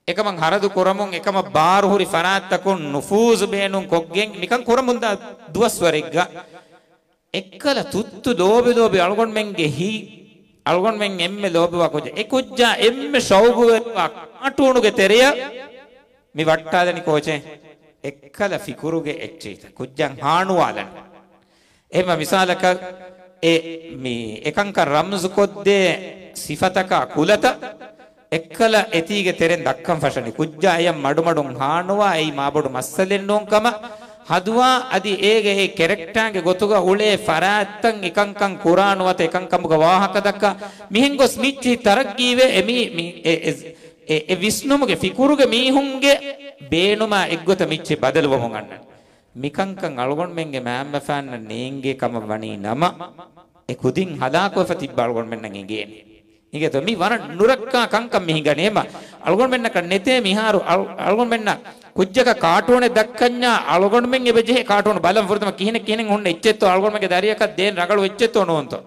އެކަމަށް ހަރަދު ކުރަމުން، އެކަމަށް ބާރު ހުރި ފަރާތްތަކުން ނުފޫޒު ބޭނުން ކޮށްގެން މިކަން ކުރަމުންދާ ދުވަސްވަރެއްގަ، އެއްކަލަ ތުއްތު ލޯބި ލޯބި އަޅުގަނޑުމެންގެ ހިތް، އަޅުގަނޑުމެން އެންމެ ލޯބިވާ ކުއްޖާ، އެ ކުއްޖާ އެންމެ ޝައުގުވެރިވާ ކާޓޫނުގެ ތެރެއަށް މި ވައްޓާލަނީ ކޯޗެއް؟ އެއްކަލަ ފިކުރުގެ އެއްޗެއްތަ ކުއްޖާ ހާނުވާލަނީ. އެހެންމަ މިސާލަކަށް އެ މި އެކަންކަން ރަމްޒުކޮށްދޭ ސިފަތަކާ ކުލަތައް އެއްކަލަ އެތީގެ ތެރެން ދައްކަން ފަށަނީ. ކުއްޖާ އެޔަށް މަޑުމަޑުން ހާނުވާ އެއީ މާބޮޑު މައްސަލެއް ނޫން ކަމަށް ހަދުވާ، އަދި އޭގެ އެ ކެރެކްޓާގެ ގޮތުގަ އުޅޭ ފަރާތްތައް އެކަންކަން ކުރާ ނުވަތަ އެކަންކަމުގަ ވާހަކަ ދައްކާ މިހެން ގޮސް މިއްޗިހި ތަރައްގީވެ އެ މީ، މި، އެ، އެ، އެ، އެ ވިސްނުމުގެ ފިކުރުގެ މީހުންގެ ބޭނުމާ އެއްގޮތަށް މިއްޗި ބަދަލުވަމުން އަންނަނީ. މިކަންކަން އަޅުގަނޑުމެންގެ މައިންބަފައިންނަށް ނޭނގޭ ކަމަށް ވަނީ ނަމަ، އެ ކުދިން ހަލާކުވެފަ ތިއްބަ އަޅުގަނޑުމެންނަށް އެނގޭނެ. އިނގޭތޯ؟ މި ވަރަށް ނުރައްކާ ކަންކަން މި ހިނގަނީ. އެމަ އަޅުގަނޑުމެންނަކަށް ނެތޭ މިހާރު އަޅު-، އަޅުގަނޑުމެންނަށް ކުއްޖަކަށް ކާޓޫނެއް ދައްކަންޏާ އަޅުގަނޑުމެން އެބަ ޖެހޭ ކާޓޫނު ބަލަން ފުރަތަމަ ކިހިނެއް ކިހިނެއް ހުންނަ އެއްޗެއްތޯ އަޅުގަނޑުމެންގެ ދަރިއަކަށް ދޭން ރަނގަޅު އެއްޗެއްތޯ ނޫންތޯ؟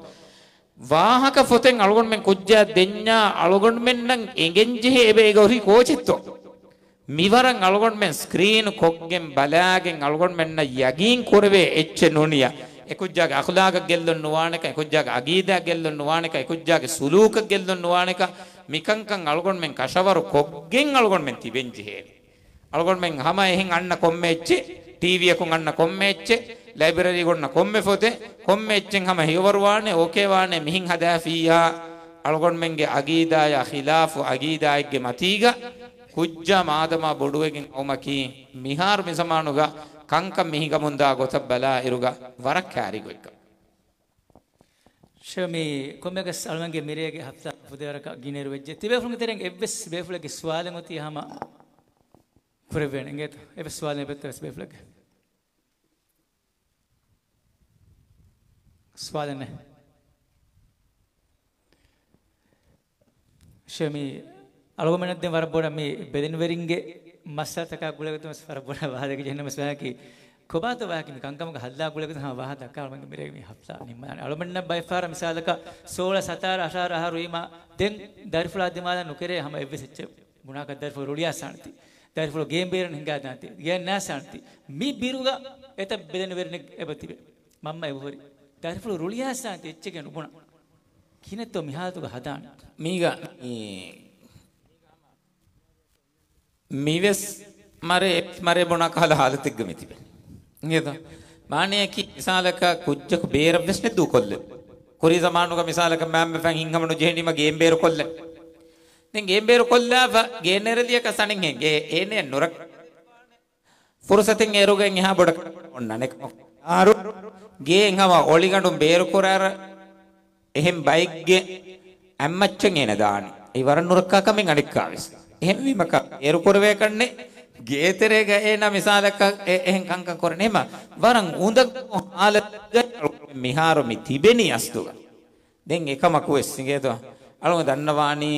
ވާހަކަ ފޮތެއް އަޅުގަނޑުމެން ކުއްޖާ ދެންޏާ އަޅުގަނޑުމެންނަށް އެނގެންޖެހޭ އެބަ އޭގަ ހުރީ ކޯޗެއްތޯ؟ މިވަރަށް އަޅުގަނޑުމެން ސްކްރީން ކޮށްގެން ބަލާގެން އަޅުގަނޑުމެންނަށް ޔަގީން ކުރެވޭ އެއްޗެއް ނޫނިޔާ. އެކުއްޖާގެ އަޚްލާގަށް ގެއްލުން ނުވާނެކަން، އެކުއްޖާގެ އަގީދާ ގެއްލުން ނުވާނެކަން، އެކުއްޖާގެ ސުލޫކަށް ގެއްލުން ނުވާނެކަން، މިކަންކަން އަޅުގަނޑުމެން ކަށަވަރު ކޮށްގެން އަޅުގަނޑުމެން ތިބެން ޖެހޭނެ. އަޅުގަނޑުމެން ހަމަ އެހެން އަންނަ ކޮންމެ އެއްޗެއް، ޓީވީއަކުން އަންނަ ކޮންމެ އެއްޗެއް، ލައިބްރަރީގަ އޮންނަ ކޮންމެ ފޮތެއް، ކޮންމެ އެއްޗެއް ހަމަ ހެޔޮވަރުވާނެ، އޯކޭވާނެ، މިހިން ހަދާފިއްޔާ، އަޅުގަނޑުމެންގެ އަގީދާޔާ ޚިލާފު އަގީދާއެއްގެ މަތީގަ ކުއްޖާ މާދަމާ ބޮޑުވެގެން އައުމަކީ، މިހާރު މި ޒަމާނުގަ ކަންކަން މި ހިނގަމުންދާ ގޮތަށް ބަލާއިރުގަ ވަރަށް ކާރި ގޮތްކަން. ޝޭޚް، މި ކޮންމެއަކަސް އަޅުގަނޑުގެ މިރޭގެ ހަފްތާ ފުދޭވަރަކަށް ގިނައިރު ވެއްޖެ. ތިބޭފުޅުންގެ ތެރެއިން އެއްވެސް ބޭފުޅެއްގެ ސުވާލެއް އޮތީ ހަމަ ކުރެވޭނެ އިނގޭތަ؟ އެއްވެސް ސުވާލެއް އެބައޮތްތަ އެއްވެސް ބޭފުޅެއްގެ؟ ސުވާލެއް ނެތް. ޝޭޚް، މި އަޅުގަނޑުމެންނަށް ދެން ވަރަށް ބޮޑަށް މި ބެލެނިވެރިންގެ މައްސަލަތަކާ ގުޅޭގޮތުން ވެސް ވަރަށް ބޮޑަށް ވާހަކަ ދެއްކި ޖެހެން ވެސް ވާހަކަ ކޮބާތޯ ވާހަކަ މި ކަންކަމުގެ ހައްލާ ގުޅޭގޮތުން ހަމަ ވާހަކަ ދައްކާ އަޅުގަނޑުގެ މިރޭގެ މި ހަފްތާ ނިންމާނެ. އަޅުގަނޑުމެންނަށް ބައެއް ފަހަރަށް މިސާލަކަށް ސޯޅަ، ސަތާރަ، އަށާރަ އަހަރު ވީމަ ދެން ދަރިފުޅާ ދިމާލަށް ނުކެރޭ ހަމަ އެއްވެސް އެއްޗެއް. ބުނާކަށް ދަރިފުޅު ރުޅިއައްސާނެތީ. ދަރިފުޅު ގޭން ބޭރަށް ހިނގާދާނެތީ. ގެއަށް ނާއްސާނެތީ. މި ބިރުގަ އެތައް ބެލެނިވެރިނެއް އެބަ ތިބޭ. މަންމަ އެބަހުރި. ދަރިފުޅު ރުޅިއައްސާނެތީ އެއްޗެއްގެ ނުބުނާ. ކިހިނެއްތޯ މި ހާލަތުގަ ހަދާނެ. މީގަ މި، މިވެސް މަރޭ، މަރޭ ބުނާ ކަހަލަ ހާލަތެއްގަ މި ތިބެ. އިނގޭތޯ؟ މާނަޔަކީ މިސާލަކަށް ކުއްޖަކު ބޭރަށްވެސް ނެތް ދޫކޮށްލެ. ކުރީ ޒަމާނުގަ މިސާލަކަށް މައިންބަފައިން ހިތްހަމަ ނުޖެހެނީމަ ގޭން ބޭރު ކޮށްލެ. ދެން ގޭން ބޭރު ކޮށްލާފަ ގޭން ނެރެލިޔަކަސް އަނެއްހެން ގޭ އޭނެ ނުރަ ފުރުސަތެއް އޭރުގައި އެހާ ބޮޑަކަށް އޮންނާނެ. އާރު ގޭ ހަމަ އޮޅިގަނޑުން ބޭރުކުރާރަ އެހެން ބައެއްގެ އަތްމައްޗަށް އޭނަ ދާނީ. އެއީ ވަރަށް ނުރައްކާ ކަމެއް އަނެއްކާވެސް. އެހެންވީމަ ބޭރުކުރެވޭކަށްނެއް ގޭތެރޭގަ އޭނަ މިސާލަކަށް އެ-، އެހެން ކަންކަން ކުރަނީ. އެހެމަ ވަރަށް އުނދަގޫ ހާލަތުގައި މިހާރު މި ތިބެނީ އަސްލުގަ. ދެން އެކަމަކުވެސް އިނގޭތޯ؟ އަޅުގަނޑު ދަންނަވާނީ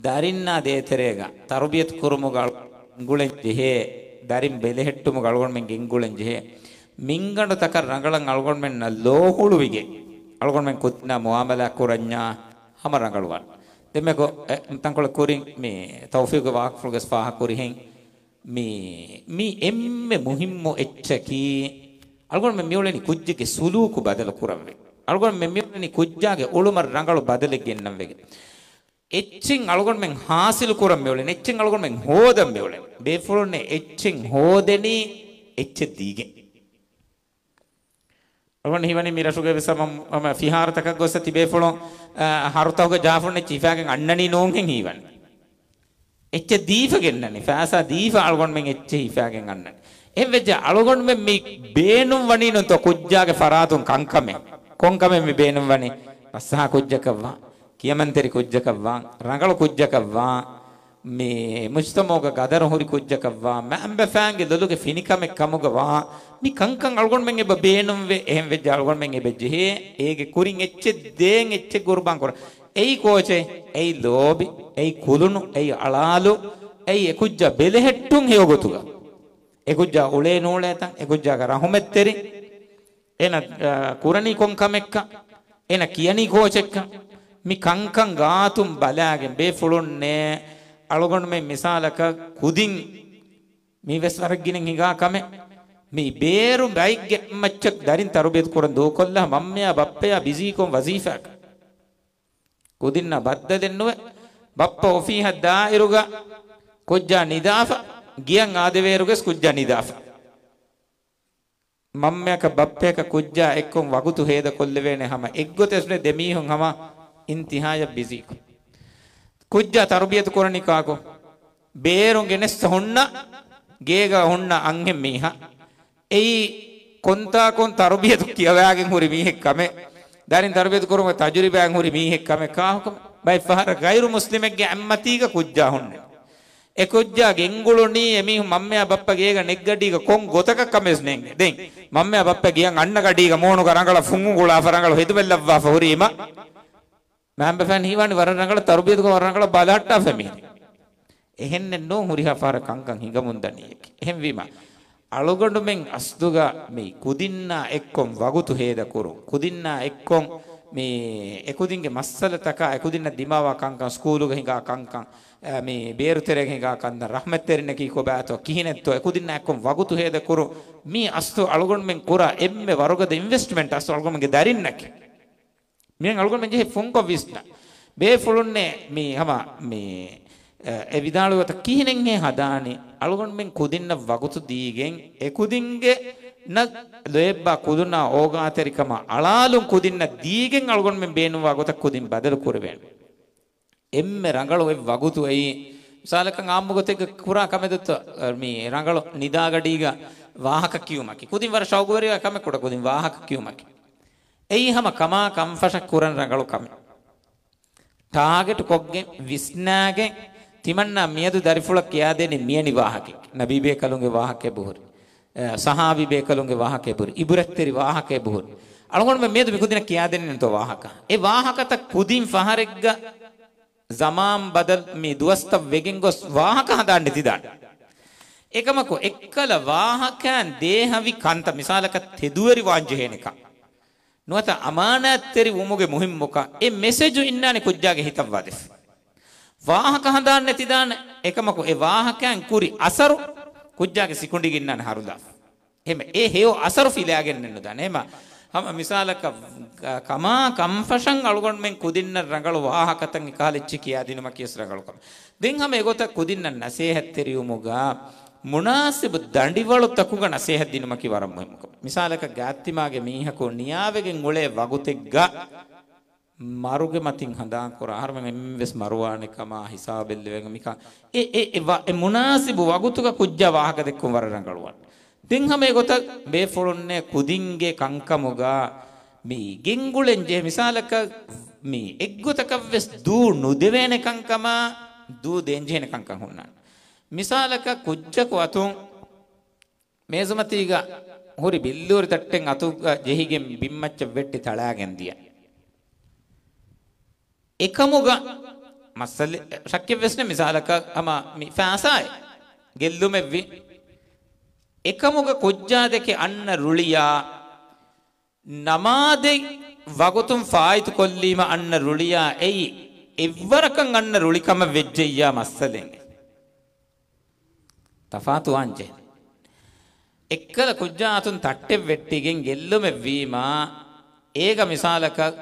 ދަރިންނާ ދޭތެރޭގަ ތަރުބިޔަތު ކުރުމުގަ ގެންގުޅެން ޖެހޭ، ދަރިން ބެލެހެއްޓުމުގަ އަޅުގަނޑުމެން ގެންގުޅެން ޖެހޭ މިންގަނޑުތަކަށް ރަނގަޅަށް އަޅުގަނޑުމެންނަށް ލޯ ހުޅުވިގެން އަޅުގަނޑުމެން ކުދިންނާ މުއާމަލާ ކުރަންޏާ ހަމަ ރަނގަޅުވާނެ. ދެންމެ ގޮ-، އެ، ތަންކޮޅެއް ކުރިން މި ތައުފީޤު ވާކްފުޅުގެ ފާހަ ކުރިހެން މި، މި އެންމެ މުހިއްމު އެއްޗަކީ، އަޅުގަނޑުމެން މިއުޅެނީ ކުއްޖެއްގެ ސުލޫކު ބަދަލު ކުރަންވެ. އަޅުގަނޑުމެން މިއުޅެނީ ކުއްޖާގެ އުޅުމަށް ރަނގަޅު ބަދަލެއް ގެންނަންވެގެން. އެއްޗެއް އަޅުގަނޑުމެން ހާސިލު ކުރަން މިއުޅެނީ، އެއްޗެއް އަޅުގަނޑުމެން ހޯދަން މިއުޅެނީ. ބޭފުޅުންނެއް އެއްޗެއް ހޯދެނީ އެއްޗެއް ދީގެން. އަޅުގަނޑު ހީވަނީ މި ރަށުގައި ވެސް ހަމަ، ހަމަ ފިހާރަތަކަށް ގޮސް ތިބޭފުޅުން، އަ، ހަރުތަކުގެ ޖާފުން އެއްޗެއް ހިފާގެން އަންނަނީ ނޫންހެން ހީވަނީ. އެއްޗެއް ދީފަ ގެންނަނީ. ފައިސާ ދީފަ އަޅުގަނޑުމެން އެއްޗެއް ހިފާގެން އަންނަނީ. އެހެންވެއްޖެ އަޅުގަނޑުމެން މި ބޭނުން ވަނީ ނޫންތޯ ކުއްޖާގެ ފަރާތުން ކަންކަމެއް. ކޮންކަމެއް މި ބޭނުން ވަނީ؟ ރައްސާ ކުއްޖަކަށްވާ، ކިޔަމަންތެރި ކުއްޖަކަށްވާ، ރަނގަޅު ކުއްޖަކަށްވާ، މި މުޖްތަމަޢުގަ ގަދަރު ހުރި ކުއްޖަކަށްވާ، މައިންބަފައިންގެ ލޮލުގެ ފިނިކަމެއް ކަމުގަ ވާ، މި ކަންކަން އަޅުގަނޑުމެން އެބަ ބޭނުންވެ، އެހެން ވެއްޖެ އަޅުގަނޑުމެން އެބަ ޖެހޭ، އޭގެ ކުރިން އެއްޗެއް ދޭން އެއްޗެއް ގުރުބާން ކުރަން. އެއީ ކޯޗެއް؟ އެއީ ލޯބި، އެއީ ކުލުނު، އެއީ އަޅާލު، އެއީ އެކުއްޖާ ބެލެހެއްޓުން ހެޔޮގޮތުގަ. އެކުއްޖާ އުޅޭ ނޫޅޭތަން، އެކުއްޖާގެ ރަހުމަތްތެރި، އޭނަ، އަ، ކުރަނީ ކޮން ކަމެއްކަން، އޭނަ ކިޔަނީ ކޯޗެއްކަން، މި ކަންކަން ގާތުން ބަލާގެން ބޭފުޅުންނޭ އަޅުގަނޑުމެން މިސާލަކަށް ކުދިން މީވެސް ވަރަށް ގިނަ ހިނގާ ކަމެއް. މި ބޭރު ބައެއްގެ އަތްމައްޗަށް ދަރިން ތަރުބިޔަތު ކުރަން ދޫކޮށްލާ މަންމަޔާ ބައްޕަޔާ ބިޒީކޮށް ވަޒީފާއަކަށް. ކުދިންނަށް ބައްދަލެއް ނުވެ، ބައްޕަ އޮފީހަށް ދާއިރުގަ ކުއްޖާ ނިދާފަ، ގެޔަށް އާދެވޭއިރުގަސް ކުއްޖާ ނިދާފަ. މަންމަޔަކަށް ބައްޕަޔަކަށް ކުއްޖާ އެއްކޮށް ވަގުތު ހޭދަކޮށްލެވޭނެ ހަމަ އެއްގޮތަށް ދެމީހުން ހަމަ އިންތިހާޔަށް ބިޒީކޮށް. ކުއްޖާ ތަރުބިޔަތު ކުރަނީ ކާކު؟ ބޭރުން ގެނެސް ހުންނަ ގޭގަ ހުންނަ އަންހެން މީހާ. އެއީ ކޮންތާކުން ތަރުބިޔަތު ކިޔަވާގެން ހުރި މީހެއް ކަމެއް، ދަރިން ތަރުބިޔަތު ކުރުމުގެ ތަޖުރިބާއިން ހުރި މީހެއް ކަމެއް ކާކު؟ ބައެއް ފަހަރަށް ޣައިރު މުސްލިމެއްގެ އަތްމަތީގަ ކުއްޖާ ހުންނެ. އެ ކުއްޖާ ގެންގުޅުނީ އެމީހުން މަންމަޔާ ބައްޕަ ގޭގަ ނެތްގަޑީގަ ކޮން ގޮތަކަށް ކަމެސް ނޭނގެ. ދެން މަންމަޔާ ބައްޕަ ގެޔަށް އަންނަ ގަޑީގަ މޫނުގަ ރަނގަޅަށް ފުން އުނގުޅާފަ ރަނގަޅު ހެދުމެއް ލައްވާފަ ހުރީމަ، މައިންބަފައިން ހީވާނީ ވަރަށް ރަނގަޅަށް ތަރުބިޔަތުކޮށް ވަރަށް ރަނގަޅަށް ބަލަހައްޓާފަ މީ. އެހެންނެއް ނޫން ހުރިހާ ފަހަރަށް ކަންކަން ހިނގަމުންދަނީ އެކެއް. އެހެންވީމަ، އަޅުގަނޑުމެން އަސްލުގަ މި ކުދިންނާ އެއްކޮށް ވަގުތު ހޭދަކުރުން، ކުދިންނާ އެއްކޮށް މި އެކުދިންގެ މައްސަލަތަކާ އެކުދިންނަށް ދިމާވާ ކަންކަން، ސްކޫލުގަ ހިނގާ ކަންކަން، އަ، މި ބޭރު ތެރޭގަ ހިނގާ ކަންކަން، ރަޙްމަތްތެރިންނަކީ ކޮބާތޯ، ކިހިނެއްތޯ، އެކުދިންނާ އެއްކޮށް ވަގުތު ހޭދަކުރުން، މީ އަސްލު އަޅުގަނޑުމެން ކުރާ އެންމެ ވަރުގަދަ އިންވެސްޓްމަންޓް އަސްލު އަޅުގަނޑުމެންގެ ދަރިންނަކީ. މިހެން އަޅުގަނޑުމެން ޖެހޭ ފުންކޮށް ވިސްނަ. ބޭފުޅުންނޭ މި ހަމަ މި، އެ، އެ ވިދާޅުވި ގޮތަށް ކިހިނެއްހޭ ހަދާނީ؟ އަޅުގަނޑުމެން ކުދިންނަށް ވަގުތު ދީގެން، އެ ކުދިންގެ ނަ ލޯތްބާ ކުދުނާ އޯގާތެރިކަމަށް އަޅާލުން ކުދިންނަށް ދީގެން އަޅުގަނޑުމެން ބޭނުންވާ ގޮތަށް ކުދިން ބަދަލު ކުރެވޭނެ. އެންމެ ރަނގަޅު އެއް ވަގުތު އެއީ. މިސާލަކަށް އާއްމު ގޮތެއްގަ ކުރާ ކަމެއް ދޮއްތޯ، މި ރަނގަޅު ނިދާގަޑީގަ ވާހަކަ ކިޔުމަކީ. ކުދިން ވަރަށް ޝައުގުވެރިވާ ކަމެއް ކުޑަ ކުދިން ވާހަކަ ކިޔުމަކީ. އެއީ ހަމަ ކަމާ ކަންފަށަށް ކުރަން ރަނގަޅު ކަމެއް. ޓާގެޓް ކޮށްގެން ވިސްނާގެން ތިމަންނާ މިއަދު ދަރިފުޅަށް ކިޔާދޭނީ މިޔަނި ވާހަކައެއް. ނަބީ ބޭކަލުންގެ ވާހަކައެއް ބުހުރި. އެ، ޞަޙާބީ ބޭކަލުންގެ ވާހަކައެއް ބުހުރި. އިބުރަތްތެރި ވާހަކައެއް ބުހުރި. އަޅުގަނޑުމެން މިއަދު މި ކުދިންނަށް ކިޔާދޭނީ ނެތޯ ވާހަކަ. އެ ވާހަކަތައް ކުދިން ފަހަރެއްގަ ޒަމާން ބަދަލު މި ދުވަސްތައް ވެގެން ގޮސް ވާހަކަ ހަނދާން ނެތިދާނެ. އެކަމަކު އެއްކަލަ ވާހަކައިން ދޭހަވި ކަންތައް މިސާލަކަށް ތެދުވެރިވާން ޖެހޭނެކަން. ނުވަތަ އަމާނާތްތެރި ވުމުގެ މުހިންމުކަން އެ މެސެޖު އިންނާނެ ކުއްޖާގެ ހިތަށް ވަދެފަ. ވާހަކަ ހަނދާން ނެތިދާނެ. އެކަމަކު އެ ވާހަކައިން ކުރި އަސަރު ކުއްޖާގެ ސިކުނޑިގަ އިންނާނެ ހަރުލާފަ. އެހެމަ އެ ހެޔޮ އަސަރު ފިލާގެން ނުދާނެ. އެހެމަ ހަމަ މިސާލަކަށް ކަ-، ކަމާ ކަންފަށަށް އަޅުގަނޑުމެން ކުދިންނަށް ރަނގަޅު ވާހަކަތައް އެކަހަލަ އެއްޗެއް ކިޔާދިނުމަކީ ވެސް ރަނގަޅު ކަމެއް. ދެން ހަމަ އެގޮތަށް ކުދިންނަށް ނަސޭހަތްތެރިވުމުގަ މުނާސިބު ދަނޑިވަޅުތަކުގަ ނަސޭހަތް ދިނުމަކީ ވަރަށް މުހިއްމު ކަމެއް. މިސާލަކަށް ގާތްތިމާގެ މީހަކު ނިޔާވެގެން އުޅޭ ވަގުތެއްގަ މަރުގެ މަތިން ހަނދާންކުރާ، އަހަރުމެން އެންމެން ވެސް މަރުވާނެ ކަމާ ހިސާބެއް ލެވެން މިކަން އެ، އެ، އެ ވަ-، އެ މުނާސިބު ވަގުތުގަ ކުއްޖާ ވާހަކަ ދެއްކުން ވަރަށް ރަނގަޅުވާނެ. ދެން ހަމަ އެގޮތަށް ބޭފުޅުންނޭ ކުދިންގެ ކަންކަމުގަ މި ގެންގުޅެން ޖެހޭ މިސާލަކަށް މި އެއްގޮތަކަށް ވެސް ދޫ ނުދެވޭނެ ކަންކަމާ ދޫ ދޭން ޖެހޭނެ ކަންކަން ހުންނާނެ. މިސާލަކަށް ކުއްޖަކު އަތުން މޭޒުމަތީގަ ހުރި ބިއްލޫރި ތައްޓެއް އަތުގަ ޖެހިގެން ބިންމައްޗަށް ވެއްޓި ތަޅާގެން ދިޔަ. އެކަމުގަ މައްސަލަ ޝައްކެއްވެސް ނެ، މިސާލަކަށް ހަމަ މި ފައިސާއެއް ގެއްލުމެއްވި. އެކަމުގަ ކުއްޖާ ދެކެ އަންނަ ރުޅިޔާ ނަމާދެއް ވަގުތުން ފާއިތުކޮށްލީމަ އަންނަ ރުޅިޔާ އެއީ އެއްވަރަކަށް އަންނަ ރުޅިކަމަށް ވެއްޖެއްޔާ މައްސަލައެއް. ތަފާތުވާންޖެހޭ. އެއްކަލަ ކުއްޖާ އަތުން ތައްޓެއް ވެއްޓިގެން ގެއްލުމެއްވީމާ، އޭގަ މިސާލަކަށް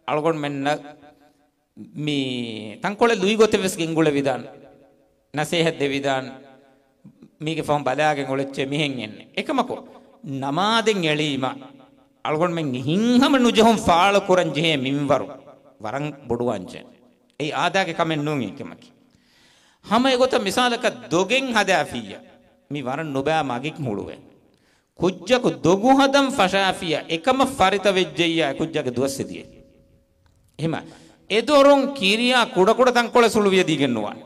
އަޅުގަނޑުމެންނަށް މި ތަންކޮޅެއް ލުއިގޮތެއް ވެސް ގެންގުޅެވިދާނެ، ނަސޭހަތް ދެވިދާނެ، މީގެ ފަހުން ބަލާގެން އުޅެއްޗޭ މިހެން އެންނެ. އެކަމަކު، ނަމާދެއް އެޅީމަ، އަޅުގަނޑުމެން ހިތްހަމަ ނުޖެހުން ފާޅު ކުރަން ޖެހޭ މިންވަރު ވަރަށް ބޮޑުވާންޖެހޭ. އެއީ އާދާގެ ކަމެއް ނޫން އެކަމަކީ. ހަމަ އެގޮތަށް މިސާލަކަށް ދޮގެއް ހަދާފިއްޔާ، މި ވަރަށް ނުބައި މަގެއް ހުޅުވޭ. ކުއްޖަކު ދޮގު ހަދަން ފަށާފިއްޔާ، އެކަމަށް ފަރިތަ ވެއްޖެއްޔާ، އެ ކުއްޖާގެ ދުވަސް އެދިޔައީ. އެހެމަ، އެ ދޮރުން ކިރިޔާ ކުޑަކުޑަ ތަންކޮޅެއް ސުޅުވިޔަ ދީގެން ނުވާނެ.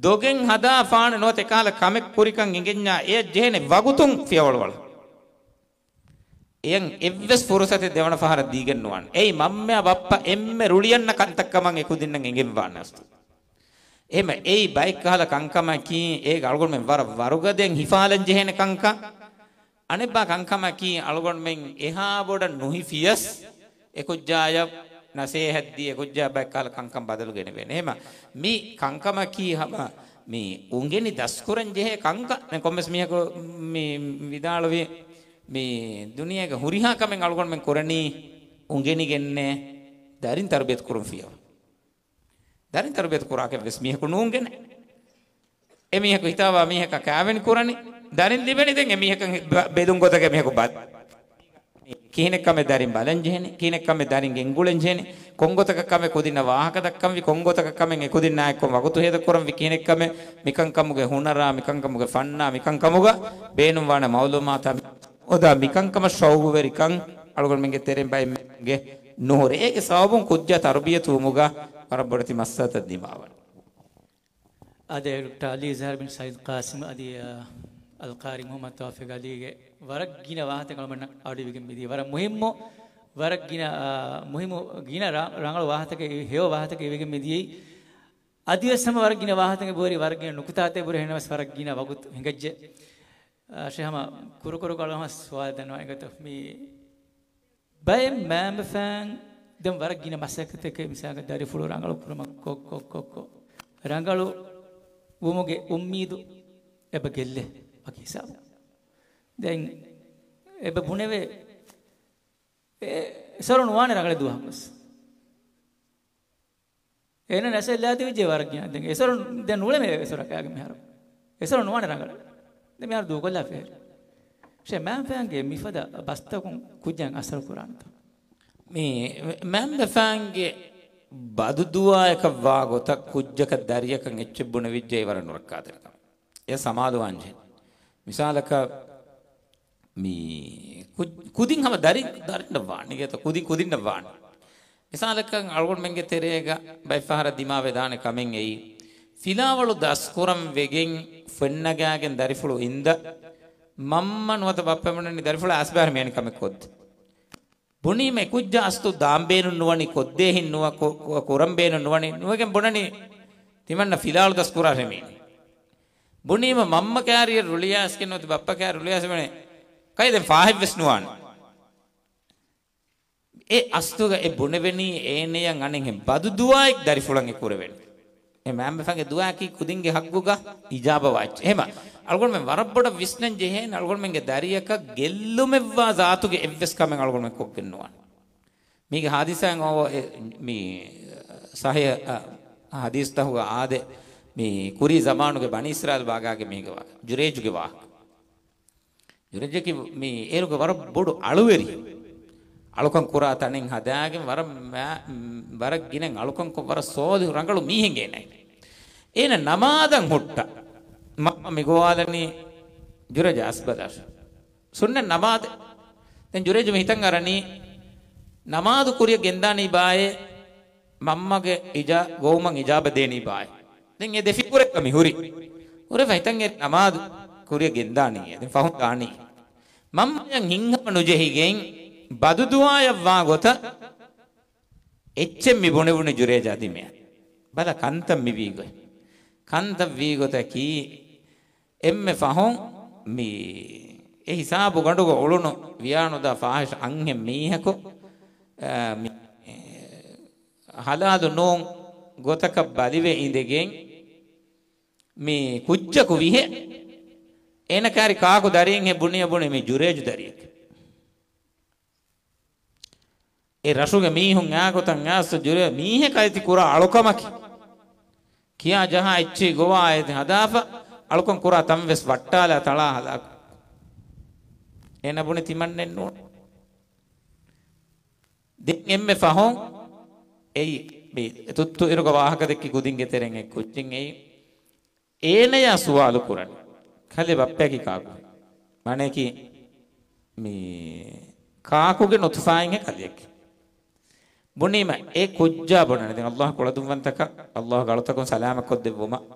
ދޮގެއް ހަދާފާނެ ނުވަތަ އެކަހަލަ ކަމެއް ކުރިކަން އެނގެންޏާ، އެޔަށް ޖެހޭނެ ވަގުތުން ފިޔަވަޅު އަޅަން. އެޔަށް އެއްވެސް ފުރުސަތެއް ދެވަނަ ފަހަރަށް ދީގެން ނުވާނެ. އެއީ މަންމައާ ބައްޕަ އެންމެ ރުޅިއަންނަ ކަންތައް ކަމަށް އެ ކުދިންނަށް އެނގެންވާނެ އަސްލު. އެހެމަ އެއީ ބައެއްކަހަލަ ކަންކަމަކީ، އޭގަ އަޅުގަނޑުމެން ވަރަށް ވަރުގަދައިން ހިފާލަން ޖެހޭނެ ކަންކަން. އަނެއްބާ ކަންކަމަކީ، އަޅުގަނޑުމެން އެހާ ބޮޑަށް ނުހިފިޔަސް، އެކުއްޖާޔަށް ނަސޭހަތްދީ، އެކުއްޖާ ބައެއްކަހަލަ ކަންކަން ބަދަލު ގެނެވޭނެ. އެހެމަ މި ކަންކަމަކީ ހަމަ މި އުނގެނި ދަސްކުރަން ޖެހޭ ކަންކަން. ދެން ކޮންމެސް މީހަކު މި ވިދާޅުވި، މި ދުނިޔޭގަ ހުރިހާ ކަމެއް އަޅުގަނޑުމެން ކުރަނީ އުނގެނިގެންނޭ، ދަރިން ތަރުބިޔަތު ކުރުން ފިޔަވަ. ދަރިން ތަރުބިޔަތު ކުރާކަށް ވެސް މީހަކު ނޫންގެނެ. އެ މީހަކު ހިތާވާ މީހަކަށް ކާވެނި ކުރަނީ، ދަރިން ލިބެނީ ދެން އެ މީހަކަށް ބަ-، ބެލުން ގޮތަކަށް މީހަކު ބަ-، ކިހިނެއް ކަމެއް ދަރިން ބަލަން ޖެހެނީ، ކިހިނެއް ކަމެއް ދަރިން ގެންގުޅެން ޖެހެނީ، ކޮންގޮތަކަށް ކަމެއް ކުދިންނަށް ވާހަކަ ދައްކަންވީ، ކޮންގޮތަކަށް ކަމެއް އެ ކުދިންނާ އެއްކޮށް ވަގުތު ހޭދަ ކުރަންވީ، ކިހިނެއް ކަމެއް މިކަންކަމުގެ ހުނަރާ، މިކަންކަމުގެ ފަންނާ، މިކަންކަމުގަ ބޭނުންވާނެ މައުލޫމާތާ، މި އޮދާ މިކަންކަމަށް ޝައުގުވެރިކަން އަޅުގަނޑުމެންގެ ތެރެއިން ބައެއް މީހުންގެ ނުހުރޭ. އޭގެ ސަބަބުން ކުއްޖާ ތަރުބިޔަތުވުމުގަ ވަރަށް ބޮޑެތި މައްސަލަތައް ދިމާވަން. އާދެ، ޑޮކްޓަރ އަލީ ޒަހަރު ބިން ސައީދު ޤާސިމް އަދި، އަ، އަލްޤާރީ މުޙައްމަދު ތައުފީޤް އަލީގެ ވަރަށް ގިނަ ވާހަކަތައް އަޅުގަނޑުމެންނަށް އަޑުއިވިގެން މިދިޔަ. ވަރަށް މުހިއްމު، ވަރަށް ގިނަ، އަ، މުހިއްމު ގިނަ ރަ-، ރަނގަޅު ވާހަކަތަކެއް، ހެޔޮ ވާހަކަތަކެއް އިވިގެން މިދިޔައީ. އަދިވެސް ހަމަ ވަރަށް ގިނަ ވާހަކަތަކެއް ބުރި، ވަރަށް ގިނަ ނުކުތާތައް ބުރި، ހެނަވެސް ވަރަށް ގިނަ ވަގުތު ހިނގައްޖެ. އަ، ޝޭޚް ހަމަ ކުރު ކުރު ކޮޅަށް ހަމަ ސުވާލު ދަންނަވާ އެގޮތަށް މި ބައެއް މައިންބަފައިން ދެން ވަރަށް ގިނަ މަސައްކަތެކޭ މިސާލަކަށް ދަރިފުޅު ރަނގަޅު ކުރުމަށް ކޮށް، ކޮށް، ކޮށް، ކޮށް. ރަނގަޅު ވުމުގެ އުއްމީދު އެބަ ގެއްލޭ ވަކި ހިސާބު. ދެން އެބަ ބުނެވޭ، އެ، އެސޮރު ނުވާނެ ރަނގަޅެއް ދުވަހަކުވެސް. އޭނަ ނަސެއްލާތި ވެއްޖެ ވަރަށް ގިނަ. ދެން އެސޮރު ދެން ނުޅެމޭ އެސޮރަކާގެ މިހާރު. އެސޮރު ނުވާނެ ރަނގަޅަށް. ދެން މިހާރު ދޫކޮށްލާފައި. ޝޭ މާމްފަޔާންގެ މިފަދަ ބަސްތަކުން ކުއްޖާއަށް އަސަރު ކުރާނެތަ؟ މި މާމްބެފާންގެ ބަދުދުޢާއަކަށް ވާ ގޮތަށް ކުއްޖަކަށް ދަރިއަކަށް އެއްޗެއް ބުނެވިއްޖެ ވަރަށް ނުރައްކާތެރިކަމެއް. އެ ސަމާލުވާންޖެހޭ. މިސާލަކަށް މި ކު-، ކުދިން ހަމަ ދަރި-، ދަރިންނަށް ވާނެ. ކުދިން، ކުދިންނަށް ވާނެ. މިސާލަކަށް އަޅުގަނޑުމެންގެ ތެރޭގަ ބައެއްފަހަރަށް ދިމާވެދާނެ ކަމެއް އެއީ، ފިލާވަޅު ދަސްކުރަން ވެގެން ފެންނަގާގެން ދަރިފުޅު އިންދަ، މަންމަ ނުވަތަ ބައްޕަ ބުނަނީ ދަރިފުޅާ އަސްބާރަ މިއަނި ކަމެއް ކޮށްދެ. ބުނީމަ އެ ކުއްޖާ އަސްތު ދާން ބޭނުން ނުވަނީ، ކޮށްދޭހިން ނުވަ-، ކު-، ކު-، ކުރަން ބޭނުން ނުވަނީ، ނުވެގެން ބުނަނީ ތިމަންނަ ފިލާވަޅު ދަސްކުރާށޭ މީނީ. ބުނީމަ މަންމަ ކާރިއަށް ރުޅިއައިސްގެން ނުވަތަ ބައްޕަ ކާރިއަށް ރުޅިއައިސް ބުނޭ، ކައި ދެން ފާހެއްވެސް ނުވާނެ. އެ އަސްލުގަ އެ ބުނެވެނީ އޭނަޔަށް އަނެއްހެން ބަދު ދުޢާއެއް ދަރިފުޅަށް އެ ކުރެވެނީ. އެ މާމްބެފާންގެ ދުޢާއަކީ ކުދިންގެ ޙައްޤުގަ އިޖާބަވާ އެއްޗެއް. އެހެމަ އަޅުގަނޑުމެން ވަރަށް ބޮޑަށް ވިސްނަން ޖެހޭނެ އަޅުގަނޑުމެންގެ ދަރިއަކަށް ގެއްލުމެއްވާ ޒާތުގެ އެއްވެސް ކަމެއް އަޅުގަނޑުމެން ކޮށްގެން ނުވާނެ. މީގެ ޙާދިސާއިން އޮވޯ އެ، މި ޞަޙީޙު، އަ، ޙަދީޘްތަކުގަ އާދެ، މި ކުރީ ޒަމާނުގެ ބަނީ އިސްރާއީލް ބާގާގެ މީހެއްގެ ވާހަކަ، ޖުރޭޖުގެ ވާހަކަ. ޖުރޭޖަކީ މި އޭރުގެ ވަރަށް ބޮޑު އަޅުވެރި. އަޅުކަން ކުރާ ތަނެއް ހަދާގެން ވަރަށް މާ-، ވަރަށް ގިނަ އަޅުކަން ކޮށް ވަރަށް ސޯލިހު ރަނގަޅު މީހެއް އޭނަ. އޭނަ ނަމާދަށް ހުއްޓަ. މަ-، މި ގޮވާލަނީ ޖުރޭޖަށް އަސްބަލާށް. ސުންނަތް ނަމާދެއް. ދެން ޖުރޭޖު މި ހިތަށް އަރަނީ، ނަމާދު ކުރިއަށް ގެންދާނީ ބާއޭ، މަންމަގެ އިޖާ-، ގޮވުމަށް އިޖާބަ ދޭނީ ބާއޭ. ދެން އެ ދެ ފިކުރެއްގަ މި ހުރި. ހުރެފަ ހިތަށް އެރި ނަމާދު ކުރިއަށް ގެންދާނީ. ދެން ފަހުން ދާނީ. މަންމަޔަށް ހިތްހަމަ ނުޖެހިގެން ބަދުދުޢާއަށް ވާ ގޮތަށް އެއްޗެއް މި ބުނެވުނީ ޖުރޭޖާ ދިމަޔަށް. ބަލަ ކަންތައް މިވީ ގޮތް. ކަންތައް ވީ ގޮތަކީ، އެންމެ ފަހުން މި އެ ހިސާބުގަނޑުގަ އުޅުނު ވިޔާނުދާ ފާހިޝް އަންހެން މީހަކު، އާ، މި ޙަލާލު ނޫން ގޮތަކަށް ބަލިވެ އިނދެގެން މި ކުއްޖަކު ވިހެ އޭނަ ކާރި ކާކު ދަރީންހެ ބުނިޔަ ބުނި މި ޖުރޭޖު ދަރިއެކޭ. އެ ރަށުގެ މީހުން އާގޮތަށް އާސް ޖުރޭ މީހަކަށް އެތި ކުރާ އަޅުކަމަކީ. ކިޔާ ޖަހާ އެއްޗެހި ގޮވާ އެދި ހަދާފަ، އަޅުކަން ކުރާ ތަންވެސް ވައްޓާލާ ތަޅާ ހަލާކު. އޭނަ ބުނި ތިމަންނެއް ނޫން. ދެން އެންމެ ފަހުން އެއީ މި ތުއްތު އިރުގަ ވާހަކަ ދެއްކި ކުދިންގެ ތެރެއިން އެއް ކުއްޖެއް އެއީ. އޭނަޔާ ސުވާލު ކުރަން. ކަލޭ ބައްޕަޔަކީ ކާކު؟ މާނަޔަކީ މި ކާކުގެ ނުތުފާއިންހެ ކަލެއަކީ. ބުނީމަ އެ ކުއްޖާ ބުނަނީ. ދެން ﷲ ކުޅަދުންވަންތަކަށް، ﷲ އަޅުތަކުން ސަލާމަތް ކޮށްދެއްވުމަށް.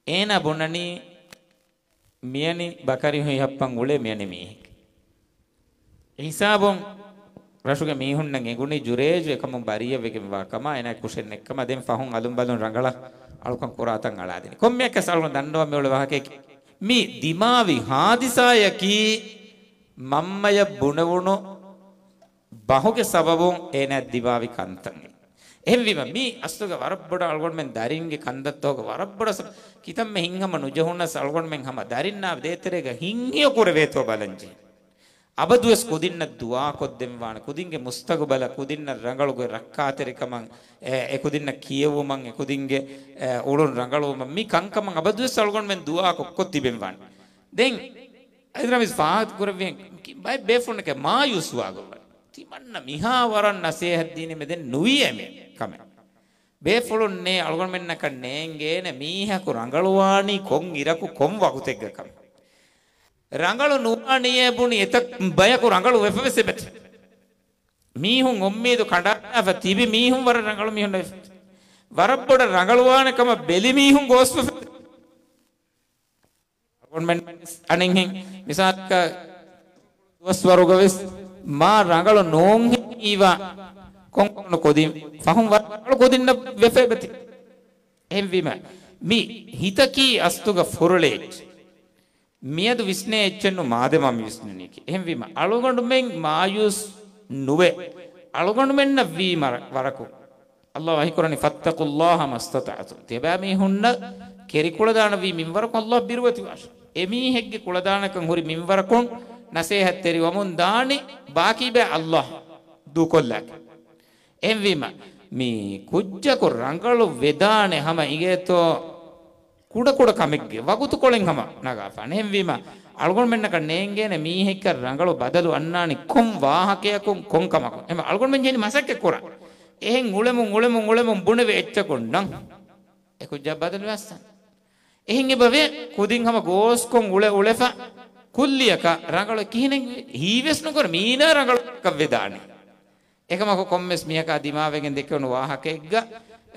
އޭނާ ބުނަނީ މިޔަނި ބަކަރި ހުއިހައްޕަން އުޅޭ މިޔަނި މީހެއް. ހިސާބުން ރަށުގެ މީހުންނަށް އެނގުނީ ޖުރޭޖު އެކަމުން ބަރީއަށް ވެގެންވާ ކަމަށް، އޭނާ ކުށެއް ނެތްކަމަށް. ދެން ފަހުން އަލުން ބަލުން ރަނގަޅަށް އަޅުކަން ކުރާތަން އަޅާދިނީ. ކޮންމެއަކަސް އަޅުގަނޑު ދަންނަވަން މިއުޅޭ ވާހަކައަކީ މި ދިމާވި ހާދިސާއަކީ މަންމަޔަށް ބުނެވުނު ބަހުގެ ސަބަބުން އޭނާ ދިމާވި ކަންތައް. އެހެންވީމަ، މީ އަސްލުގަ ވަރަށް ބޮޑަށް އަޅުގަނޑުމެން ދަރިންގެ ކަންތައްތަކުގަ ވަރަށް ބޮޑަށް ސަ-، ކިތަންމެ ހިތްހަމަ ނުޖެހުނަސް އަޅުގަނޑުމެން ހަމަ ދަރިންނާ ދޭތެރޭގަ ހިތްހެޔޮ ކުރެވޭތޯ ބަލަންޖެހޭ. އަބަދުވެސް ކުދިންނަށް ދުޢާކޮށްދެންވާނެ. ކުދިންގެ މުސްތަގުބަލަށް، ކުދިންނަށް ރަނގަޅު ގޮތް ރައްކާތެރިކަމަށް، އެ، އެ ކުދިންނަށް ކިޔެވުމަށް، އެ ކުދިންގެ، އެ، އުޅުން ރަނގަޅުވުމަށް، މި ކަންކަމަށް އަބަދުވެސް އަޅުގަނޑުމެން ދުޢާ ކޮށްކޮށް ތިބެންވާނެ. ދެން އަދި ރަމީޒް ފާހަގަ ކުރެއްވި ބައެއް ބޭފުޅުންނަކަށް މާޔޫސްވާ ގޮތް ވަނީ. ތިމަންނަ މިހާ ވަރަށް ނަސޭހަތް ދީނީމެ ދެން ނުވިއޭ މި ކަމެއް. ބޭފުޅުންނޭ އަޅުގަނޑުމެންނަކަށް ނޭނގޭނެ މީހަކު ރަނގަޅުވާނީ ކޮން އިރަކު ކޮން ވަގުތެއްގަ ކަމެއް. ރަނގަޅު ނުވާނީއޭ ބުނި އެތައް ބަޔަކު ރަނގަޅު ވެފަވެސް އެބަތި. މީހުން އުއްމީދު ކަނޑާލާފަ ތިބި މީހުން ވަރަށް ރަނގަޅު މީހުން ވެފަ. ވަރަށް ބޮޑަށް ރަނގަޅުވާނެ ކަމަށް ބެލި މީހުން ގޯސްވެފަ. އަޅުގަނޑުމެން އަނެއްހެން މިސާލަކަށް ދުވަސްވަރުގަ ވެސް މާ ރަނގަޅު ނޫންހެން ހީވާ ކޮންކޮން ކުދިން ފަހުން ވަރަށް ރަނގަޅު ކުދިންނަށް ވެފަ އެބަތި. އެހެންވީމަ މި ހިތަކީ އަސްލުގަ ފުރޮޅޭ އެއްޗެއް. މިއަދު ވިސްނޭ އެއްޗެއްނު މާދެމާ މި ވިސްނަނީކީ. އެހެންވީމަ އަޅުގަނޑުމެން މާޔޫސް ނުވެ، އަޅުގަނޑުމެންނަށް ވީ މަރ-، ވަރަކު. ﷲ ވަޙީ ކުރަނީ، "ފައްތަޤުﷲ މަސްތަޠަޢްތުމް." ތިޔަބައިމީހުންނަށް ކެރިކުޅަދާނަން ވީ މިންވަރަކުން ﷲ ބިރުވެތިވާށޭ. އެމީހެއްގެ ކުޅަދާނަކަން ހުރި މިންވަރަކުން ނަސޭހަތްތެރިވަމުން ދާނީ ބާކީ ބައި ﷲ ދޫކޮށްލާކަށް. އެހެންވީމަ، މި ކުއްޖަކު ރަނގަޅު ވެދާނެ ހަމަ އިނގޭތޯ، ކުޑަކުޑަ ކަމެއްގެ ވަގުތުކޮޅެއް ހަމަ ނަގާފާނެ. އެހެންވީމަ، އަޅުގަނޑުމެންނަކަށް ނޭނގޭނެ މީހެއްކަށް ރަނގަޅު ބަދަލު އަންނާނީ ކޮން ވާހަކަޔަކުން ކޮން ކަމަކުން. އެހެންވީމަ، އަޅުގަނޑުމެން ޖެހެނީ މަސައްކަތް ކުރަން. އެހެން އުޅެމުން، އުޅެމުން، އުޅެމުން ބުނެވި އެއްޗަކުން ނަން. އެ ކުއްޖާ ބަދަލުވެ އައްސަން. އެހެން އެބަވޭ، ކުދިން ހަމަ ގޯސްކޮށް އުޅެ އުޅެފަ، ކުއްލިއަކަށް ރަނގަޅު ކިހިނެއް ހީވެސް ނުކުރެ، މީނާ ރަނގަޅަކަށް ވެދާނެ. އެކަމަކު ކޮންމެސް މީހަކާ ދިމާވެގެން ދެކެވުނު ވާހަކައެއްގަ،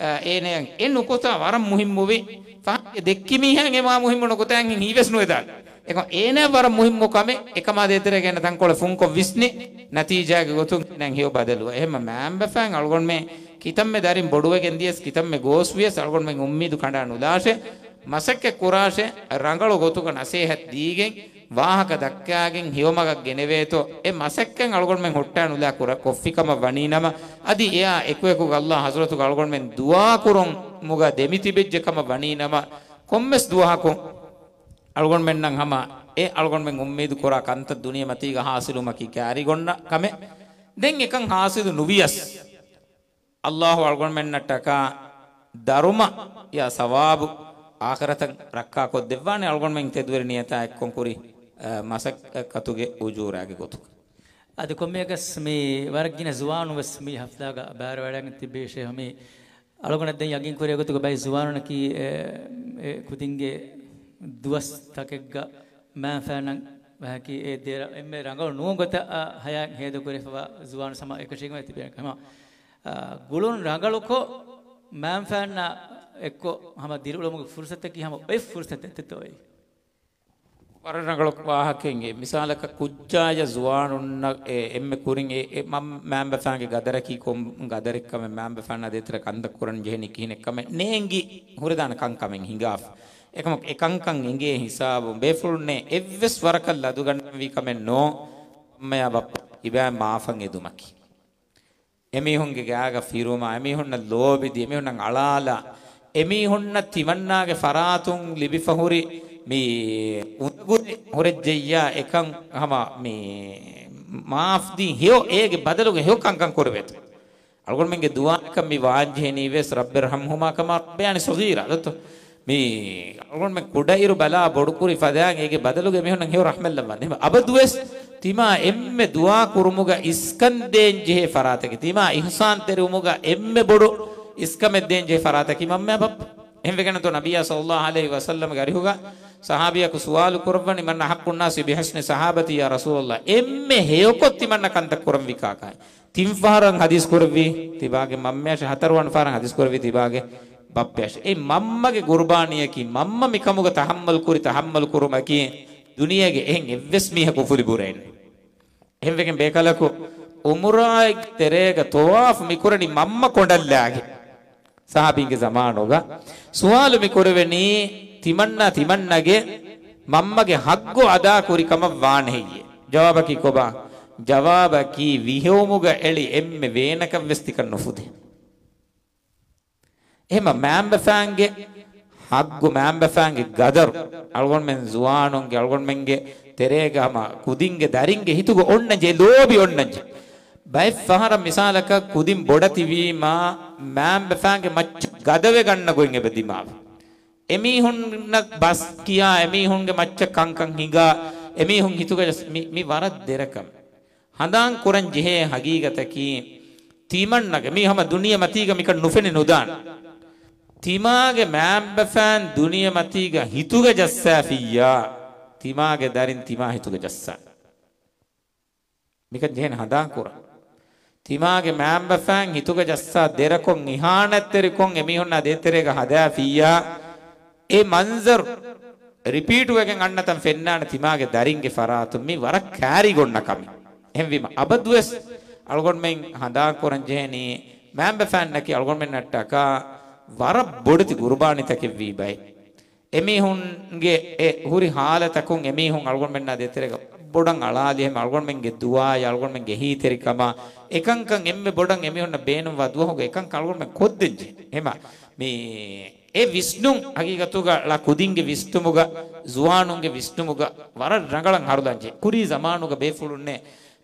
އަ، އޭނަޔަށް އެ ނުކުތާ ވަރަށް މުހިއްމުވި. ފަހަތް ދެއްކި މީހާއަށް އެ މާ މުހިއްމު ނުކުތާއެއްހެން ހީވެސް ނުވެދާނެ. އެކަމަ އޭނަ ވަރަށް މުހިއްމު ކަމެއް، އެކަމާ ދޭތެރޭގަ އޭނަ ތަންކޮޅެއް ފުންކޮށް ވިސްނި، ނަތީޖާގެ ގޮތުން އޭނަ ހެޔޮ ބަދަލުވާ. އެހެންމަ މާންބަފައިން އަޅުގަނޑުމެން ކިތަންމެ ދަރިން ބޮޑުވެގެން ދިޔަސް، ކިތަންމެ ގޯސްވިޔަސް، އަޅުގަނޑުމެން އުއްމީދު ކަނޑާ ނުލާށޭ. މަސައްކަތް ކުރާށޭ، ރަނގަޅު ގޮތުގަ ނަސޭހަތް ދީގެން، ވާހަކަ ދައްކާގެން ހެޔޮމަގަށް ގެނެވޭތޯ، އެ މަސައްކަތް އަޅުގަނޑުމެން ހުއްޓާ ނުލާ ކުރ-، ކޮށްފި ކަމަށް ވަނީ ނަމަ، އަދި އެއާ އެކުއެކުގަ ﷲ ޙަޟްރަތުގަ އަޅުގަނޑުމެން ދުޢާ ކުރުމުގަ ދެމިތިބެއްޖެ ކަމަށް ވަނީ ނަމަ، ކޮންމެސް ދުވަހަކު އަޅުގަނޑުމެންނަށް ހަމަ އެ އަޅުގަނޑުމެން އުއްމީދު ކުރާ ކަންތައް ދުނިޔެމަތީގަ ޙާޞިލުވުމަކީ ކައިރިގަންނަ ކަމެއް. ދެން އެކަން ޙާޞިލު ނުވިޔަސް، ﷲ އަޅުގަނޑުމެންނަށްޓަކާ ދަރުމަޔާ ސަވާބު އާޚިރަތަށް ރައްކާކޮށްދެއްވާނެ، އަޅުގަނޑުމެން ތެދުވެރި ނިޔަތާ އެއްކޮށް ކުރި، އަ، މަސައްކަތުގެ އުޖޫރާގެ ގޮތުގަ. އަދި ކޮންމެއަކަސް މި ވަރަށް ގިނަ ޒުވާނުން ވެސް މި ހަފްލާގަ ބައިވެރިވަޑައިގެން ތިއްބެވި ޝޭޚް. މި އަޅުގަނޑަށް ދެން ޔަގީން ކުރި ގޮތުގަ ބައެއް ޒުވާނުންނަކީ، އެ، އެ ކުދިންގެ ދުވަސް ތަކެއްގަ މާންފާނަށް ވަހަކީ އެ ދޭރަ އެންމެ ރަނގަޅު ނޫން ގޮތަށް އަ، ހަޔާތް ހޭދަކުރެފަވާ ޒުވާނު ސަމާ އެކަށީގެން ތިބޭ ކަމަށް، އަ، ގުޅުން ރަނގަޅުކޮށް، މާންފާންނާ އެއްކޮށް ހަމަ ދިރިއުޅުމުގެ ފުރުސަތަކީ ހަމަ އޮތް ފުރުސަތެއް ތެތޯއި. ވަރަށް ރަނގަޅު ވާހަކައެއް. މިސާލަކަށް ކުއްޖާޔަށް ޒުވާނުންނަށް އެ، އެންމެ ކުރިން އެ، އެ މަ-، މާންބަފާންގެ ގަދަރަކީ ކޮން ގަދަރެއްކަމެއް، މާންބަފާންނާ ދޭތެރޭ ކަންތައް ކުރަން ޖެހެނީ ކިހިނެއްކަމެއް ނޭނގި ހުރެދާނެ ކަންކަމެއް ހިނގާފަ. އެކަމަކު އެ ކަންކަން އެނގޭ ހިސާބުން ބޭފުޅުންނޭ އެއްވެސް ވަރަކަށް ލަދުގަންނަންވީ ކަމެއް ނޯ، އަންމަޔާ ބައްޕަ ކިބާ މާފަށް އެދުމަކީ. އެމީހުންގެ ގާގަ ފިރުމާ، އެމީހުންނަށް ލޯބިދީ، އެމީހުންނަށް އަޅާލާ، އެމީހުންނަށް ތިމަންނާގެ ފަރާތުން ލިބިފަ ހުރި މި އުނދަގުލެއް ހުރެއްޖެއްޔާ އެކަން ހަމަ މި މާފްދީ ހެޔޮ، އޭގެ ބަދަލުގަ ހެޔޮ ކަންކަން ކުރެވޭތޯ. އަޅުގަނޑުމެންގެ ދުޢާއަކަށް މި ވާންޖެހެނީ ވެސް، "رب ارحمهما كما ربياني صغيرا" ދޯ؟ މި އަޅުގަނޑުމެން ކުޑައިރު ބަލާ ބޮޑުކުރި ފަދައިން އޭގެ ބަދަލުގަ އެމީހުންނަށް ހެޔޮ ރަޙްމަތް ލައްވާނެ. އެހެން އަބަދުވެސް ތިމާ އެންމެ ދުޢާ ކުރުމުގަ އިސްކަން ދޭން ޖެހޭ ފަރާތަކީ، ތިމާ އިޙްސާންތެރިވުމުގަ އެންމެ ބޮޑު އިސްކަމެއް ދޭން ޖެހޭ ފަރާތަކީ މަންމަޔާ ބައްޕަ. އެހެންވެގެންތޯ ނަބިއްޔާ ޞައްލައްލާހު ޢަލައިހި ވަސައްލަމްގެ އަރިހުގަ ޞަޙާބީއަކު ސުވާލު ކުރައްވަނީ، "من أحق الناس بحسن صحابتي يا رسول الله؟" އެންމެ ހެޔޮކޮށް ތިމަންނަ ކަންތައް ކުރަންވީ ކާކާތް؟ ތިން ފަހަރަށް ޙަދީޘް ކުރެއްވީ ތިބާގެ މަންމަޔަށް، ހަތަރުވަނަ ފަހަރަށް ޙަދީޘް ކުރެއްވީ ތިބާގެ ބައްޕަޔަށް. އެ މަންމަގެ ޤުރުބާނީއަކީ، މަންމަ މިކަމުގަ ތަޙައްމަލް ކުރި ތަޙައްމަލް ކުރުމަކީ، ދުނިޔޭގެ އެހެން އެއްވެސް މީހަކު އުފުލި ބުރެއެއްނު. އެހެންވެގެން ބޭކަލަކު އުމުރާއެއްގެ ތެރޭގަ ޠަވާފު މިކުރަނީ މަންމަ ކޮނޑަށްލާގެން. ޞަޙާބީންގެ ޒަމާނުގަ ސުވާލު މި ކުރެވެނީ، ތިމަންނާ ތިމަންނަގެ މަންމަގެ ޙައްޤު އަދާ ކުރި ކަމަށް ވާނެ ހެއްޔޭ؟ ޖަވާބަކީ ކޮބާ؟ ޖަވާބަކީ ވިހެއުމުގަ އެޅި އެންމެ ވޭނަކަށް ވެސް ތިކަން ނުފުދޭ. އެހެމަ މާންބަފާންގެ ޙައްޤު، މާންބަފާންގެ ޤަދަރު، އަޅުގަނޑުމެން ޒުވާނުންގެ، އަޅުގަނޑުމެންގެ ތެރޭގަ ހަމަ ކުދިންގެ ދަރިންގެ ހިތުގަ އޮންނަންޖެހޭ، ލޯބި އޮންނަންޖެހޭ. ބައެއް ފަހަރަށް މިސާލަކަށް ކުދިން ބޮޑަށް ތިބީމާ، މާންބަފާންގެ މައްޗަށް ގަދަވެ ގަންނަ ގޮތް އެބަ ދިމާވޭ. އެމީހުންނަށް ބަސް ކިޔާ، އެމީހުންގެ މައްޗަށް ކަންކަން ހިނގާ، އެމީހުން ހިތުގަ ޖަސް-، މި، މި ވަރަށް ދެރަކަމެއް. ހަނދާން ކުރަން ޖެހޭ ހަގީގަތަކީ، ތިމަންނަގެ، މީ ހަމަ ދުނިޔެ މަތީގަ މިކަން ނުފެނި ނުދާނެ. ތިމާގެ މާންބަފާން ދުނިޔެ މަތީގަ ހިތުގަ ޖައްސާފިއްޔާ، ތިމާގެ ދަރިން ތިމާ ހިތުގަ ޖައްސާނެ. މިކަން ޖެހޭނެ ހަނދާން ކުރަން. ތިމާގެ މާންބަފާން ހިތުގަ ޖައްސާ ދެރަކޮށް، އިހާނަތްތެރިކޮށް، އެމީހުންނާ ދޭތެރޭގަ ހަދާފިއްޔާ، އެ މަންޒަރު ރިޕީޓުވެގެން އަންނަތަން ފެންނާނެ ތިމާގެ ދަރިންގެ ފަރާތުން. މީ ވަރަށް ކައިރިގަންނަ ކަމެއް. އެހެންވީމަ، އަބަދުވެސް އަޅުގަނޑުމެން ހަނދާން ކުރަން ޖެހެނީ، މާންބަފާންނަކީ އަޅުގަނޑުމެންނަށްޓަކާ ވަރަށް ބޮޑެތި ގުރުބާނީތަކެއްވީ ބައެއް. އެމީހުންގެ އެ ހުރި ހާލަތަކުން އެމީހުން އަޅުގަނޑުމެންނާ ދޭތެރޭގަ ބޮޑަށް އަޅާލި ހަމަ އަޅުގަނޑުމެންގެ ދުޢާއާ އަޅުގަނޑުމެންގެ އެހީތެރިކަމާ އެކަންކަން އެންމެ ބޮޑަށް އެމީހުންނަށް ބޭނުންވާ ދުވަހުގަ އެކަންކަން އަޅުގަނޑުމެން ކޮށްދޭންޖެހޭ. ހަމަ މި އެ ވިސްނުން ހަގީގަތުގަ ޅަ ކުދިންގެ ވިސްނުމުގަ، ޒުވާނުންގެ ވިސްނުމުގަ ވަރަށް ރަނގަޅަށް ހަރުލަންޖެހޭ. ކުރީ ޒަމާނުގަ ބޭފުޅުންނޭ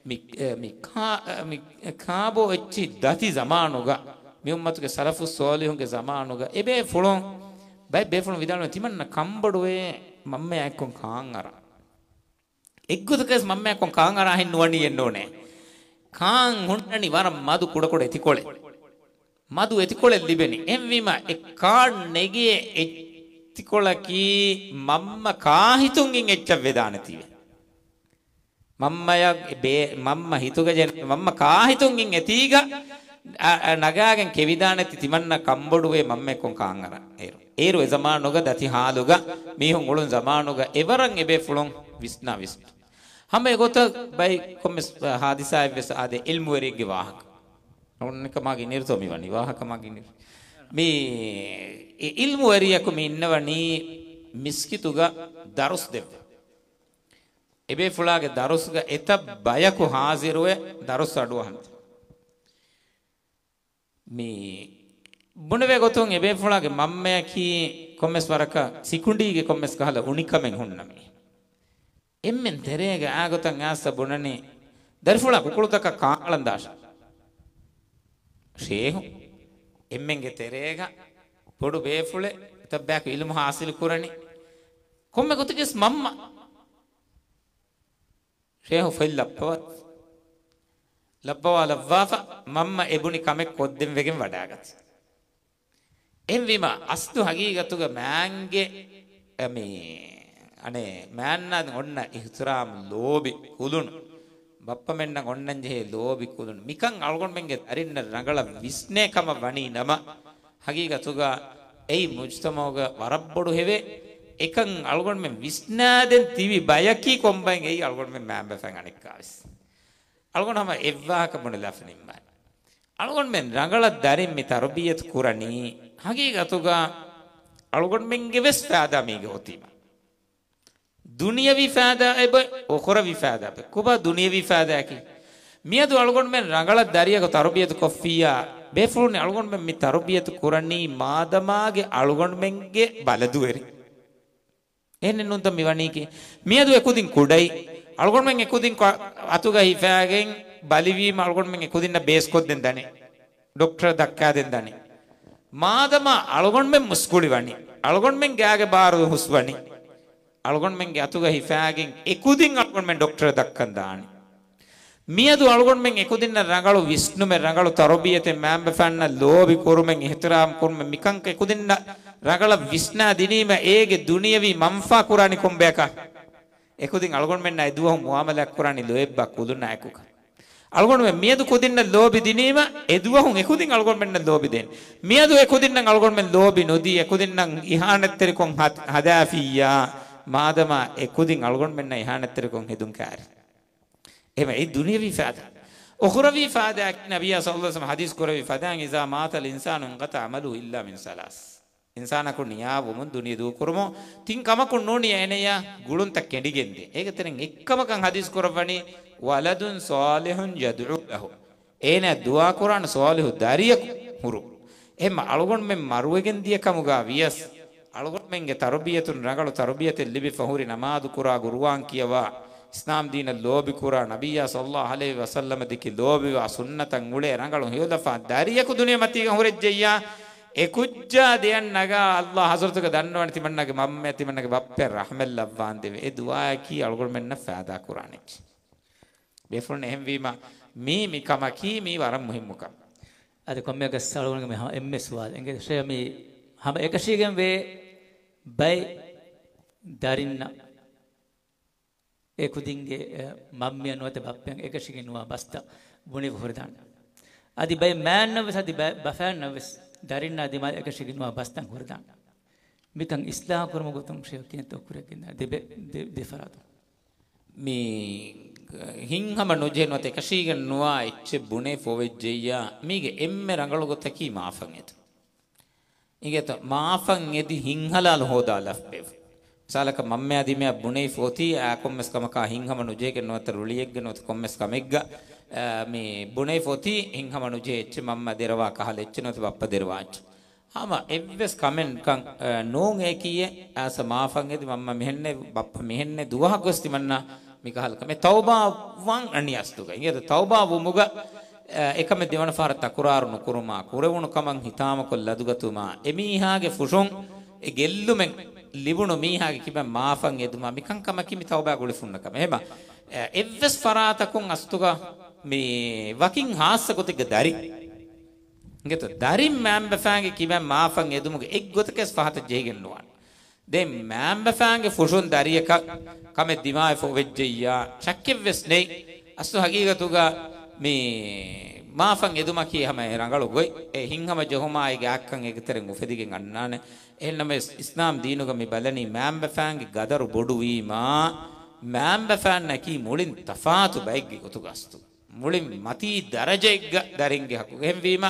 މި، އެ، މި ކާ-، އެ، މި ކާބޯ އެއްޗިހި ދަތި ޒަމާނުގަ، މި އުއްމަތުގެ ސަލަފުއް ޞާލިޙުންގެ ޒަމާނުގަ އެބޭފުޅުން، ބައެއް ބޭފުޅުން ވިދާޅުވެ ތިމަންނަ ކަންބޮޑުވޭ މަންމަޔާ އެއްކޮށް ކާން އަރާ. އެއްގޮތަކަސް މަންމަޔަކުން ކާން އަރާހެން ނުވަނީ އެއްނޫނޭ. ކާން ހުންނަނީ ވަރަށް މަދު ކުޑަކުޑަ އެތިކޮޅެއް. މަދު އެތިކޮޅެއް ލިބެނީ. އެހެންވީމަ އެ ކާން ނެގޭ އެތިކޮޅަކީ މަންމަ ކާހިތުން އިން އެއްޗަށް ވެދާނެތީވެ. މަންމަޔަށް ބޭ-، މަންމަ ހިތުގަ ޖެން-، މަންމަ ކާހިތުން އިން އެތީގަ، އަ، އަ، ނަގާގެން ކެވިދާނެތި ތިމަންނަ ކަންބޮޑުވޭ މަންމައެއްކޮން ކާން އަރާ. އޭރު. އޭރު އެ ޒަމާނުގަ ދަތި ހާލުގަ މީހުން އުޅުން ޒަމާނުގަ އެވަރަށް އެބޭފުޅުން ވިސްނާ ވިސްނުން. ހަމަ އެގޮތަށް ބައި ކޮންމެސް ހާދިސާއެއްވެސް އާދޭ އިލްމުވެރިއެއްގެ ވާހަކަ. އޮންނަކަމާގެ ނިރުތޯ މި ވަނީ ވާހަކަމާގެ ނިރު. މި އި-، އިލްމުވެރިޔަކު މި އިންނަވަނީ މިސްކިތުގަ ދަރުސް ދެއްވެ. އެބޭފުޅާގެ ދަރުސްގަ އެތައް ބަޔަކު ހާޒިރުވެ ދަރުސް އަޑުއަހަންތަ. މި ބުނެވޭ ގޮތުން އެބޭފުޅާގެ މަންމަޔަކީ ކޮންމެސް ވަރަކަށް ސިކުނޑީގެ ކޮންމެސް ކަހަލަ އުނިކަމެއް ހުންނަ މީ. އެންމެން ތެރޭގަ އާގޮތަށް އައިސް ބުނަނީ ދަރިފުޅާ ކުކުޅުތަކަށް ކާން އަޅަން ދާށޭ. ޝޭހު އެންމެންގެ ތެރޭގަ ބޮޑު ބޭފުޅެއް ތައްބާކު އިލްމު ހާސިލު ކުރަނީ. ކޮންމެ ގޮތަކަސް މަންމަ ޝޭހު ފޮތް ލައްޕަވަ-، ލައްޕަވާ ލައްވާފަ މަންމަ އެބުނި ކަމެއް ކޮށްދޭން ވެގެން ވަޑާގަތީ. އެހެންވީމަ އަސްލު ހަގީގަތުގަ މާންގެ، އަ، މި، އަނެއް މާންނާ އޮންނަ އިޙްތިރާމް ލޯބި ކުލުނު، ބައްޕަމެންނަށް އޮންނަންޖެހޭ ލޯބި ކުލުނު، މިކަން އަޅުގަނޑުމެންގެ ދަރިންނަށް ރަނގަޅަށް ވިސްނޭ ކަމަށް ވަނީ ނަމަ، ހަގީގަތުގަ އެއީ މުޖްތަމަޢުގަ ވަރަށް ބޮޑު ހެވޭ. އެކަން އަޅުގަނޑުމެން ވިސްނާދޭން ތިބި ބަޔަކީ ކޮންބައެއް އެއީ އަޅުގަނޑުމެން މާތްވެފައި އަނެއްކާވެސް. އަޅުގަނޑު ހަމަ އެއްވާހަކަ ބުނެލާފަ ނިންމާނެ. އަޅުގަނޑުމެން ރަނގަޅަށް ދަރިން މި ތަރުބިޔަތު ކުރަނީ، ހަގީގަތުގަ އަޅުގަނޑުމެންގެ ވެސް ފައިދާ މީގެ އޮތީމަ. ދުނިޔަވީ ފައިދާ އެބަ އުޚުރަވީ ފައިދާ އެބަ. ކޮބާ ދުނިޔަވީ ފައިދާއަކީ؟ މިއަދު އަޅުގަނޑުމެން ރަނގަޅަށް ދަރިއަކު ތަރުބިޔަތު ކޮށްފިއްޔާ، ބޭފުޅުން އަޅުގަނޑުމެން މި ތަރުބިޔަތު ކުރަނީ މާދަމާގެ އަޅުގަނޑުމެންގެ ބަލަދުވެރި. އެހެނެއް ނޫންތަ މި ވަނީކީ؟ މިއަދު އެކުދިން ކުޑައި، އަޅުގަނޑުމެން އެކުދިން ކޮ-، އަތުގަ ހިފާގެން ބަލިވީމަ އަޅުގަނޑުމެން އެކުދިންނަށް ބޭސްކޮށްދޭން ދަނީ. ޑޮކްޓަރަށް ދައްކާދޭން ދަނީ. މާދަމާ އަޅުގަނޑުމެން މުސްކުޅިވަނީ، އަޅުގަނޑުމެން ގާގެ ބާރު ހުސްވަނީ، އަޅުގަނޑުމެންގެ އަތުގަ ހިފާގެން އެކުދިން އަޅުގަނޑުމެން ޑޮކްޓަރަށް ދައްކަން ދާނީ. މިއަދު އަޅުގަނޑުމެން އެކުދިންނަށް ރަނގަޅު ވިސްނުމެއް، ރަނގަޅު ތަރުބިޔަތެއް، މައިންބަފައިންނަށް ލޯބި ކުރުމެއް، އިޙްތިރާމް ކުރުމެއް، މިކަންކަން އެކުދިންނަށް ރަނގަޅަށް ވިސްނާ ދިނީމަ، އޭގެ ދުނިޔަވީ މަންފާ ކުރާނީ ކޮންބަޔަކަށް؟ އެކުދިން އަޅުގަނޑުމެންނާ އެދުވަހު މުއާމަލާތް ކުރާނީ ލޯތްބާ ކުލުނާއެކު. އަޅުގަނޑުމެން މިއަދު ކުދިންނަށް ލޯބި ދިނީމަ، އެދުވަހުން އެކުދިން އަޅުގަނޑުމެންނަށް ލޯބި ދޭން. މިއަދު އެކުދިންނަށް އަޅުގަނޑުމެން ލޯބި ނުދީ، އެކުދިންނަށް އިހާނެތްތެރިކޮށް ހަ-، ހަދާފިއްޔާ، މާދަމާ އެކުދިން އަޅުގަނޑުމެންނަށް އިހާނެތްތެރިކޮށް ހެދުން ކާރި. އެހެމަ އެ ދުނިޔަވީ ފައިދާ. އުޚުރަވީ ފައިދާއަކީ ނަބިއްޔާ ޞައްލަﷲު ޢަލައިހި ވަސައްލަމަ ޙަދީޘް ކުރެއްވި ފަދައިން، إذا مات الإنسان انقطع عمله إلا من ثلاث. އިންސާނަކު ނިޔާވުމުން، ދުނިޔެ ދޫކުރުމުން، ތިން ކަމަކުން ނޫނީ އޭނަޔާ ގުޅުންތައް ކެނޑިގެންދޭ. އޭގެ ތެރެއިން އެއްކަމަކަށް ޙަދީޘް ކުރައްވަނީ، ولد صالح يدعو له. އޭނަ ދުޢާކުރާނެ ޞާލިޙު ދަރިޔަކު ހުރު. އެހެންމަ އަޅުގަނޑުމެން މަރުވެގެން ދިޔަ ކަމުގަ ވިޔަސް، އަޅުގަނޑުމެންގެ ތަރުބިޔަތުން ރަނގަޅު ތަރުބިޔަތެއް ލިބިފަ ހުރި، ނަމާދު ކުރާ، ޤުރުއާން ކިޔަވާ، އިސްލާމް ދީނަށް ލޯބި ކުރާ، ނަބިއްޔާ ޞައްލަﷲު ޢަލައިހި ވަސައްލަމަ ދެކި ލޯބިވާ، ސުންނަތަށް އުޅޭ، ރަނގަޅު ހެޔޮލަފާ ދަރިޔަކު ދުނިޔެ މަތީގަ ހުރެއްޖެއްޔާ، އެ ކުއްޖާ ދެއަތް ނަގާ ﷲ ޙަޟްރަތުގަ ދަންނަވަން ތިމަންނަގެ މަންމަ ތިމަންނަގެ ބައްޕަ ރަޙްމަތް ލައްވާނދެވެ. އެ ދުޢާއަކީ އަޅުގަނޑުމެންނަށް ފައިދާ ކުރާނެއްޗެއް. ބޭފުޅުން އެހެންވީމަ، މީ، މި ކަމަކީ މީ ވަރަށް މުހިއްމު ކަމެއް. އަދި ކޮންމެއަކަސް އަޅުގަނޑުގެ މި ހަމަ އެންމެ ސުވާލެއް އެނގޭ ޝޭޚް، މި ހަމަ އެކަށީގެން ވޭ ބައެއް ދަރިންނަށް އެ ކުދިންގެ، އެ، މަންމިއަށް ނުވަތަ ބައްޕައަށް އެކަށީގެން ނުވާ ބަސްތައް ބުނެވި ހުރެދާނެ. އަދި ބައެއް މާތްނަށްވެސް އަދި ބަ-، ބަފައިންނަށްވެސް ދަރިންނާ ދިމާލަށް އެކަށީގެން ނުވާ ބަސްތައް ހުރެދާނެ. މިކަން އިސްލާހު ކުރުމުގެ ގޮތުން ޝޭޚް ކިހިނެއްތޯ ކުރެވިގެން ދެ-، ދެ-، ދެ ފަރާތުން. މި ހިތްހަމަ ނުޖެހެން ނުވަތަ އެކަށީގެން ނުވާ އެއްޗެއް ބުނެފަ އޮވެއްޖެއްޔާ، މީގެ އެންމެ ރަނގަޅު ގޮތަކީ މާފަށް އެދުން. އިނގޭތޯ، މާފަށް އެދި ހިތްހަލާލު ހޯދާލަފަ ބޭފުޅުން. މިސާލަކަށް މަންމަޔާ ދިމަޔަށް ބުނެފަ އޮތީ އާ ކޮންމެސް ކަމަކާ ހިތްހަމަ ނުޖެހިގެން ނުވަތަ ރުޅިއެއްގެ ނުވަތަ ކޮންމެސް ކަމެއްގަ، އާ، މި ބުނެފަ އޮތީ ހިތްހަމަ ނުޖެހޭ އެއްޗެއް މަންމަ ދެރަވާ ކަހަލަ އެއްޗެއް ނުވަތަ ބައްޕަ ދެރަވާ އެއްޗެއް. ހަމަ އެއްވެސް ކަމެއް ކަން، އާ، ނޫން އެކީއެއް އާސަ މާފަށް އެދި މަންމަ މިހެންނެ ބައްޕަ މިހެންނެ ދުވަހަކުވެސް ތިމަންނަ މި ކަހަލަ ކަމެއް ތައުބާ ވަން އަނި އަސްލުގަ. އިނގޭތަ ތައުބާ ވުމުގަ، އާ، އެކަމެއް ދެވަނަ ފަހަރަށް ތަކުރާރު ނުކުރުމާ، ކުރެވުނު ކަމަށް ހިތާމަކޮށް ލަދުގަތުމާ، އެމީހާގެ ފުށުން އެ ގެއްލުމެއް ލިބުނު މީހާގެ ކިބައިން މާފަށް އެދުމާ، މިކަންކަމަކީ މި ތައުބާ ގުޅިފުންނަ ކަމެއް. އެހެމަ، އެއްވެސް ފަރާތަކުން އަސްތުގަ މި ވަކިން ހާއްސަ ގޮތެއްގަ ދަރި. އިނގޭތޯ، ދަރިން މައިންބަފައިންގެ ކިބައިން މާފަށް އެދުމުގެ އެއްގޮތަކަސް ފަހަތަށް ޖެހިގެން ނުވާނެ. ދެން މައިންބަފައިންގެ ފުށުން ދަރިއަކަށް ކަމެއް ދިމާވެފަ އޮވެއްޖެއްޔާ، ޝައްކެއްވެސް ނެތް. އަސްލު ހަގީގަތުގަ މި މާފަށް އެދުމަކީ ހަމަ އެ ރަނގަޅު ގޮތް. އެ ހިތްހަމަ ޖެހުމާއި ގާތްކަން އޭގެ ތެރެއިން އުފެދިގެން އަންނާނެ. އެހެންނަމަވެސް، އިސްލާމް ދީނުގަ މި ބަލަނީ މައިންބަފައިންގެ ގަދަރު ބޮޑުވީމާ، މައިންބަފައިންނަކީ މުޅިން ތަފާތު ބައެއްގެ ގޮތުގަ އަސްތު. މުޅިން މަތީ ދަރަޖައެއްގަ ދަރިންގެ ހައްގު. އެހެންވީމަ،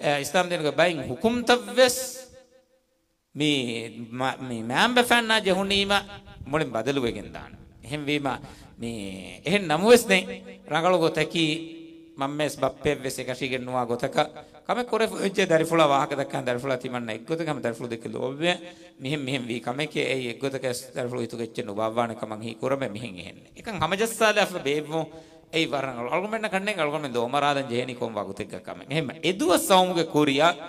އެ، އިސްލާމް ދީނުގެ ބައެއް ހުކުމްތައްވެސް މި، މަ-، މި މައިންބަފައިންނާ ޖެހުނީމަ މުޅިން ބަދަލުވެގެން ދާނެ. އެހެންވީމަ، މި އެހެން ނަމުވެސް ނެތް، ރަނގަޅު ގޮތަކީ މަންމަވެސް ބައްޕަވެސް އެކަށީގެން ނުވާ ގޮތަކަށް ކަމެއް ކުރެފަ އޮތްޖެ ދަރިފުޅާ ވާހަކަ ދައްކާ ދަރިފުޅާ ތިމަންނަ އެއްގޮތަކަށް ހަމަ ދަރިފުޅު ދެކެ ލޯބިވެ މިހެން މިހެން ވީ ކަމެކޭ އެއީ އެއްގޮތަކަށް ދަރިފުޅު ހިތުގަ އެއްޗެއް ނުބާއްވާނެ ކަމަށް ހީ ކުރަމޭ މިހެން އެހެން. އެކަން ހަމަޖައްސާލާފަ ބޭއްވުން އެއީ ވަރަށް ރަނގަޅު. އަޅުގަނޑުމެންނަށް ކަންނޭނގެ އަޅުގަނޑުމެން ލޯމަރާލަން ޖެހޭނީ ކޮން ވަގުތެއްގަ ކަމެއް. އެހެން އެ ދުވަސް ސައުމުގެ ކުރިއަށް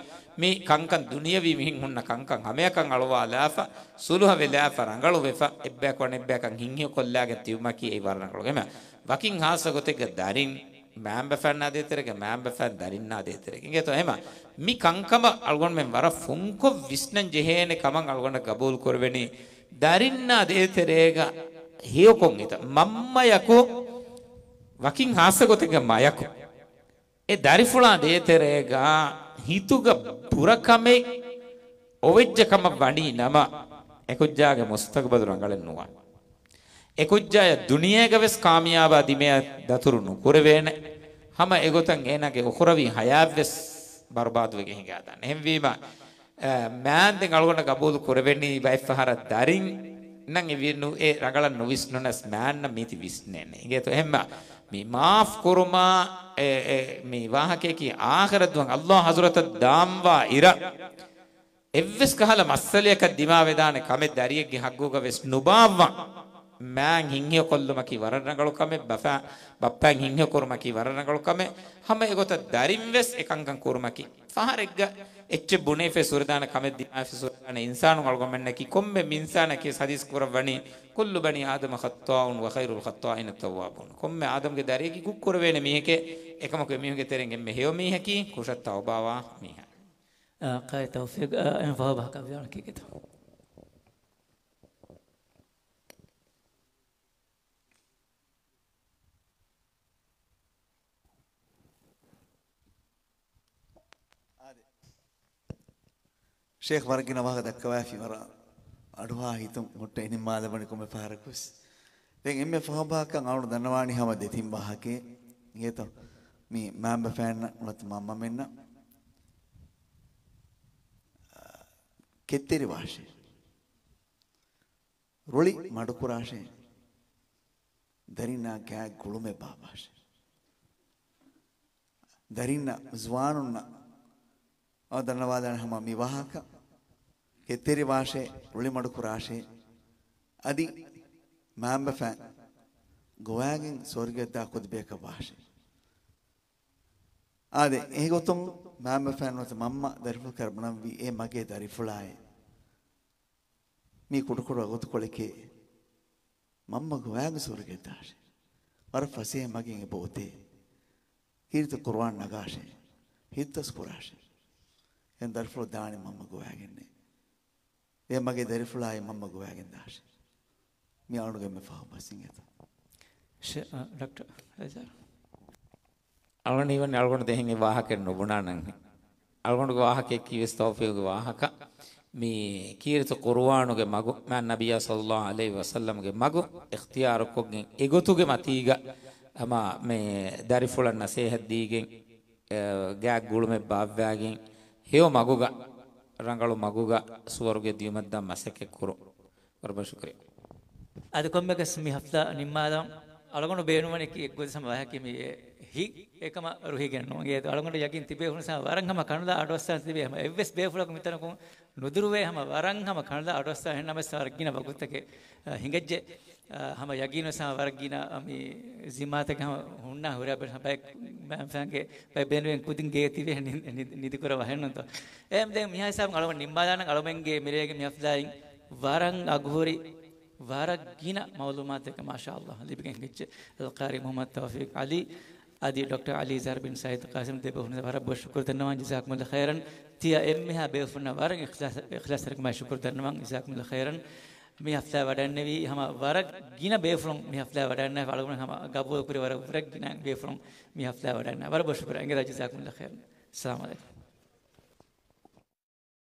މި ކަންކަން ދުނިޔަވީ މިހެން ހުންނަ ކަންކަން ހަމަޔަކަށް އަޅުވާލާފަ، ސުލުހަ ވެލާފަ، ރަނގަޅު ވެފަ، އެއްބަޔަކު އަނެއްބަޔަކަށް ހިތްހެޔޮކޮށްލާގެން ތިބުމަކީ އެއީ ވަރަށް ރަނގަޅު. އެހެން ވަކިން ހާއްސަ ގޮތެއްގަ ދަރިން މައިންބަފައިންނާ ދޭތެރޭގަ، މައިންބަފައިން ދަރިންނާ ދޭތެރޭގަ. އިނގޭތޯ އެހެމަ މި ކަންކަމަށް އަޅުގަނޑުމެން ވަރަށް ފުންކޮށް ވިސްނަން ޖެހޭނެ ކަމަށް އަޅުގަނޑަށް ގަބޫލު ކުރެވެނީ، ދަރިންނާ ދޭތެރޭގަ ހެޔޮކޮށް ހިތަށް މަންމަޔަކު ވަކިން ހާއްސަ ގޮތެއްގަ މަޔަކު އެ ދަރިފުޅާ ދޭތެރޭގަ ހިތުގަ ބުރަކަމެއް އޮވެއްޖެ ކަމަށް ވަނީ ނަމަ، އެކުއްޖާގެ މުސްތަގުބަލު ރަނގަޅެއް ނުވާނެ. އެކުއްޖާޔަށް ދުނިޔޭގަވެސް ކާމިޔާބާ ދިމަޔަށް ދަތުރު ނުކުރެވޭނެ. ހަމަ އެގޮތަށް އޭނާގެ އުޚުރަވީ ހަޔާތްވެސް ބަރުބާދުވެގެން ހިނގާދާނެ. އެހެންވީމަ، އަ، މާން ދެން އަޅުގަނޑަށް ގަބޫލު ކުރެވެނީ ބައެއްފަހަރަށް ދަރިންނަށް އެ ވި-، ނު-، އެ ރަނގަޅަށް ނުވިސްނުނަސް މާންނަށް މީތި ވިސްނޭނެ. އިނގޭތޯ އެހެންމަ މި މާފް ކުރުމާ، އެ، އެ، މި ވާހަކަޔަކީ އާޚިރަތް ދުވަހަށް އައްލާހު ޙަޟްރަތަށް ދާންވާ އިރަށް އެއްވެސް ކަހަލަ މައްސަލަޔަކަށް ދިމާވެދާނެ ކަމެއް ދަރިއެއްގެ ހައްގުގަ ވެސް ނުބާއްވާ. މާން ހިތްހެޔޮކޮށްލުމަކީ ވަރަށް ރަނގަޅު ކަމެއް، ބަފާ-، ބައްޕައިން ހިތްހެޔޮކުރުމަކީ ވަރަށް ރަނގަޅު ކަމެއް. ހަމަ އެގޮތަށް ދަރިން ވެސް އެކަންކަން ކުރުމަކީ ފަހަރެއްގަ އެއްޗެއް ބުނެފަ ސުރެދާނެ ކަމެއް ދިމާވެފަ ސުރެދާނެ އިންސާނުން އަޅުގަނޑުމެންނަކީ ކޮންމެ އިންސާނަކީ ޙަދީޘް ކުރައްވަނީ، "كل بني آدم خطاء وخير الخطائين التوابون." ކޮންމެ އާދަމްގެ ދަރިއަކީ ގުއްކުރެވޭނެ މީހެކޭ، އެކަމަކު އެމީހުންގެ ތެރެއިން އެންމެ ހެޔޮ މީހަކީ ކުށަށް ތައުބާވާ މީހާ. އާ، ކައި ތައުފީޤް، އާ، އެން ފަހަ ބަހަކަށް ވިދާޅު ކީކެތޯ. ޝޭޚް ވަރަށް ގިނަ ވާހަކަ ދައްކަވައިފި ވަރަށް އަޑުއަހާ ހިތުން ހުއްޓަ އިނިން މާލެވުނީ ކޮންމެ ފަހަރަކުވެސް. ދެން އެންމެ ފަހު ބަހަކަށް އަޅު ދަންނަވާނީ ހަމަ ދެތިން ވާހަކައެއް. އިނގޭތޯ؟ މި މައިންބަފައިންނަށް ނުވަތަ މަންމަމެންނަށް ކެތްތެރިވާށޭ. ރުޅި މަޑުކުރާށޭ. ދަރިންނާ ގާތް ގުޅުމެއް ބާއްވާށޭ. ދަރިންނަށް، ޒުވާނުންނަށް އަޅު ދަންނަވާލާނެ ހަމަ މި ވާހަކަ. ކެތްތެރިވާށޭ، ރުޅި މަޑުކުރާށޭ. އަދި މައިންބަފައިން ގޮވާގެން ސުވަރުގެއަށްދާ ކުދި ބަޔަކަށް ވާށޭ. އާދެ، އެގޮތުން މައިންބަފައިން ނުވަތަ މަންމަ ދަރިފުޅަކަށް ބުނަންވީ އޭ މަގޭ ދަރިފުޅާއޭ. މީ ކުޑަކުޑަ ގޮތުކޮޅެކޭ. މަންމަ ގޮވާގެން ސުވަރުގެއަށްދާށޭ. ވަރަށް ފަސޭހަ މަގެއް އެބައޮތޭ. ކީރިތި ޤުރުއާން ނަގާށޭ. ހިތްދަސް ކުރާށޭ. އެހެން ދަރިފުޅަށް ދާނީ މަންމަ ގޮވާގެންނޭ. އޭ މަގޭ ދަރިފުޅާއޭ މަންމަ ގޮވާގެންދާށޭ. މި އަޅުގަނޑުގެ މި ފަހު ބަސް އިނގޭތޯ. ޝޭ-، އަ، ޑޮކްޓަރ ފައިސަލް. އަޅުގަނޑު ހީވަނީ އަޅުގަނޑު ދެހެން އެ ވާހަކައެއް ނުބުނާނަން. އަޅުގަނޑުގެ ވާހަކައަކީ ވެސް ތައުފީޤުގެ ވާހަކަ. މި ކީރިތި ޤުރުއާނުގެ މަގު، މާ ނަބިއްޔާ ޞައްލައްލާހު ޢަލައިހި ވަސައްލަމްގެ މަގު އިޚްތިޔާރުކޮށްގެން އެގޮތުގެ މަތީގަ ހަމަ މި ދަރިފުޅަށް ނަސޭހަތް ދީގެން، އެ، ގާތް ގުޅުމެއް ބާއްވާގެން ހެޔޮ މަގުގަ، ރަނގަޅު މަގުގަ ސުވަރުގެ ދިޔުމަށްދާން މަސައްކަތް ކުރުން. ވަރަށް ބޮޑަށް ޝުކުރިއްޔާ. އަދި ކޮންމެއަކަސް މި ހަފްތާ ނިންމާލަން އަޅުގަނޑު ބޭނުންވަނީ އެކި އެއްގޮތަށް ހަމަ ވާހަކަ މި ހިތް އެކަމަށް ރުހިގެން ނޫން. އޭ އަޅުގަނޑު ޔަގީން ތިބޭފުޅުން ހަމަ ވަރަށް ހަމަ ކަނުލާ އަޑުއައްސާ ތިބޭ ހަމަ އެއްވެސް ބޭފުޅަކު މިތަނަކުން ނުދުރުވޭ ހަމަ ވަރަށް ހަމަ ކަނުލާ އަޑުއައްސާ ހެންނަމަސް ވަރަށް ގިނަ ވަގުތުތަކެއް، އަ، ހިނގައްޖެ. އަ، ހަމަ ޔަގީނު ހަމަ ވަރަށް ގިނަ، އަ، މި ޒިންމާތަކެއް ހަމަ ހުންނާ ހުރިހާ ބައެއް ފައިންގެ ބައެއް ބޭނުމެއް ކުދިން ގޭ ތިބޭ ނި-، ނި-، ނިދިކުރަ ވަހެއްނުންތޯ. އެހެން ދެން މިހާ ހިސާބުން އަޅުގަނޑު ނިންމާލާނަން އަޅުމެންގެ މިރޭގެ މި ހަފްލާއިން ވަރަށް އަގުހުރި، ވަރަށް ގިނަ މައުލޫމާތެއް މާޝާﷲ ލިބިގެން ހިނގައްޖެ. އަލްޤާރީ މުޙައްމަދު ތައުފީޤް ޢަލީ އަދި ޑޮކްޓަރ ޢަލީ ޒަހްރަ ބިން ސައީދު ޤާސިމް ދެބޭފުޅުން ވަރަށް ބޮޑަށް ޝުކުރު ދަންނަވަން. ޖަޒާކުމުﷲ ޚައިރަން. ތިޔަ އެންމެހާ ބޭފުޅުންނަށް ވަރަށް އިޚްލާޞް، އިޚްލާޞްތެރިކަމާއި ޝުކުރު ދަންނަވަން. ޖަޒާކުމުﷲ ޚައިރަން. މި ހަފްލާ ވަޑައިންނެވީ ހަމަ ވަރަށް ގިނަ ބޭފުޅުން މި ހަފްލާ ވަޑައިންނާފަ އަޅުގަނޑު ހަމަ ގަބޫލުކުރި ވަރަށް، ވަރަށް ގިނަ ބޭފުޅުން މި ހަފްލާ ވަޑައިންނާ. ވަރަށް ބޮޑަށް ޝުކުރު. އެނގޭތަ؟ ޖަޒާކުމުﷲ ޚައިރަން. އައްސަލާމު ޢަލައިކުމް.